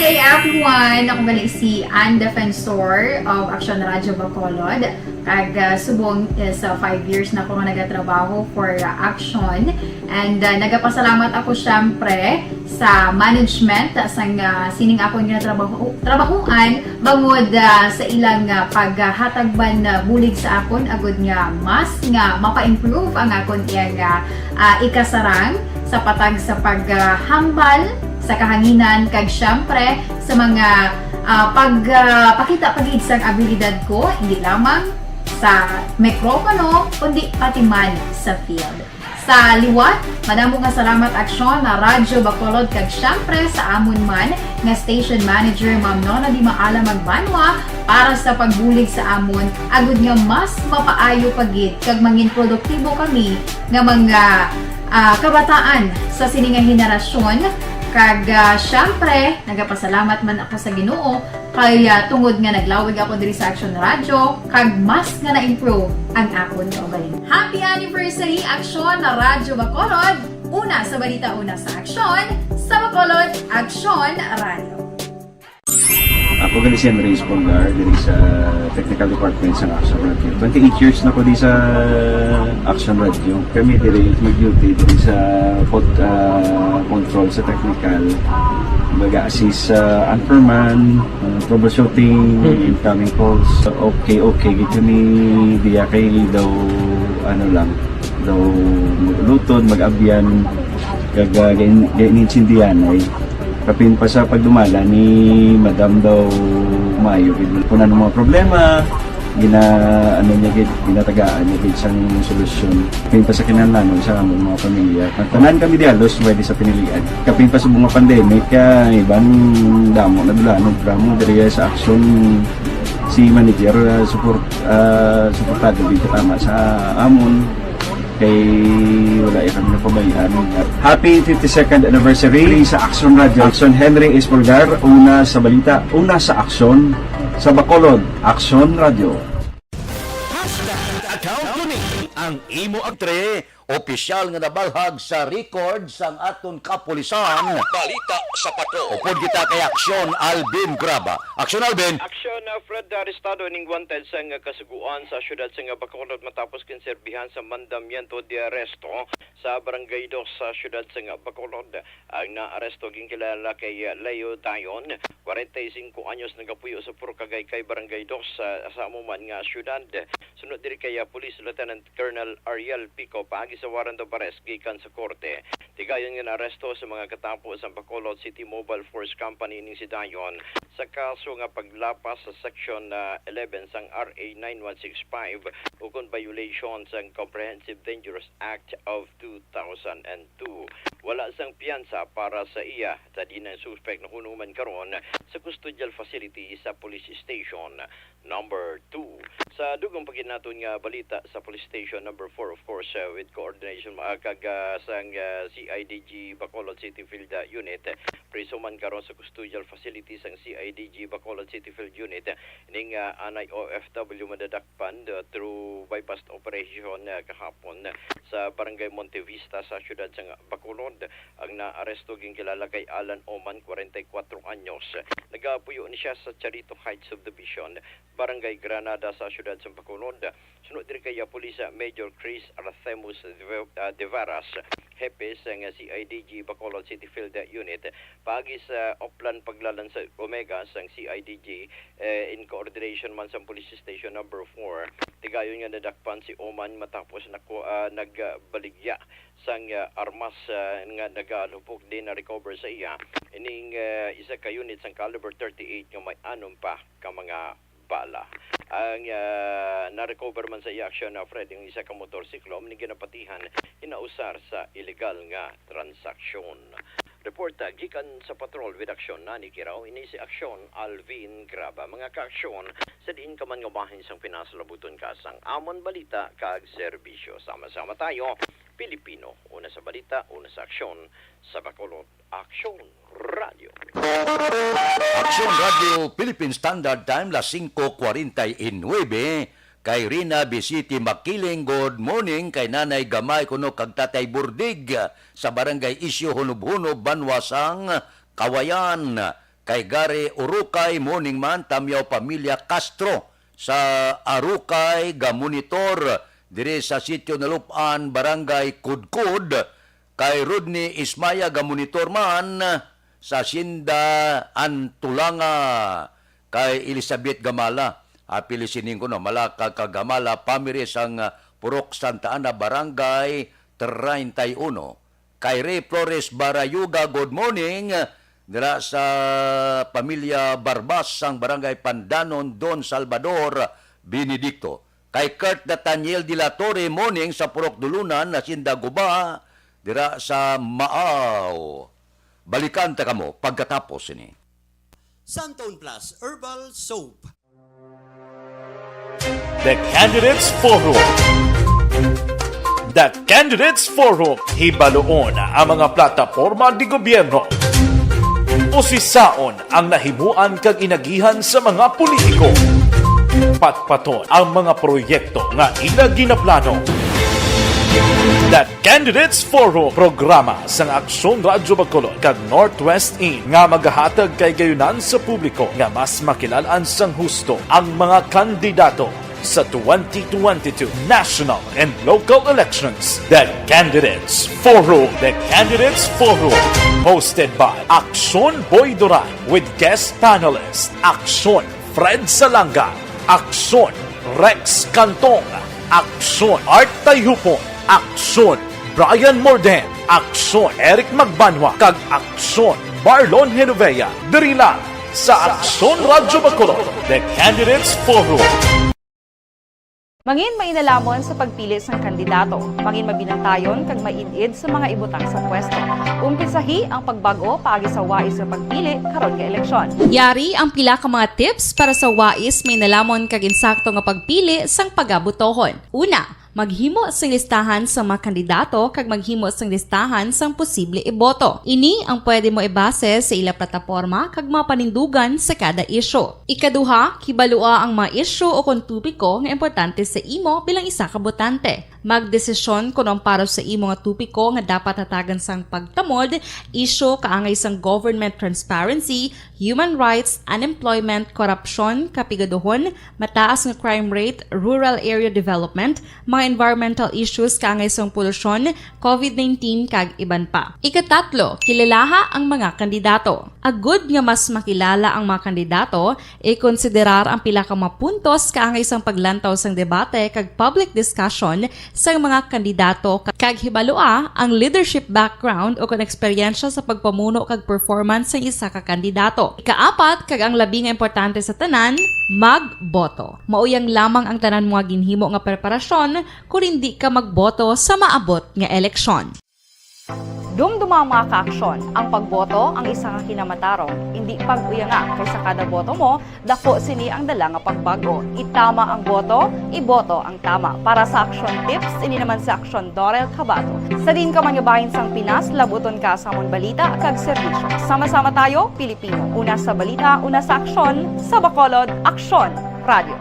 Good day, everyone! Ako gali si Ann Defensor of Action Radio Bacolod. Kag, ah, subong is, ah, five years na ako nga nagatrabaho for, ah, Action. And, ah, nagapasalamat ako, syempre, sa management, ah, sang, ah, sining akon nga trabaho, trabahuan, bangod, ah, sa ilang, ah, paghatag man, ah, bulig sa akon, agud nga mas nga mapa-improve ang akon iyang, ah, ah, ikasarang sa patag sa paghambal sa kahanginan, kag, syempre, sa mga, ah, pag, ah, pakita pa gid sang abilidad ko, hindi lamang sa mikropono, kundi pati man sa field. Sa liwat, madamo nga salamat, Aksyon na Radyo Bacolod, kag, syempre, sa amon man nga station manager, Ma'am Nona Di Maala Magbanwa, para sa pagbulig sa amon, agud nga mas mapaayo pa gid kag mangin produktibo kami nga mga, ah, kabataan sa sini nga henerasyon. Kag, ah, syempre, nagapasalamat man ako sa Ginoo kay, ah, tungod nga naglawig ako diri sa Action Radio, kag mas nga na-improve ang akon kaugalingon. Happy anniversary, Aksyon na Radyo Bacolod! Una sa balita, una sa aksyon, sa Bacolod, Aksyon Radio. Ako gali si Henry Espolgar, diri sa Technical Department sa Action Radio. Twenty-eight years na ko di sa Action Radio. Kami diri mag-duty diri sa pod-, ah, control sa technical. Mag-assist sa anchorman, ah, troubleshooting, incoming calls. Okay, okay, gid kami diya kay daw, ano lang, daw mag-uluton, mag-abyan, kag, ah, gain-, gain-insindihan ay. Kapin pa sa pagdumala ni Madam daw maayo gid. Kung ano mga problema, gina-, ano niya gid, ginatagaan niya gid sang solusyon. Kapin pa sa kinahanglanon sa among mga pamilya. Ang tanan kami di halos pwede sa pinilian. Kapin pa sa mga pandemic, ah, iban damo na dulanon, drama diri sa aksyon si manager, ah, support, ah, suportado gid tama sa amon. Kay wala ya kami napabayaan. Happy fifty-second anniversary sa Action Radio. Action Henry Espolgar, una sa balita, una sa aksyon, sa Bacolod, Action Radio. Hashtag account ko ni ang imo aktre, opisyal nga nabalhag sa record sang aton kapulisan. Balita sa Patrol. Upod kita kay Aksyon Alvin Graba. Aksyon Alvin. Aksyon, uh, Fred, arestado ning wanted sang kasuguan sa siyudad sang Bacolod matapos ginserbihan sa mandamiento de arresto sa Barangay Dos sa siyudad sang Bacolod. Ang naaresto ginkilala kay Leo Dayon, kwarenta y singko anyos, nagapuyo sa Purok Agaycay, Barangay Dos, sa, sa amo man nga siyudad. Suno diri kay, ah, Police Lieutenant Colonel Ariel Pico, paagi sa warrant of arrest gikan sa korte. Tigayon nga naaresto sa mga katapo sa Bacolod City Mobile Force Company ning si Dayon sa kaso nga paglapas sa Section, ah, eleven sang R A nine one six five, ukon violation sang Comprehensive Dangerous Act of two thousand and two. Wala sang piyansa para sa iya, sa diin ang suspek nahuno man karon sa custodial facility sa police station number two. Sa dugong pa gid naton nga balita, sa police station number four, of course, uh, with coordination, uh, kag, uh, sang, uh, C I D G Bacolod City Field, uh, Unit, uh, priso man karon sa custodial facility sang C I D G Bacolod City Field Unit, uh, ning, uh, anay O F W madadakpan, uh, through buy-bust operation, uh, kahapon, uh, sa Barangay Monte Vista sa siyudad sang Bacolod. Ang naaresto ginkilala kay Alan Oman, kwarenta y kuwatro anyos. Nagapuyo ni siya sa Charito Heights Subdivision, Barangay Granada sa siyudad sa Bacolod. Suno diri kay, ah, Pulis, ah, Major Chris Artemus de, ah, de Varas, hepe sang C I D G Bacolod City Field Unit, paagi sa Oplan Paglalan sa Omega sang C I D G, eh, in coordination man sang Police Station Number four. Tigayon nga nadakpan si Oman matapos naku-, ah, nagbaligya sang, ah, armas, ah, nga nagalupok din na-recover sa iya. Ining, ah, isa ka unit sang caliber thirty-eight nga may anom pa ka mga bala. Ang, ah, na-recover man sa iya aksyon na Fred, ang isa ka motorsiklo, ang ginapatihan hinausar sa iligal nga transaksyon. Report, ah, gikan sa Patrol with Aksyon, Nani Kiraw, ini si Aksyon Alvin Graba. Mga kaaksyon, sa diin ka man nga bahin sang Pinas, labuton ka sang amon balita kag serbisyo. Sama-sama tayo Pilipino. Una sa balita, una sa aksyon, sa Bacolod, Aksyon Radio. Aksyon Radio Philippine Standard Time, las singko kwarenta y nuebe. Kay Rina Bisiti Makiling, good morning. Kay Nanay Gamay kuno kag Tatay Burdig sa Barangay Isyu, Hunob-Hunob, Banwa sang Kawayan. Kay Gary Urukay, morning man, Tamyaw Pamilya Castro sa Arukay, gamonitor diri sa Sitio Nalup-an, Barangay Kudkod. Kay Rodney Ismaya, gamonitor man sa Hacienda Antulanga. Kay Elizabeth Gamala, apil sining kuno, Malaka kag Gamala, pamiri sang, ah, Purok Santa Ana, Barangay treinta y uno. Kay Ray Flores Barayuga, good morning, dira sa pamilya Barbas sang Barangay Pandanon, Don Salvador Benedicto. Kay Kurt Nathaniel de la Torre, morning, sa Purok Dulunan, Hacienda Guba, dira sa Maaw. Balikan ta kamo pagkatapos sini. Santon Plus Herbal Soap. The Candidates Forum. The Candidates Forum. Hibaluon ang mga plataporma di gobyerno. Usisaon ang nahimuan kag inagihan sa mga politiko. Patpaton ang mga proyekto nga ila ginaplano. The Candidates Forum, programa sang Aksyon Radyo Bacolod kag Northwest In nga magahatag kay gayunan sa publiko nga mas makilal-an sang husto ang mga kandidato sa twenty twenty-two national and local elections. The Candidates Forum. The Candidates Forum, hosted by Aksyon Boy Duran with guest panelist Aksyon Fred Salanga, Aksyon Rex Cantong, Aksyon Art Tayhupon, Aksyon Brian Morden, Aksyon Eric Magbanwa, kag Aksyon Marlon Genovea. Diri lang sa Aksyon Radyo Bacolod, The Candidates Forum. Mangin mainalomon sa pagpili sang kandidato. Mangin mabinantayon kag maid-id sa mga ibutang sa pwesto. Umpisahi ang pagbag-o paagi sa wais nga pagpili karon nga eleksyon. Yari ang pila ka mga tips para sa wais, mainalomon kag insakto nga pagpili sang pagabotohon. Una, maghimo sing listahan sa mga kandidato kag maghimo sing listahan sang posible iboto. Ini ang pwede mo ibase sa ila plataporma kag mga panindugan sa kada isyu. Ikaduha, kibalua ang mga isyu o kon topiko nga importante sa imo bilang isa ka botante. Magdesisyon kon ang para sa imo nga topiko nga dapat hatagan sang pagtamod, isyu kaangay sang government transparency, human rights, unemployment, korupsyon, kapigaduhon, mataas nga crime rate, rural area development, mga environmental issues kaangay sang polusyon, covid nineteen, kag iban pa. Ikatatlo, kilalaha ang mga kandidato. Agud nga mas makilala ang mga kandidato, ikonsiderar ang pila ka mga puntos kaangay sang paglantaw sang debate kag public discussion sang mga kandidato, kag hibalua ang leadership background o kon eksperyensya sa pagpamuno kag performance sang isa ka kandidato. Ikaapat, kag ang labi nga importante sa tanan, magboto. Mao yang lamang ang tanan mo nga ginhimo nga preparasyon kon indi ka magboto sa maabot nga eleksyon. Dumduma, mga kaaksyon, ang pagboto ang isa ka kinamatarong. Indi pag-uyanga, kay sa kada boto mo, dako sini ang dala nga pagbag-o. Itama ang boto, iboto ang tama. Para sa Aksyon Tips, ini naman si Aksyon Dorel Cabato. Sa diin ka man nga bahin sang Pinas, labuton ka sa amon balita kag serbisyo. Sama-sama tayo, Pilipino. Una sa balita, una sa aksyon, sa Bacolod, Aksyon Radio.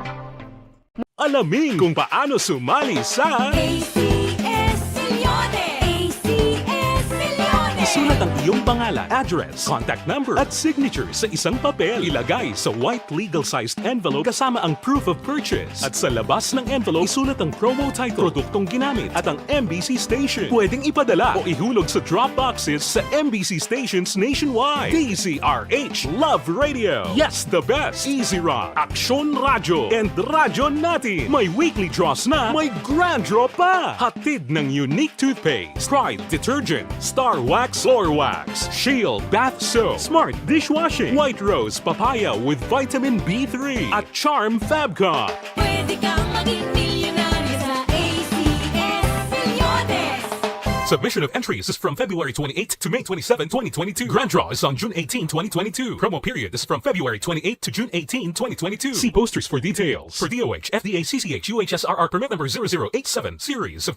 Alamin kung paano sumali sa A C S Millones. A C S Millones. Isulat ang iyong pangalan, address, contact number, at signature sa isang papel. Ilagay sa white legal-sized envelope kasama ang proof of purchase. At sa labas ng envelope, isulat ang promo title, produktong ginamit, at ang M B C station. Pwedeng ipadala o ihulog sa drop boxes sa M B C stations nationwide. D Z R H Love Radio. Yes, the best. Easy Rock, Aksyon Radyo, and Radyo Natin. May weekly draws na, may grand draw pa. Hatid ng Unique Toothpaste, Pride Detergent, Star Wax Floor Wax, Shield Bath Soap, Smart Dishwashing, White Rose Papaya with Vitamin B three, at Charm Fabcon. Pwede kang maging milyonaryo sa A C S Millones. Submission of entries is from February twenty-eighth to May twenty-seventh, twenty twenty-two. Grand draw is on June eighteenth, twenty twenty-two. Promo period is from February twenty-eighth to June eighteenth, twenty twenty-two. See posters for details. For D O H, F D A, C C H, U H S R R permit number zero zero eight seven, series of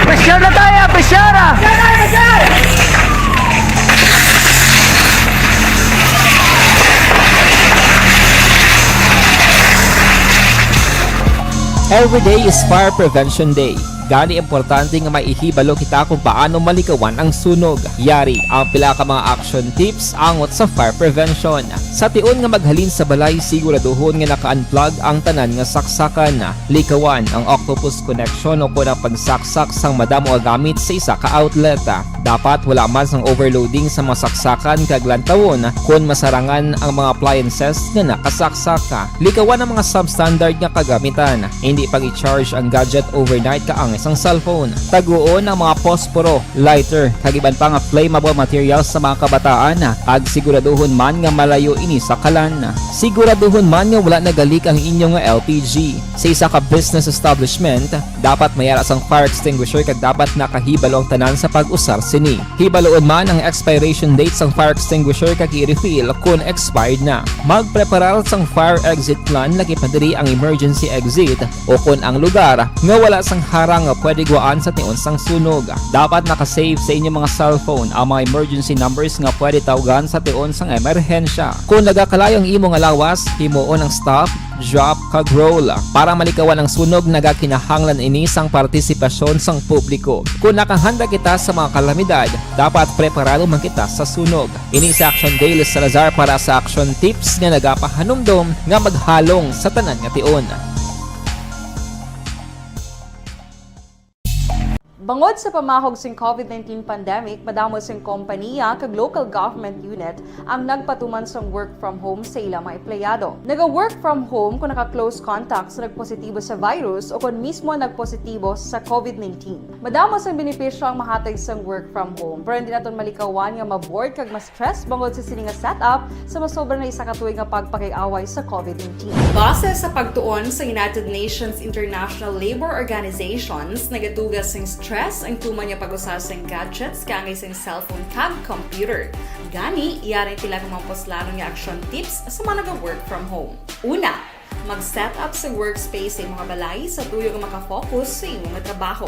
Presyar na tayo, presyar! Every day is Fire Prevention Day. Gani, importante nga may ihibalo kita kung paano malikawan ang sunog. Yari ang pila ka mga action tips angot sa fire prevention. Sa tion nga maghalin sa balay, siguraduhon nga naka-unplug ang tanan nga saksakan. Likawan ang octopus connection o kon ang pagsaksak sang madamo nga gamit sa isa ka outlet. Dapat wala man sang overloading sa mga saksakan kag lantawon kon masarangan ang mga appliances nga nakasaksak. Likawan ang mga substandard nga kagamitan. Hindi pag-i-charge ang gadget overnight kaangay sang cellphone. Taguon ang mga posporo, lighter, kag iban pa nga flammable materials sa mga kabataan, kag siguraduhon man nga malayo ini sa kalan. Siguraduhon man nga wala nagalik ang inyo nga L P G. Sa isa ka business establishment, dapat may ara sang fire extinguisher kag dapat nakahibalo ang tanan sa pag-usar sini. Hibaloon man ang expiration date sang fire extinguisher kag i-refill kon expired na. Magpreparar sang fire exit plan, lakip na diri ang emergency exit o kon ang lugar nga wala sang harang nga pwede gwaan sa tion sang sunog. Dapat naka-save sa inyo mga cellphone ang mga emergency numbers nga pwede tawgan sa tion sang emerhensya. Kon nagakalayo ang imo nga lawas, himuon ang stop, drop, kag roll. Para malikawan ang sunog, nagakinahanglan ini sang partisipasyon sang publiko. Kon nakahanda kita sa mga kalamidad, dapat preparado man kita sa sunog. Ini si Action Daily Salazar para sa Action Tips nga nagapahanumdom nga maghalong sa tanan nga tion. Bangod sa pamahog sing COVID nineteen pandemic, madamo sing kompaniya kag local government unit ang nagpatuman sang work from home sa ila mga empleyado. Naga-work from home kung naka-close contact sa nagpositibo sa virus o kon mismo nagpositibo sa COVID nineteen. Madamo sang benepisyo ang mahatag sang work from home, pero hindi naton malikawan nga ma-bored kag ma-stress bangod sa sini nga setup sa masobra na isa ka tuig nga pagpakig-away sa COVID nineteen. Base sa pagtuon sa United Nations International Labor Organizations, nagatuga sing stress ang tuman nga pag-usa sing gadgets kaangay sing cellphone kag computer. Gani, yari ang pila ka mga puslanon nga action tips sa mga naga-work from home. Una, mag-set up sa workspace sa imong balay sa tuyo nga makafocus sa imo nga trabaho.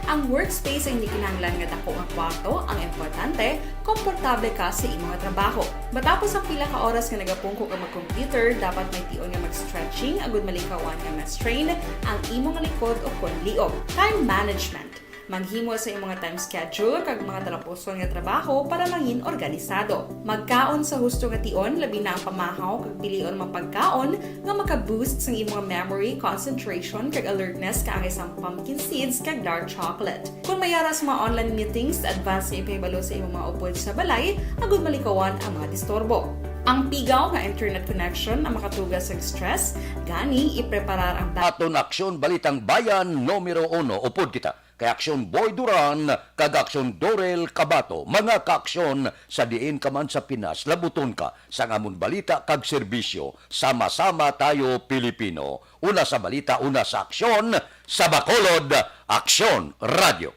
Ang workspace ay hindi kinahanglan nga dako nga kwarto, ang importante, komportable ka sa imo nga trabaho. Matapos ang pila ka oras nga nagapungko ka mag-computer, dapat may tion nga mag-stretching agud malikawan nga ma-strain ang imo nga likod o kon liog. Time management. Maghimo sa imong nga time schedule kag mga talapuson nga trabaho para mangin organisado. Magkaon sa husto nga tion, labi na ang pamahaw kag pilion mga pagkaon nga maka-boost sang imong memory, concentration, kag alertness kaangay sang pumpkin seeds kag dark chocolate. Kon may ara sa mga online meetings, advance nga ipahibalo sa imong mga upod sa balay agud malikawan ang mga disturbo. Ang pigaw nga internet connection ang makatuga sang stress, gani ipreparar ang ba- Aton Aksyon Balitang Bayan numero uno, upod kita kay Aksyon Boy Duran kag Aksyon Dorel Cabato, mga kaaksyon sa diin ka man sa Pinas, labuton ka sang amon balita kag serbisyo. Sama-sama tayo, Pilipino. Una sa balita, una sa aksyon, sa Bacolod, Aksyon Radio.